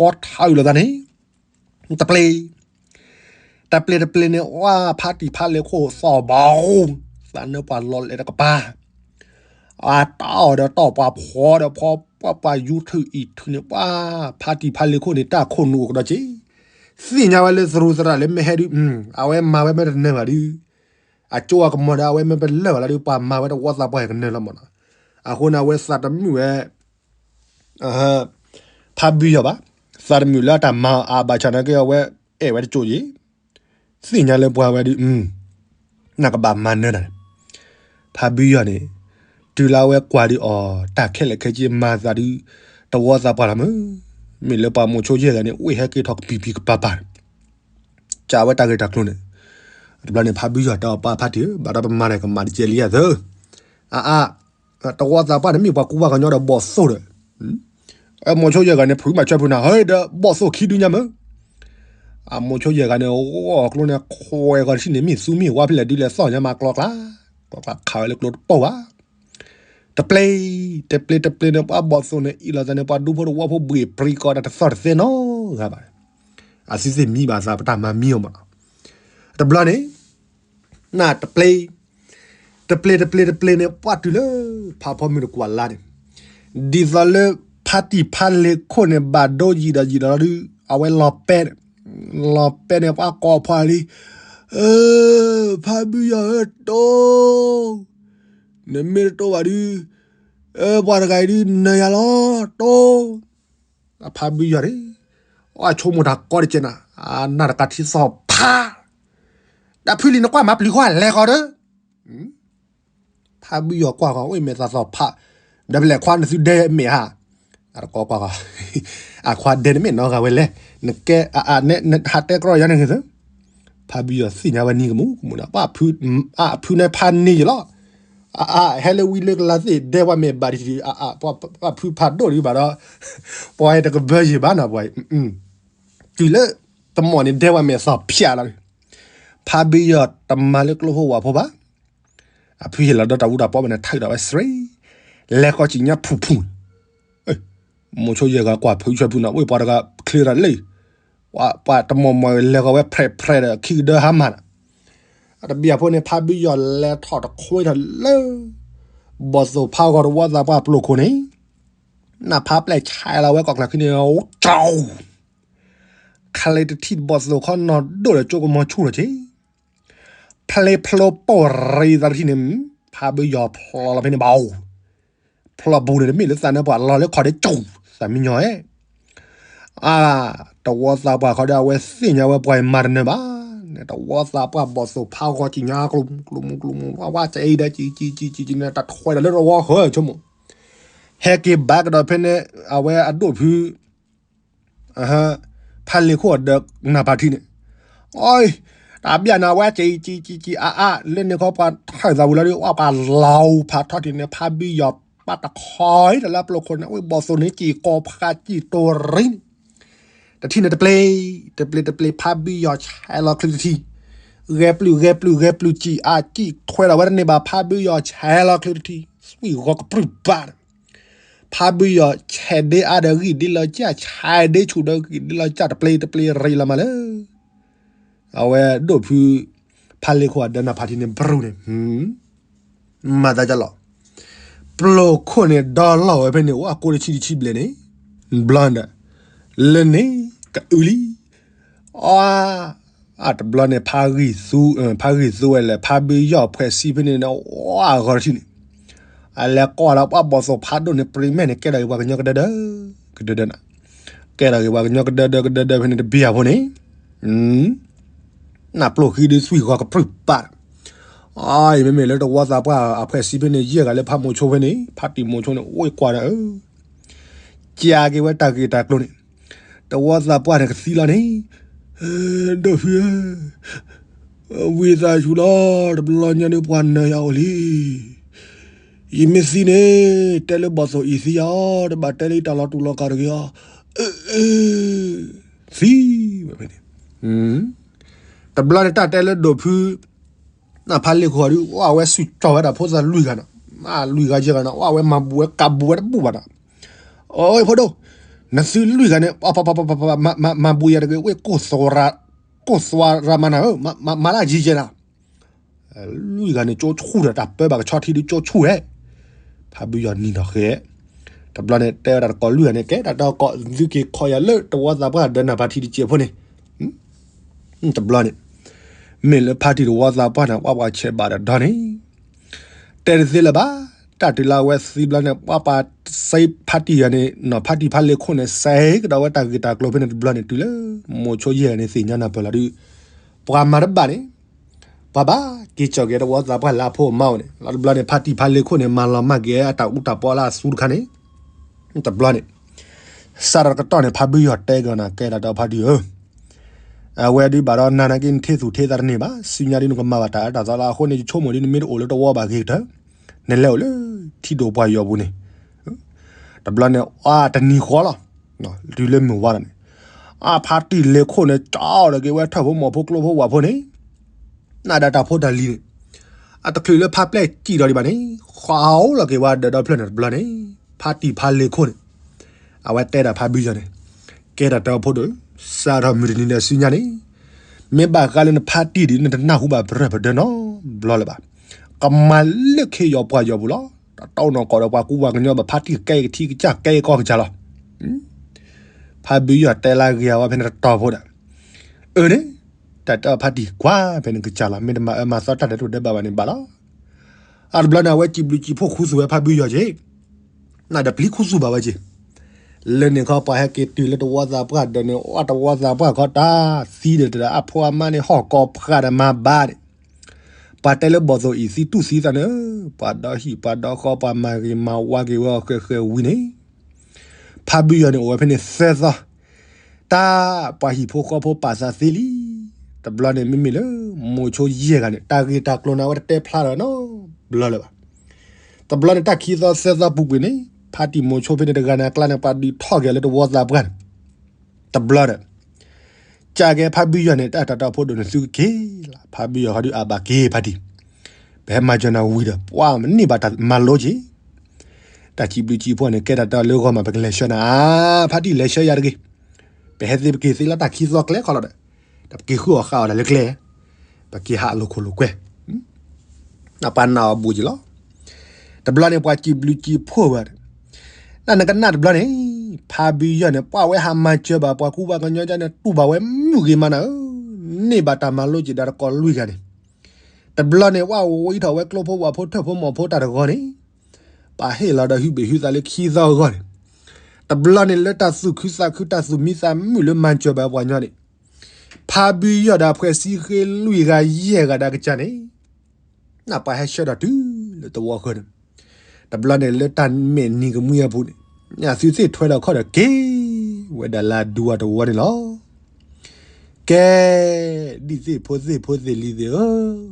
ထးအုးလိာ်သးန့ၣ် တပျ့ၤ, တပျ့ၤတပျ့ၤန့ၣ် ဝဲဖါတံၢ်ဖါလ့ၤခိၣ်သီၣ်ဘီၣ်, သးနၢပှၤလီၤလဲၤတကပၤ, အတၢ်အီၣ်ဒီးတီၢ်ပှၤဖီဒီးဖီ ပှၤပှၤယူၤထုးအံၤထုးန့ၣ် ပှၤဖါတံၢ်ဖါလ့ၤခိၣ်န့ၣ် တၢ်ခိၣ်နူာ်အိၣ်ကဒီးက့ၤ, သ့ၣ်ညါဝဲလၢသရူးသရၣ်လၢမ့ၢ်ဟဲဒုး, အဝဲမၤဝဲမ့ၢ်တနၢၤဘၣ်ဒုး, အကၠိအကမီၤဒီး အဝဲမ့ၢ်ပလၢၢ်ဘၣ်လၢဒုး ပှၤမၤဝဲတဝီသးပှၢ်ကနၢၤလီၤမးနီၤ, အဃိန့ၣ် အဝဲသးတမုာ်ဝဲ ဖါဘုယီၤဘၣ်, သးတမုာ်လၢအတၢ်မၤအါဘၣ်ဆၣ်နာ်က့ အဝဲအဲၣ်ဝဲတကၠိၣ်ယံၤ, သ့ၣ်ညါလၢပှၤဝဲဒုး, နကဘၣ်မၤနၢၤတၢ်န့ၣ်, ဖါဘုယီၤန့ၣ်, တုၤလၢအဝဲကွၢ်ဒုးအီၤ တၢ်ခဲလၢာ်ခဲဆ့မၤသးဒုး, တဝီသးပှၢ်လီၤမး, မ့ၢ်လၢပှၤမိၤဆိယဲၢ်ဂၤန့ၣ် အိၣ်ဟဲက့ၤထီၣ်ကပံာ်ပံာ်ကပၤပၤန့ၣ် ကးဝဲတၢ်ဂ့ၢ်တၢ်ကျိၤန့ၣ်, တဘျီန့ၣ် ဖါဘုယီၤတဲအီၤ ပၢ်ဖါတံၢ်ဧၢ, ဘၣ်ဒီးပမၤတၢ်ကမၣ်တကဲလံယၤသၢ, အါအါ, တဝီသးပှၢ်န့ၣ်မ့ၢ်ပှၤကူပှၤကညီဒီးဘီၣ်သိၣ်ဒီး, မိၤဆိယဲၢ်ဂၤန့ၣ် ဖုးမၤဆွဲဖုးနၤ ဟဲဒီးဘီၣ်သိၣ်ခံဒုညါမး, အမိၤဆိယဲၢ်ဂၤန့ၣ် အကျိန့ၣ် ခွဲးဂီၤတထံၣ်န့ၣ် မ့ၢ်သူမ့ၢ်ဝါဖဲလဲၣ်ဒုးလဲၤသီၣ်ညါမးကျီကျါ, ကျီကျါခးဝဲလၢကျိတပီၢ်ဘၣ် တပျ့ၤ, တပျ့ၤတပျ့ၤန့ၣ် ပှၤဘီၣ်သိၣ်န့ၣ် အ့ၣ်လိာ်သးန့ၣ် ပှၤဒူဖိတဝီဖိဘှ့ၣ်ပြံကီးတၢ်တသီၣ်တသဲနီတဂၤဘၣ်, အသံသ့ၣ်မံဘၣ်သးပတၢ်မၤမံအီၤမးနီၤ, တဘျီန့ၣ်, နတပျ့ၤ, တပျ့ၤတပျ့ၤတပျ့ၤန့ၣ် ပှၤတုၤလၢ ဖးဖီမုၢ်တကွၢ်လါန့ၣ်, ဒ်သိးလၢ ဖါတံၢ်ဖါလ့ၤခိၣ်န့ၣ် ဘၣ်ဒိယံာ်ဒီးယံာ်ဒီးလီၤဒုး အဝဲလီၤပဲ, လီၤပဲန့ၣ် ပှၤကိးဖီလံ, ဖါဘုယီၤဧၢတိၢ်, နမ့ၢ်တတိၢ်ဘၣ်ဒုး, ပှၤတဂၤအံၤဒုးနၢၤယၤလီၤတိၢ်, အဖါဘုယီၤန့ၣ်, အဆိကမိၣ်တၢ်ကီတကဲနၤ, အနၢ်တကးထံသီၣ်ဖး, ဒီးဖုလံၤနကွၢ်မၤပျံၤဃီလဲၤဃီဒီး ဖါဘုယီၤကွၢ်ဃီၤ ဝဲမဲာ်သးသီၣ်ဖး, ဒီးပလဲၤခွါနသုဒဲမဲာ်ဧါ, အတကီကွၢ်ဃီၤ, အခွါဒဲနမဲာ်နီဂၤဝဲလဲၣ်, နကဲ, နဟးတဲကြီယါန့ၣ်ဂ့ၤသၢ, ဖါဘုယီၤသ့ၣ်ညါဝဲနံၤကမူၣ်ကမူၣ်ဒီး ပှၤဖု အဖုန့ၣ်ဖးန့ၢ်ယလီၤ. အအ ဟဲလၢဝံလၢကလါသ့ၣ်ဒဲပှၤမဲာ်ဘၣ်တထံၣ် အအ ပှၤဖုဖးဒိၣ်ဒံးဘၣ်ဒီး ပှၤတကဘၢယံၤဘၣ်နီၤ ပှၤ တုၤလၢတမီၢ်န့ၣ် ဒဲပှၤမဲာ်သီဖျးလီၤ. ဖါဘုယီၤတမၤလၢကျိဖိဝၣ်ဖိဘၣ်. အဖုဟ့ၣ်လီၤဒီးတၢ်အူတၢ်ပီဘၣ်န့ၣ် ထၢၣ်ဒီးဝဲစရ့ လဲၤဃီၤစံၣ်ညါဖူဖူ မိၤဆိယဲၢ်ဂၤကွၢ်ဖုဆွဲဖုနီၤ ဝ့ၢ်ပှၤတဂၤချ့တၢ်လၢ ပှၤတမီၢ်မီၢ်လဲၤဃီၤဝဲဖြဲးဖြဲးဒီး ခံကဒၢဟါမၢ်နီၤ. အတဘံၣ်အဖိန့ၣ် ဖါဘုယီၤလဲၤထီၣ်တခွ့ထီၣ်လၢ ဘီၣ်သိၣ်ဖးဂီၤတဝီသးပှၢ်ပျိာ်ခိၣ်န့ၣ် နၢ်ဖးပျဲၢ်ဆဲးလီၤဝဲကီၢ်ချၢခံန့ၣ် ကၠီ ချ့တထံၣ်ဘီၣ်သိၣ်ခီနီၢ်ဒိၣ်ဒီးကၠိကမီၤဆူၣ်ထီၣ်က့ၤ ဖျ့ဖျိပိၢ်ရံသးတထံၣ်န့ၣ် ဖါဘုယီၤဖျိလီၤဖဲန့ၣ်ဘၣ်. ဖျိပူၤန့ၣ်တမ့ၢ်လၢသးနၢပှၤလီၤလၢခီၣ်ဒ့ကၠူၣ် သးမံညီၤဧဲ အါ တဝီသးပှၢ်ခီဒီးအဝဲသ့ၣ်ညါဝဲပှၤအံၤမၤတနၢၤဘၣ် တဝီသးပှၢ်ဘီၣ်သိၣ်ဖးဂီၤကံၣ်ညါကျိၤမူကျိၤမူကျိၤမူ ဝဲကၠီဒီးကံၣ်ကံၣ်ကံၣ်ကံၣ်န့ၣ် တၢ်ထွဲဒီးလၢတဝီဃၢၤဆိကမိၣ် ဟဲက့ၤဘၣ်ကဒီးဖဲန့ၣ် အဝဲအဒိၣ်ဖု ဖါလ့ၤခိၣ်အဒၢးနၢ်ဖးထံန့ၣ် အီ တၢ်ဘၣ်န့ၣ် အဝဲကံၣ်ကံၣ်ကံၣ်ကံၣ်အါအါ လၢန့ၣ်ခီပှၤထၢၣ်သးဝံၤလီၤဒီး ပှၤလီၤဖးထီၣ်ထံန့ၣ် ဖါဘုယီၤပာ်တခီအံၤတလၢပျိာ်ခိၣ်န့ၣ် ဝံၤဘီၣ်သိၣ်န့ၣ်ကံၣ်ကိးဖးကံၣ်တိၤရံန့ၣ် တထံၣ်န့ၣ်တပျ့ၤ တပျ့ၤတပျ့ၤ ဖါဘုယီၤဆဲးလီၤချ့တထံၣ် ဂဲၤပျုၢ်ဂဲၤပျုၢ်ဂဲၤပျုၢ်ကံၣ်အါကံၣ်ထွဲဒီးဝဲတန့ၢ်ဘၣ် ဖါဘုယီၤဆဲးလီၤချ့တထံၣ် သွံၣ်ဂီၤကပြုၢ်ဘၣ် ဖါဘုယီၤဆဲးဒ့အါဒီး ဂံၢ်ဒ့လီၤကၢ် ဆဲးဒ့ဆူၣ်ဒီး ဂံၢ်ဒ့လီၤကၢ် တပျ့ၤတပျ့ၤရံလီၤမးလၢ အဝဲဒိၣ်ဖု ဖါလ့ၤခိၣ်အဒၢးနၢ်ဖးထံန့ၣ် ဘြူၤန့ၣ် မၤသးဒ်လီၤ ပျိာ်ခိၣ်န့ၣ် ဒီလီၢ်ဝဲဖဲန့ၣ် အိၣ်အကိးတဆံတဆံဘျဲၣ်န့ၣ် ဘျီဒီး လၢန့ၣ် ကအုလံ အါ အတဘျီန့ၣ် ဖါဂံၢ်သူ ဖါဂံၢ်သူဝဲလဲၣ် ဖါဘုယီၤဖှဲးဆံဖဲန့ၣ် အဂီၤတထံၣ်န့ၣ် အလဲၤကွၢ်လီၤပှၤဘီၣ်သိၣ်ဖးဒိၣ်န့ၣ် ပြံမဲာ်န့ၣ် ကဲထီၣ်က့ၤပှၤကညီကဒၢဒၢ ကဒၢဒၢနၤ ကဲထီၣ်က့ၤပှၤကညီကဒၢဒၢကဒၢဒၢဖဲန့ၣ်တဘ့ၣ်အဖိန့ၣ် နၢ်ပျိၢ်ဃံဒုသွံၣ်ဂီၤကပြုၢ်ပာ် အမ့မ့ၢ်လၢတဝီသးပှၢ်အဖှဲးဆံဖဲန့ၣ် ယဲၢ်ဂၤလၢဖးမိၤဆိဖဲန့ၣ် ဖါတံၢ်မိၤဆိန့ၣ် အိၣ်ကွၢ်ဒီး ကက့ၤဝဲတၢ်ဂ့ၢ်တၢ်ကျိၤန့ၣ် တဝီသးပှၢ်န့ၣ်ကသံလီၤန့ၣ် ဒိၣ်ဖုဧၢ ဝံသးစူၤလီၤ တဘျီညါဒုးပှၤနၢၤယၤအိၣ်လံ ယမ့ၢ်သံန့ၣ် တဲလၢဘီၣ်သိၣ်အံၤသံယၤအီၤ တဘၣ်တဲလၢယတၢ်လီၤတူာ်လီၤကာ်တဂ့ၤအီၤ အၢ သံဝဲဖဲန့ၣ် တဘျီန့ၣ်တၢ်တဲလၢဒိၣ်ဖု နၢ်ဖးလ့ၤခိၣ်အီၤဒုး အိၣ်ဝဲစူၣ်ကၠီၣ်ဝဲဒၣ်ဖိသၣ်လွံၢ်ဂၤနီၤ မၤလွံၢ်ဂၤယဲၢ်ဂၤနီၤ အိၣ်ဝဲမၤဘူးဝဲကးဘူးဝဲတဘူးဘၣ်နီၤ အိၣ်ဖိဒိၣ် နသုလွံၢ်ဂၤန့ၣ် မၤဘူးယၤတဂ့ၤ ဝ့ၢ် ကိၢ်သွါရမၤနၤဧၢ မၤလၢအယံၤယဲၢ်နီၤ လွံၢ်ဂၤန့ၣ် ကၠိဆူၣ်ဒီးတၢ်ပၢဘၣ်ကဆီထံဒုးကၠိဆူၣ်ဝဲ ဖးဘုယီၤနံၤနီၤဃဲ တဘျီန့ၣ် တဲဝဲဒၣ်တကိးလွံၢ်ဂၤန့ၣ် ကဲတၢ်ဒီးကိးသုက့ၤခိးယၤလၢတဝီသးပှၢ်ဒၢးနၢ်ဖးထံတစဲးဖိန့ၣ် တဘျီန့ၣ် မ့ၢ်လၢဖါတံၢ်တဝီသးပှၢ်န့ၣ် ပှၤပှၤဆဲးဘၣ်ဒီးဒီန့ၣ် တဲတသ့လၢၤဘၣ် တၢ်တုၤလၢအဝဲသံဘျီန့ၣ် ပှၤပှၤစဲးဖါတံၢ်ဂၤန့ၣ် နီၤဖါတံၢ်ဖါလ့ၤခိၣ်န့ၣ် စဲးကဒီးဝဲတၢ်ဂ့ၢ်တၢ်ကျိၤဖဲန့ၣ်တဘျီန့ၣ် တုၤလၢ မိၤဆိယဲၢ်ဂၤန့ၣ် သ့ၣ်ညါနၢ်ပၢၢ်လီၤဒုး ပှၤမၤတဘၣ်န့ၣ် ပှၤဘၣ်က့ၤကၠီၣ်က့ၤတဝီသးပှၢ်လၢအဖိအမါအိၣ်န့ၣ် လီၤတဘျီန့ၣ် ဖါတံၢ်ဖါလ့ၤခိၣ်န့ၣ် မၤလီၤမၢ်က့ၤအတၢ်အူတၢ်ပီလၢအသူတခါန့ၣ် တဘျီန့ၣ် စးထီၣ်တကတီၢ်န့ၣ် ဖါဘုယီၤတဲက့ၤအီၤနၤ ကဲဒၣ်ဒီးဖါတံၢ်ဧၢ အဝဲဒုးဘၣ်ဒီးနၤနာ်က့ နထံၣ်သူၣ်ထံၣ်သးတန့ၢ်ဘၣ် ဆူညါဒုးနကမၤဘၣ်တၢ်အၢတၢ်သီလၢအဃိန့ၣ် ယဆိကမိၣ်ဒုး နမ့ၢ်တအိၣ်လၢတဝီဘၣ်ဂ့ၤကတၢၢ် နလဲၤအိၣ်လၢထံဒိၣ်ပှၢ်ယီၤပူၤန့ၣ် တဘျီန့ၣ် အတနံၤဃီလီၤ တုၤလၢမုၢ်ဝါလီၤန့ၣ် အဖါတံၢ်လ့ၤခိၣ်န့ၣ် ကၠီလီၤက့ၤဝဲထၢၣ်ဖိမီၤဖိကျိဖိဝၣ်ဖိန့ၣ် နၢ်ဒီးတၢ်ဖိတၢ်လံၤန့ၣ် အတချုးလၢဖါပျဲၢ်စံၣ်ထီၣ်ဒံးဘၣ်န့ၣ် ဃီလီၤက့ၤဝဲဒၢးဒီဖျၢၣ်န့ၣ်တဘျီန့ၣ် ဖါတံၢ်ဖါလ့ၤခိၣ်န့ၣ် အဝဲတဲဒၣ်ဖါဘုယီၤန့ၣ် ကဲဒၣ်တၢ်ဖိဒိၣ် စးထီၣ်မုၢ်တနံၤဒီးဆူညါန့ၣ် မ့ၢ်ဘၣ်ဃးလၢနဖါတံၢ်ဒ် နတနၢ်ဟူဘၣ်ပရၢၢ်ပဒၢနီတဘျီလၢၤဘၣ် ကမၤလၢခ့ယီၤပှၢ်ယီၤပူၤလီၤ တတီၢ်နီၢ်ကီၢ်ဒီးပှၤကူပှၤကညီဘၣ် ဖါတံၢ်ကဲကထံကစၢ်ကဲကီၢ်ကစၢ်လီၤ ဖါဘုယီၤတဲလၢအဂ့ၢ်အဝဲဖဲန့ၣ်တတီၤဖိဒီး အၢန့ၣ် တၢ်တဲအီၤဖါတံၢ်ကွၢ်ဖဲန့ၣ်ကစၢ်လီၤ မ့ၢ်တမၤအၢမၤသီတၢ်ဒဲးတအိၣ်ဒဲးဘၣ်ဘၣ်န့ၣ်ဘၣ်လီၤ အတဘျီန့ၣ် အဝဲစံးဘျုးစံးဖှိၣ်ခူသူၣ်ဝဲဖါဘုယီၤက့ၤ နဒီးပျံၤခူသူၣ်ဘၣ်ဝဲက့ၤ လၢန့ၣ်ခီပှၤဟဲက့ၤတုၤလၢတဝီသးပှၢ်ဒၢးန့ၣ် အတဝီသးပှၢ်ခီတၢ်သံဒီးတၢ်အဖိအမါန့ၣ် ဟီၣ်ကီၤဖျါဒီးမၤဘၣ်န့ၣ် ပှၤတဲလၢဘီၣ်သိၣ်အံၤသံတူၢ်သံသးန့ၣ် ပှၤဒီဟံၣ်ပှၤဒီဃီပှၤမၤဂ့ၤမၤဝါက့ၤဝဲအီၤဃဲးဃဲးဝံၤန့ၣ် ဖါဘုယီၤန့ၣ်အိၣ်ဝဲဖဲန့ၣ်သၢသီ တၢ်ပှၤဟံၣ်ဖိဃီဖိပာ်သးသ့လံ တဘျီန့ၣ်မ့မ့ၢ်လၢ မိၤဆိယဲၢ်ဂၤန့ၣ် တၢ်ဂ့ၢ်တၢ်ကျိၤန့ၣ် အဝဲတတဲဖျါဒီးနီတဘျီလၢၤဘၣ်. တဘျီန့ၣ်တၢ်ခံသီသၢသီပူၤကွံာ်န့ၣ် ဖါတံၢ်မိၤဆိဖဲန့ၣ်တဂၤန့ၣ် အကျါန့ၣ် ပှၤဒုးထီၣ်က့ၤလၢတဝီသးပှၢ်န့ၣ် တဘျီဒီး ကၢ်ကဲဖါဘုယီၢ်န့ၣ် တၢ်တၢ်တီဖိဒိၣ်န့ၣ်သုကက့ၤလီၤ. ဖါဘုယီၢ်ဟီဒုးအဘၣ်က့ၤဖါတံၢ်, ပဟဲမၤစၢၤနၤဝံၤဒီး ပှၤမ့ၢ်န့ၢ်ဘၣ်တၢ်မၤလိက့ၤ တၢ်စံးဘျုးစံးဖှိၣ်န့ၣ် ကဲတၢ်တၢ်လၢဂီၢ်မး ပကလဲၤဆှၢနၤ, ဖါတံၢ်လဲၤဆှၢယၤတဂ့ၤ, ပဟဲသ့ပက့ၤသ့လီၤတၢ်ခံသီကျဲခီလီၤဒီး, ဒီးပက့ၤဃုအီၣ်ဃုအီတၢ်လၢကျဲ, ပက့ၤဟးအလိာ်ခိၣ်လိာ်ကွဲ, ပှၤနာ်အီၤဘူးက့ၤလီၤ. တဘျီန့ၣ်ပှၤစံးဘျုးစံးဖှိၣ်ဝဲဒီး, နနကနၣ်တဘျီန့ၣ်, ဖါဘုယီၢ်န့ၣ် ပှၤဝဲဟးမၤစၢၤဘၣ်ပှၤကူပှၤကညီကန့ၣ် တူၢ်ဘၣ်ဝဲမုၢ်ဂ့ၤမးနၤဧၢ, န့ၢ်ဘၣ်တၢ်မၤလိက့ၤဒၣ်တကိးလွံၢ်ဂၤန့ၣ် တဘျီန့ၣ် ဝဲဝံထီၣ်ဝဲကျိဖိဝၣ်ဖိထၢၣ်ဖိမီၤဖိတၢ်တဂီၤန့ၣ်, ပာ်ဟ့ၣ်လီၤဒီးဟုဘ့ၣ်ဟုသးလၢခံသီအဂီၢ်န့ၣ်, တဘျီန့ၣ်လၢတၢ်သူၣ်ခုသးခုတၢ်သူၣ်မံသးမုာ်လၢမၤစၢၤဘၣ်ပှၤကညီန့ၣ်, ဖါဘုယီၢ်ဒီးဖှဲးစံဃ့လွံၢ်ဂၤယဲၢ်ဂၤဒၣ်ကစၢ်န့ၣ် နပှၤဟဲဆှၢဒီးတုၤလၢတဝီဃၢၤန့ၣ်, တဘျီန့ၣ်လၢတၢ်မဲာ်နံၤကမှံအပူၤန့ၣ်, ညၣ်သုသ့ၣ်ထွဲဒီးခီၣ်ဒီးက့ၤဝဲဒၣ်လၢအဒူအတဝီန့ၣ်လီၤ. ကဲ, ဒ်သ့ၣ်ဖိသ့ၣ်ဖိသ့ၣ်လံၤသ့ၣ်ဧၢ,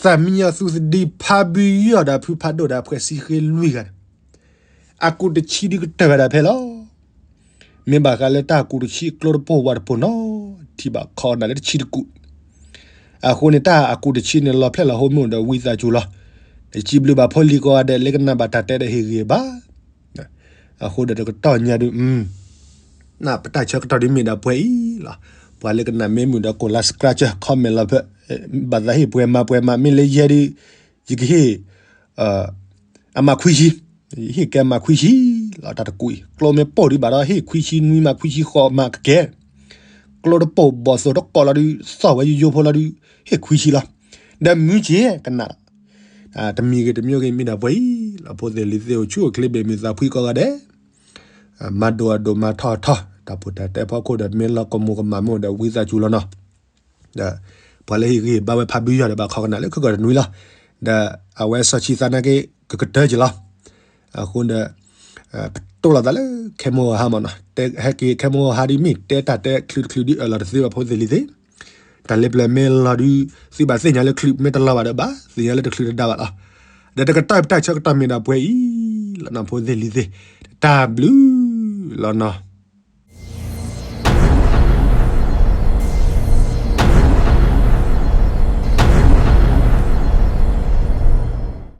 သးမံညီၤသူသဒံဖါဘုယီၢ်ဒီးဖုဖးဒိၣ်ဒီးဖှဲးစံဃ့လွံၢ်ဂၤန့ၣ်, အကူၣ်တဆံဒုကတၢၢ်ဝဲဒၣ်ဖဲလီၤ. မ့ၢ်ဘၣ်ဃးလၢတၢ်အကူၣ်တဆံကျိတပိၢ်ဝးတပိၢ်နီၤ, ထံၣ်ဘၣ်ခီနၤလၢတဆံတကူၣ် အဃိန့ၣ် တၢ်အကူၣ်တဆံန့ၣ် လီၤဖျဲၣ်လီၤဟိမ့ၢ်အိၣ်ဒီးဝံသးစူၤလီၤ. တစံးဘျုးဘၣ်ဖိလံၤကိးဂၤဒဲး လၢကနၣ်ဘၣ်တၢ်တဲဒီးဟ့ၣ်ဂံၢ်ဘါ, အဃိဒီးတကတီၢ်ညါဒုး ပတၢ်ဆၢကတီၢ်ဒုးမ့ၢ်ဒၣ်ပှဲၤအံၤလီၤ. ပှၤလၢကနၣ်မ့ၢ်မုာ်ဒီးကိး like subscribe comment လီၤဖဲ, ဘၣ်သးဟ့ၣ်ပှဲၤမၤပှဲၤမး မ့ၢ်လၢယဲဒုး, ယကဟ့ၣ် အမၤခွံဆံ, ဟ့ၣ်ကဲမၤခွံဆံလီၤ. တၢ်တကူၣ်အံၤ ကျိမ့ၢ်ပိၢ်ဒံးဘၣ်ဒီး ဟ့ၣ်ခွံဆံနွံမး ခွံဆံဃိးမးကကဲ, ကျိတပိၢ်ဘီၣ်သိၣ်တကိးလီၤဒုး သီၣ်ဝဲယိယိဖိလီၤဒုး ဟ့ၣ်ခွံဆံလီၤ. ဒီးမုၢ်က့ၤကနၣ်, တမံၤဂ့ၤတမံၤဂ့ၤ မ့ၢ်ဒၣ်ပှဲၤအံၤလီၤ. ဖိသ့ၣ်လံၤသ့ၣ်အိၣ်ဆူၣ်အိၣ်ချ့ ဘၣ်မုာ်သးဖှံကိးဂၤဒဲး, မၤဒိၣ်အဒိၣ် မၤထီၣ်အထီၣ် တၢ်ဖိတၢ်တဲဖီခိၣ်ဒီး မ့ၢ်လီၤကမူၤကမၣ်မ့ၢ်အိၣ်ဒီးဝံသးစူၤလီၤနီၤ. ဒီးပှၤလၢဟ့ၣ်ဂံၢ်ဟ့ၣ်ဘါဝဲဖါဘုယီၢ်ဒီး ဘၣ်ခီကနၣ်လၢခဲကီၢ်တနွံလီၤ. ဒီးအဝဲစီၤဆံသးနာ်က့ ကကတၢၢ်က့ၤလီၤ. အဃိဒီး ပတိၢ်လိာ်သးလၢခဲမိၢ်ဟါမးနီၤ, ဟဲက့ၤခဲမိၢ်ဟါဒ်မ့ၢ် တဲတၢ်တဲချုးတချုးဒ်အၢၣ်လီၤတသ့ဘၣ် ဖိသ့ၣ်လံၤသ့ၣ်, တၢ်လၢပျၢၤမ့ၢ်လီၤဒုး သုဘၣ်သ့ၣ်ညါလၢချုး မ့ၢ်တလီၤဘၣ်ဒီးဘၣ်သ့ၣ်ညါလၢတချုးတဒါဘၣ်လီၤ. ဒီးတကတီၢ်ပတၢ်ဆၢကတီၢ်မ့ၢ်ဒၣ်ပှဲၤအံၤလီၤနီၤ ဖိသ့ၣ်လံၤသ့ၣ်, တၢ်ဘျုးလီၤနီၤ.